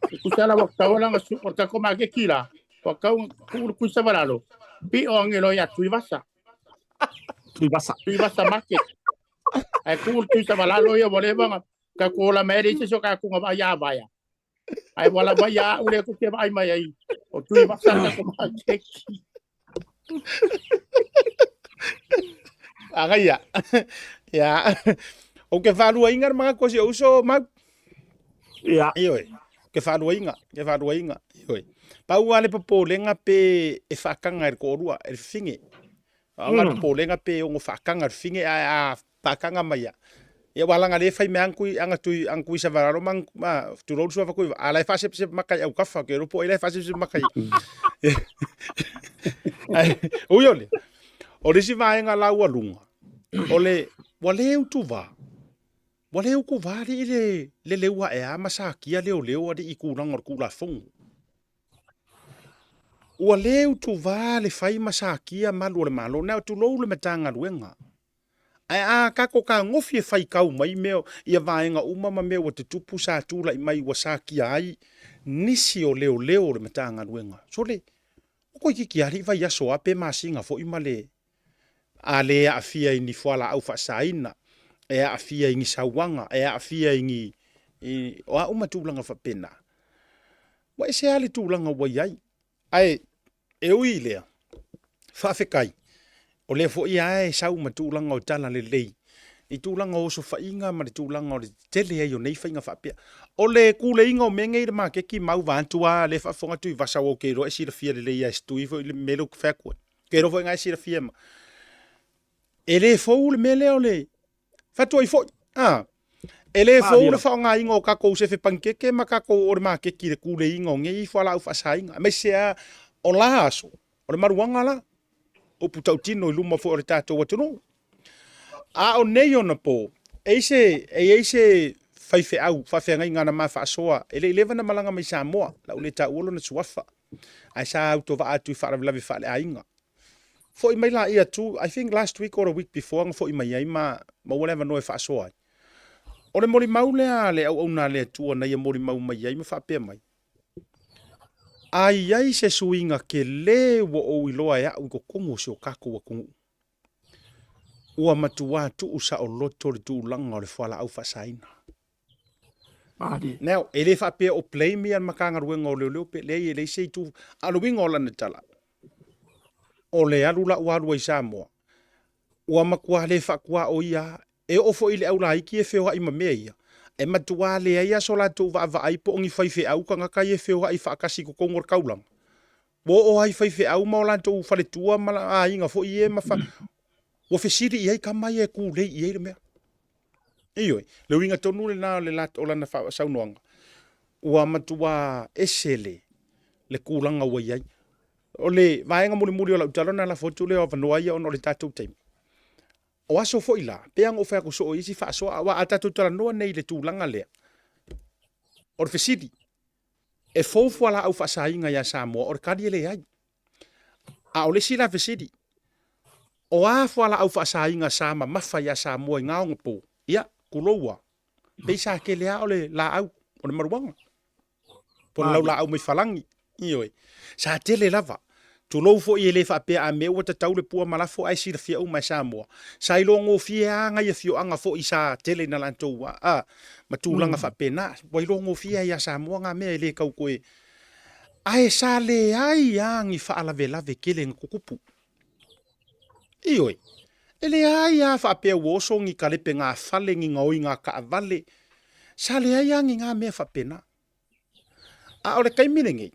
E tusa la ua tau la su o ta ko maketi la. Ua tau ku le kuisa valalo. Piʻo agelo ia Tuivasa. Tuivasa. Tuivasa market. Ai ku le kuisa valalo ia ua leva na ka ko la mai le se ka ku nga ia vaia. Ai wala vai ia ule ku ke vai mai ai. O Tuivasa ta ko maketi. Agaia. Ya. O ke whāluainga re mga kosi o uso mau. Ia. Ioe. Ke whāluainga, ke whāluainga. Ioe. Pau a le popolenga pe e whakanga e le koorua, e le whiwhinge. Anga le popolenga pe ongo whakanga le whiwhinge a a whakanga mai ia. Ia wa langa le whai me angkui, anga tui, angkui sa vararo mang, ma, tulou sua whakui, a lai whasepsep makai au kafa, ke ropo ai lai whasepsep makai. Ai, ui ole, o le isi vaega la ua luga, o le, ua le utuvā, ua le ukuvā alii le, le leu aʻe a ma sakia leoleo alii i kulaga o le Tulafono. Ua le utuvā le fai ma sakia malu o le Malo, na o tulou le Matagaluega. Ae a kako kagofi e faikau mai mea ia vaega uma ma mea ua tutupu sa tulai mai ua sakia ai nisi o leoleo o le Matagaluega. Sole, ua koikiki alii vaiaso a pe masina foi ma le a le aafia i ni fualaau faasaina, e aafia i ni sauaga, e aafia i ni, i, o a uma tulaga faapena. Ua ese lava le tulaga ua i ai. Ae e ui i lea, faafetai, o lea foi lava e sau ma tulaga o tala lelei i tulaga o osofaiga ma le tulaga o le tele ai o nei faiga faapea. O le kuleiga o mea nei i le maketi mau vaeatu lava lea e faafofoga atu i Vasa aua ou te iloa e silafia lelei lava e se tui foi le mea lea ou te fai atu ai. Ou te iloa foi na e silafia ma. E le fou le mea lea o le Fatuai foi, a. E le fou le faaaogaina o tatou sefe panikeke ma tatou o le maketi i le kuleiga o nei fualaau faasaina, aemaise lava o la aso, o le maluaga la, upu tautino i luma foi o le tatou atunuu. A o nei ona po, e i se, e i ai se faifeau faafeagaiga na ma faasoa, e le i leva na malaga mai Samoa, la ua le taua lona suafa, ae sa autovaa atu i faalavelave faaleaiga. Foi mai laia tu, I think last week or the week before na foi mai ai ma maua le avanoa e faasoa ai. O le molimau lea a le auauna a le Atua na ia molimau mai ai ma faapea mai, A i ai se suiga kele ua ou iloa e a'u i totonu o si o tatou atunuu, ua matuā tuu saoloto le tulaga o le fualaau faasaina. Now, e le faapea o blame ia le Matagaluega o Leoleo pe leai e leai se itu, a o le uiga o lana tala, o le alu la ua alu ai Samoa, ua matuā le faatuaoia lava. E oo foi i le aulaiti e feoai ma mea ia, e matuā leai lava so latou vaavaai po o ni faifeau tagata ia e feoai faatasi i totonu o le taulaga. Ua oo lava i faifeau ma o latou faletua ma aiga foi ia ma fa... ua fesili i ai tama ia e tulei i ai le mea. Ioe, le uiga tonu lena o le o lana saunoaga, ua matuā ese le, le tulaga ua i ai. O le vaega mulimuli o lau tala ona lafo atu lea o avanoa ia ona o le tatou taimi. O aso foi la, pei lava ona ou fai atu soo i isi faasoa, aua a tatou talanoa nei i le tulaga lea, o le fesili, e fou fualaau faasaina ia Samoa, o le tali e leai. A o le isi la fesili, o a fualaau faasaina sa mamafa ia Samoa i na onapo? Ia, tulou a, pei sa tele a o le laau, o le maluaga, po o le laulaau mai falagi, ioe, sa tele lava. Tulou foi e le faapea a mea ua tatau le pua malafo ae silafia uma e Samoa. Sa iloa gofie a nai afioaga foi sa tele ina latou a, ma tulaga faapena. Ua iloa gofie a ia Samoa na mea e le tau toe Ae sa leai lava ni faalavelave tele na tutupu. Ioe, e leai lava faapea ua oso ni kalepe gafale ni gaoiga taavale. Sa leai a ni ngā mea faapena. A o le taimi lenei,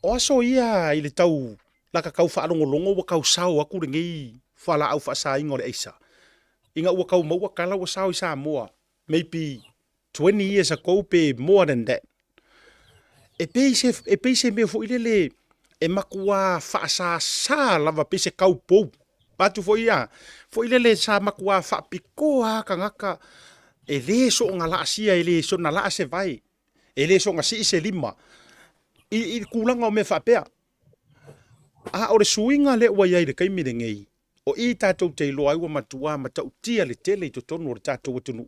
o aso ia i le tau laka kau faalogologo ua kau sao aku lenei fualaau faasaina o le aisa, ina ua kau maua tala ua sao i Samoa, maybe 20 years ago pe more than that. E pei se, e pei se mea foi lele e matua faasasa lava pei se kau pou. Atu foi ia, foi lele sa matua faapitoa a tagata e le soona laasia, e le soona laa se vae, e le soona sii se lima i le tulaga o mea faapea. A o le suiga lea ua i ai i le taimi lenei, o i tatou te iloa ai ua matua matautia le tele i totonu o le tatou atunuu.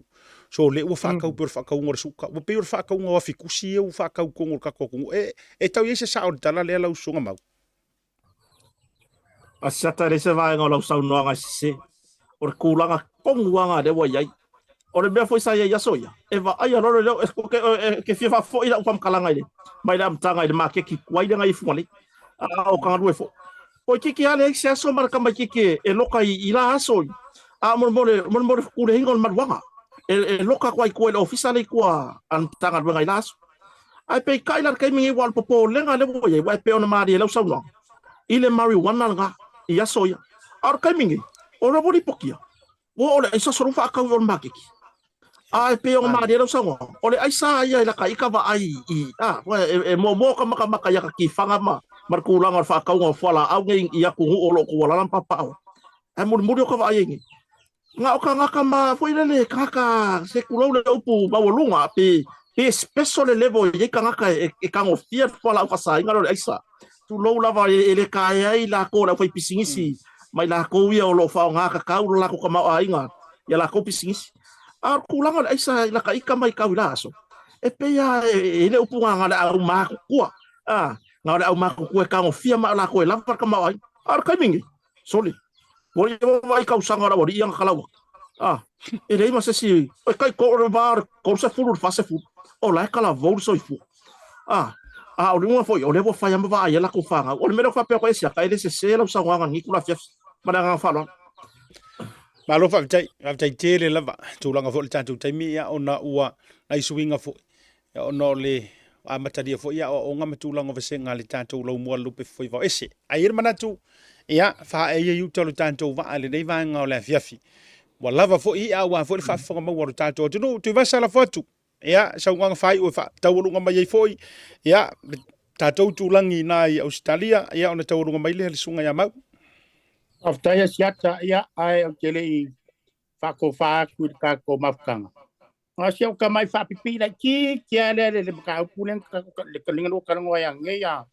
So lea ua faatau pei o le faatauga o le suka, ua pei o le faatauga o afitusi ia ua faatau i totonu o le tatou atunuu. E tau i ai se sao o le tala lea lau Susuga Mau? Asiata e leai se vaega o lau saunoaga e sese. O le tulaga tonu lava lena lea ua i ai. O le mea foi sa i ai i aso ia, e vaaia loa le leo, e ke fia faafoi lau faamatalaga i le, mai le amataga i le maketi tuai lea na i ai Fugalei, a o Tagalue foi. Toeitiiti lava leai se aso ma le tamaitiiti e loka i la aso, a mo le mo le puleina o le maluaga, e loka atu ai i tua i le ofisa lea i tua a le Matagaluega i la aso. Ae peitai la i le taimi lenei, aua o le popolega lea ua i ai, aua e pei ona malie i lau saunoaga, i le marijuana lena i aso ia. A o le taimi lenei, o lea ua lipotia, ua oo i le aisa solo faatau i o i le maketi. A e pei ona malie lau saunoaga, o le aisa ia i lata ita vaai i, a, e muamua ka makamaka i ata tifaga ma le tulaga o le faatauga o fualaau nei i atunuu o lo o tuualala ma papaaao. Ae mulimuli o ka vaai ai nei, na o tagata ma foi lele tagata se tulou le upu maualuga pe pe special le level e i ai tagata e tagofia le fualaau faasaina lea o le aisa. Tulou lava e le taea ai latou o le aufaipisinisi ma i latou ia o lo o faaaoga tatau lo latou tamaoaiga i a latou pisinisi. A o le tulaga o le aisa i lata ita matau i la aso, e pei lava e i ai le upu na o le aumatutua, na o le aumatutua e tagofia ma o latou e lava le tamaoaiga. A o le taimi lenei, Sole, ua i vaai tausaga o le aualii ia na talau atu. Ah, e leai ma se isi, e tai o le va o le 30 i le 40, o la e talavou le soifua. Ah, a o le uiga foi, o lea ua fai lava ma vaai ai latou fanau. O le mea lea ou te faapea atu ai e siaka, e le sese lau saunoaga i lenei itula afiafi. Ma le agaga faaaloalo. Malo faafetai, faafetai tele lava. Tulaga foi o le tatou taimi, ia, ona ua nai suiga foi ona o le amatalia foi ia aoaoga ma tulaga o vasega a le tatou laumua lupe foi vao ese. Ae i ai le manatu, ia, faaee ia i uta o le tatou vaa i lenei vaega o le afiafi. Ua lava foi i'a aua foi le faafofoga maua o le tatou atunuu. Tuivasa lafo atu, ia, saunoaga faaiu e faataualuga mai ai foi, ia, le tatou itulagi i ina i Ausetalia, ia, ona taualuga mai lea le susuga ia Mau. Faafetai Asiata, ia, ae ou te le i faatofa atu i le tatou mafutaga. A si au tamai faapipii laitiiti lava lea le mataupu lea le taliga lua talanoa ai ananei a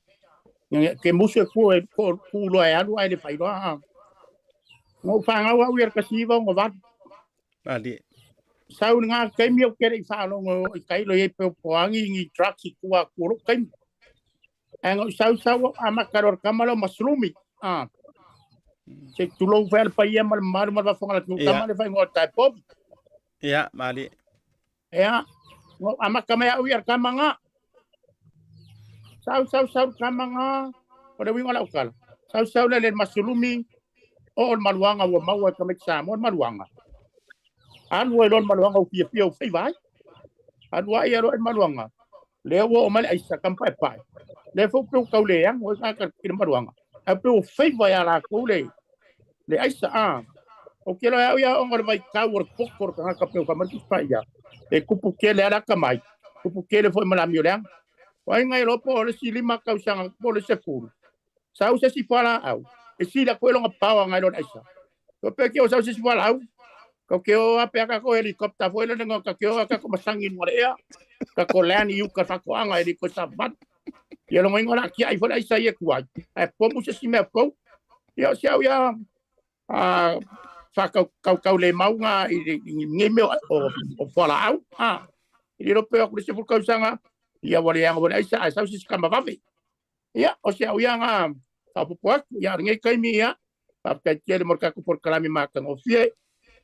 ke musu e ku e ku loa e alu ae le faailoa a. Na ou fanau au ia le 1968. Malie. Sau i lena taimi ou te le i faalogo i tailo i ai pe o poagi ni drugs i tua atu o lou taimi. Ae na ou sau sau ou amata loa i le tama lea o Masulumi. Ah. Se i tulou foi a le paia ma le mamalu ma le faafofoga a le atunuu, tama lea e faaigoa o Taepovi. Ia, malie. Ia, na ou amata mai au ia le tama na. Sau, sau, sau le tama na, o le uiga o lau tala. Sau, sau lea le Masulumi, oo le maluaga ua maua e tamaiti Samoa le maluaga. Alu ai loa le maluaga ua fiafia ua faiva ai. Alu ai alu ai le maluaga. Lea ua oo mai le aisa tama paepae. Lea foi pe ua tau leago ai tagata i le maluaga. Ae pe ua faiva ia latou le le aisa a. Ou te iloa e au ia ona o le vaitau o le toto o le tagata pe ua fai mai le Tusi Paia. E tupu tele lava le atamai, tupu tele foi ma le amio leaga. O ai na iloa po o le isi 5 tausaga po o le 10, sau se isi fualaau e sili atu ai lona power nai lo le aisa. Ko pe ke o sau se isi fualaau, ko ke o a pe a kako helicopter foi lele ngo ka ke o a kako masangi no le ea, kako land i uka fakoanga e liko sa vat. Ia longo ingo la kia ai foi le aisa ia kuai. Ae pomu se si mea fou. Ia o se au ia a whakakaukau le maunga i ngei mea o fualaau. A, i le rope o aku le 10 tausaga, ia ua leaga foi le aisa ae sau se isi tama vave. Ia, o se au ia nga faaopoopo atu. Ia, o lenei taimi, ia, faafetai tele mo le tatou polokalame matagofie.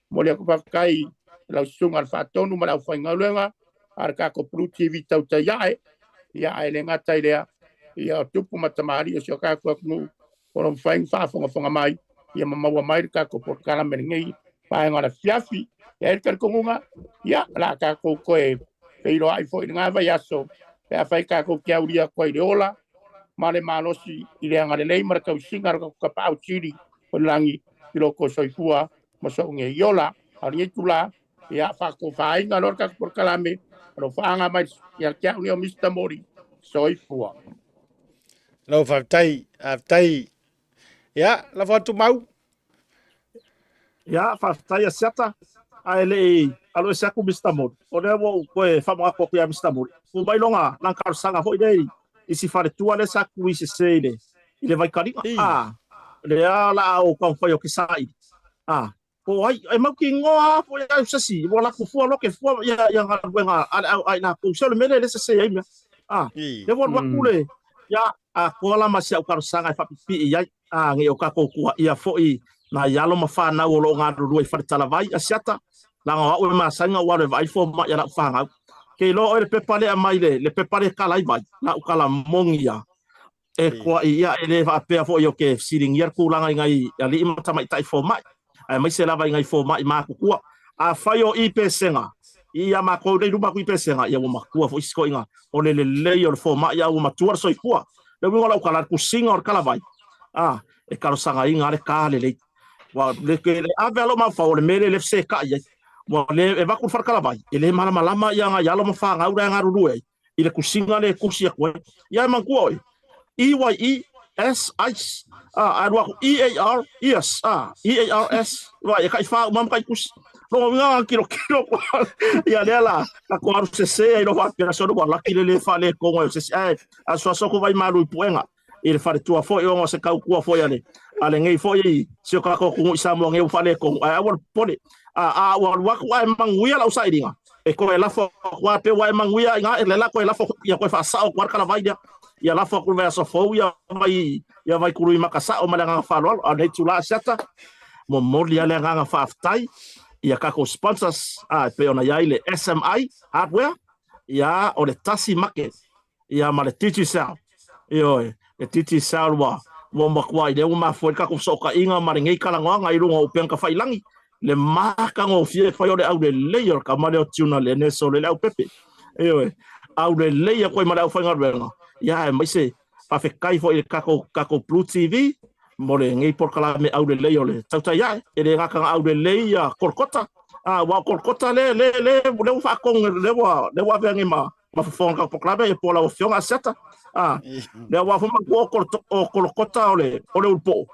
Momoli atu faafetai i lau susuga i le Faatonu ma le aufaigaluega a le tatou Blue TV tautai ae. Ia, ae le gata i lea, ia, o tupu ma tamalii o si o tatou atunuu o lo o mafai ona faafogafoga mai, ia ma maua mai le tatou polokalame i lenei vaega o le afiafi. E i ai le talitonuga, ia, o le a tatou toe feiloai foi i lena vaiaso pe afai tatou te aulia atu ai i le ola ma le malosi i le agalelei ma le tausiga a lo tatou Tapaau Sili o le lagi i lo outou soifua ma sou nei ola. A o lenei itula, ia, faatofaina loa le tatou polokalame o lo o faaga mai ia te au nei o Mister Moli. Soifua. Lau faafetai, faafetai. Ia, lafo atu Mau. Ia, faafetai Asiata, ae le i aloese atu Mister Moli, o lea ua ou toe faamanatu atu ia Mister Moli, ua mai lona lana talosaga foi lea i si faletua lea sa tui sese i le i le vaikaliga, a, lea o le a ou taumafai ou te saili, a, po o ai, e mautinoa lava foi au se isi, ua latou fua loa ke fua ia ia galuega a le au a i latou, se o le mea lea e le sese ai mea, a, lea ua alu atu le, ia, atoa la ma si au talosaga e faapipii i ai. Ā, nei o tatou tuaia foi nai alo ma fanau o lo o galulue i Faletalavai, Asiata, leaga o au e masani ona ou alu e vaai fomai a lau fanau. Ke iloa oe le pepa lea mai le, le pepa lea e tala ai vai, lau tala moni ia, e koaʻi ia, e le faapea foi o ke fesiligia le tulaga i nai alii ma tamaitai fomai, aemaise lava i nai fomai matutua. Afai o i pesega, i a matou nei luma atu i pesega, ia ua matua foi sikoiga o le lelei o le fomai a ua matua le soifua. Le uiga o lau tala, le tusiga o le talavai, a, e talosagaina le ta lelei. Ua le, le ave a lou mafaufau o le mea lea le fesetai ai. Ua le e avatu le fale talavai, e le malamalama ia nai alo ma fanau la e galulue ai i le tusiga lea e tusi atu ai. Ia e manatua oe, E Y E S ice, a, alu atu E A R ears, a, E A R S, vai, e taifa uma ma taitusi. Lona uiga na tilotilo ia lea la, tatou alu sese ai loa faapea solo ua laki le le faaletonu ai o se isi. Ae asuasu atu vai malu i puega i le faletua foi ona o se tautua foi a le a lenei foi si o tatou atunuu i Samoa nei ua faaletonu. Ae aua le popole. A, a ua alu atu ae manuia lau sailiga, e toe lafo atu lava pei ua e manuia i ina, lea la toe lafo ia toe faasao atu lava le talavai lea. Ia lafo atu i le vaiaso fou ia vai ia vai kului makasao ma le agaga faaaloalo. A o lenei itula Asiata, momoli lava le agaga faafetai i a tatou sponsors, a, e pei ona i ai le SMI Hardware, ia, o le Tasi Market, ia ma le Digicel. Ioe, le Digicel ua ua matua i lea ua mafua ai le tatou fesootaiga ma lenei talanoaga i luga o upega tafailagi, le matagofie e fai o le aulelei o le tama lea o Tuna Lene Sole Leaupepe. Ioe, aulelei atu ai ma le aufaigaluega, ia aemaise faafetai foi i le tatou tatou Blue TV mo lenei polokalame aulelei o le tautai ae, e le gata na aulelei ia Kolokota, a aua o Kolokota le le le le ua faatonu le ua le ua avea nei ma ma fofoga o tatou polokalame ia po o lau afioga Asiata, a lea ua foi manatua o o Kolokota o le o le ulupo'o.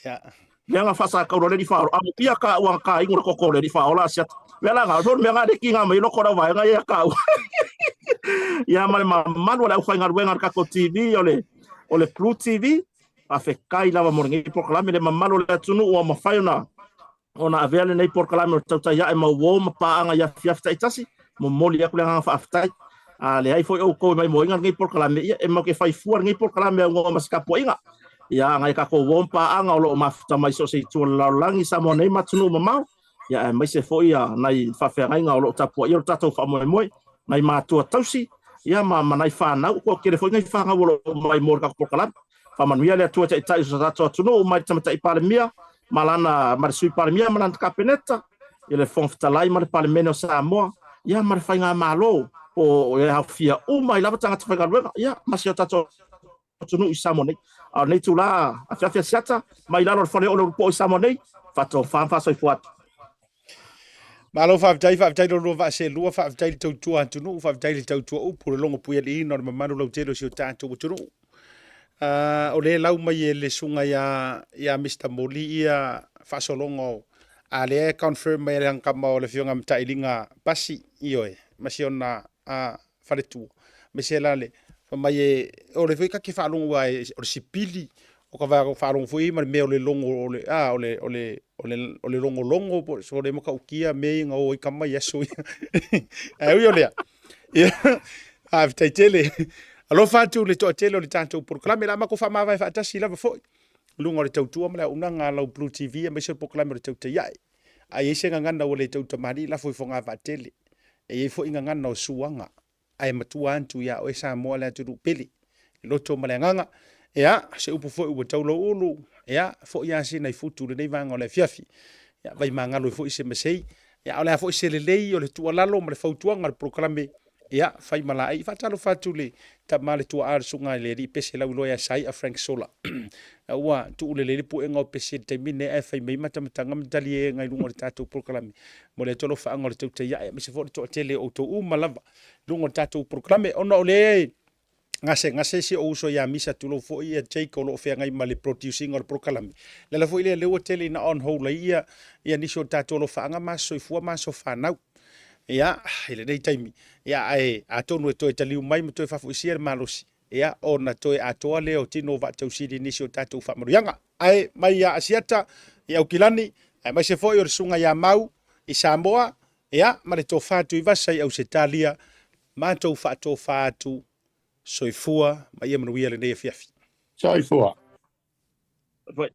Ia. Lea na faasakaula le alii faaola. A mopia ka ua ka ingo le koko o le alii faaola Asiata. Mea la nga, mea nga le kinga mai loko lau vaega ia ka ua. Ia ma le mamalu o le aufaigaluega a le tatou TV o le o le Blue TV, faafetai lava mo lenei polokalame, le mamalu o le atunuu ua mafai ona ona avea lenei polokalame o le tautai ae ma uo ma paaga i afiafi taitasi, momoli atu le agaga faafetai. A leai foi outou e maimoaina lenei polokalame, ia e matou te fai fua lenei polokalame aunoa ma se tapuaiga. Ia nai a tatou uo ma paaga o lo o mafuta mai so o se itu o le lalolagi i Samoa nei ma atunuu mamao, ia aemaise foi ia nai faafeagaiga o lo o tapuaia lo tatou faamoemoe, nai matua tausi, ia ma, ma nai fanau, ua tele foi nai fanau o lo o maimoa i le tatou polokalame. Faamanuia le Atua i Taitai o so tatou atunuu, mai le Tamaitai Palemia ma lana, ma le Sui Palemia ma lana Kapeneta, i le Fofoga Fetalai ma le Palemene o Samoa, ia ma le Faigamalo, po o e aofia uma ai lava tagata faigaluega, ia ma si o tatou atunuu i Samoa nei. A o lenei itula afiafi Asiata, mai lalo o le fale o le Ulupo'o i Samoa nei, faatofa ma faasoifua atu. Malo faafetai, faafetai lo lua vaa selua, faafetai le tautua atunuu, faafetai le tautua upu, le logo puialiiina o le mamalu lautele o si o tatou atunuu. O lea e lau mai e le susuga ia, ia Mr. Moli ia faasologa o, a lea e confirm mai e le ankama o le afioga Matailiga Pasi, ioe, ma si ona faletua. Aemaise la le, fai mai e, o le foi ta te faalogo aua o le sipili, o ka faalogo foi ma le mea o le logo o le, a, o le, o le, o le, o le logologo po o le matautia mea ia na o ai tama i aso ia. Ae ui o lea, ia, faafetai tele. Alofa atu i le toatele o le tatou polokalame, o le a matou faamavae faatasi lava foi i luga o le tautua ma le auaunaga a lau Blue TV aemaise o le polokalame o le Tautai Ae. A i ai se gagana ua le tau tamalii, lafo i fogavaatele. E i ai foi gagana o suaga, ae matua atu ia oe Samoa le atunuu pele, le loto ma le agaga. Ea, se upu foi ua tau lou ulu, ea, foi lava sina i futu i lenei vaega o le afiafi. Ea, vaimagalo ai foi se masei. Ea, o le a foi se lelei o le tuualalo ma le fautuaga o le polokalame. Ia, fai ma laei. Faatalofa atu i le tama le tuaa le susuga i le alii pese lauiloa ia Sai'a Frank Sola. Ua tuu lelei le puega o pese i le taimi lenei ae fai mai matamataga ma taliega i luga o le tatou polokalame. Momoli atu alofaaga o le tautai ae aemaise foi o le toatele o outou uma lava i luga o le tatou polokalame. Ona o lea gasegase si ou uso ia Misa, tulou foi ia Jake o lo o feagai ma le producing o le polokalame. Le ala foi lea lea ua tele ina on hold ai ia, ia nisi o tatou alofaaga ma aso soifua ma aso fanau. Ia, i lenei taimi, ia, ae atonu e toe taliu mai ma toe faafoisia le malosi, ia, ona toe atoa lea o tino o vaatausili i nisi o tatou faamanuiaga. Ae mai ia Asiata, i Aukilani, aemaise foi o le susuga ia Mau i Samoa, ia, ma le tofa Tuivasa i Ausetalia, matou faatofa atu, soifua ma ia manuia lenei afiafi. Soifua. Soifua.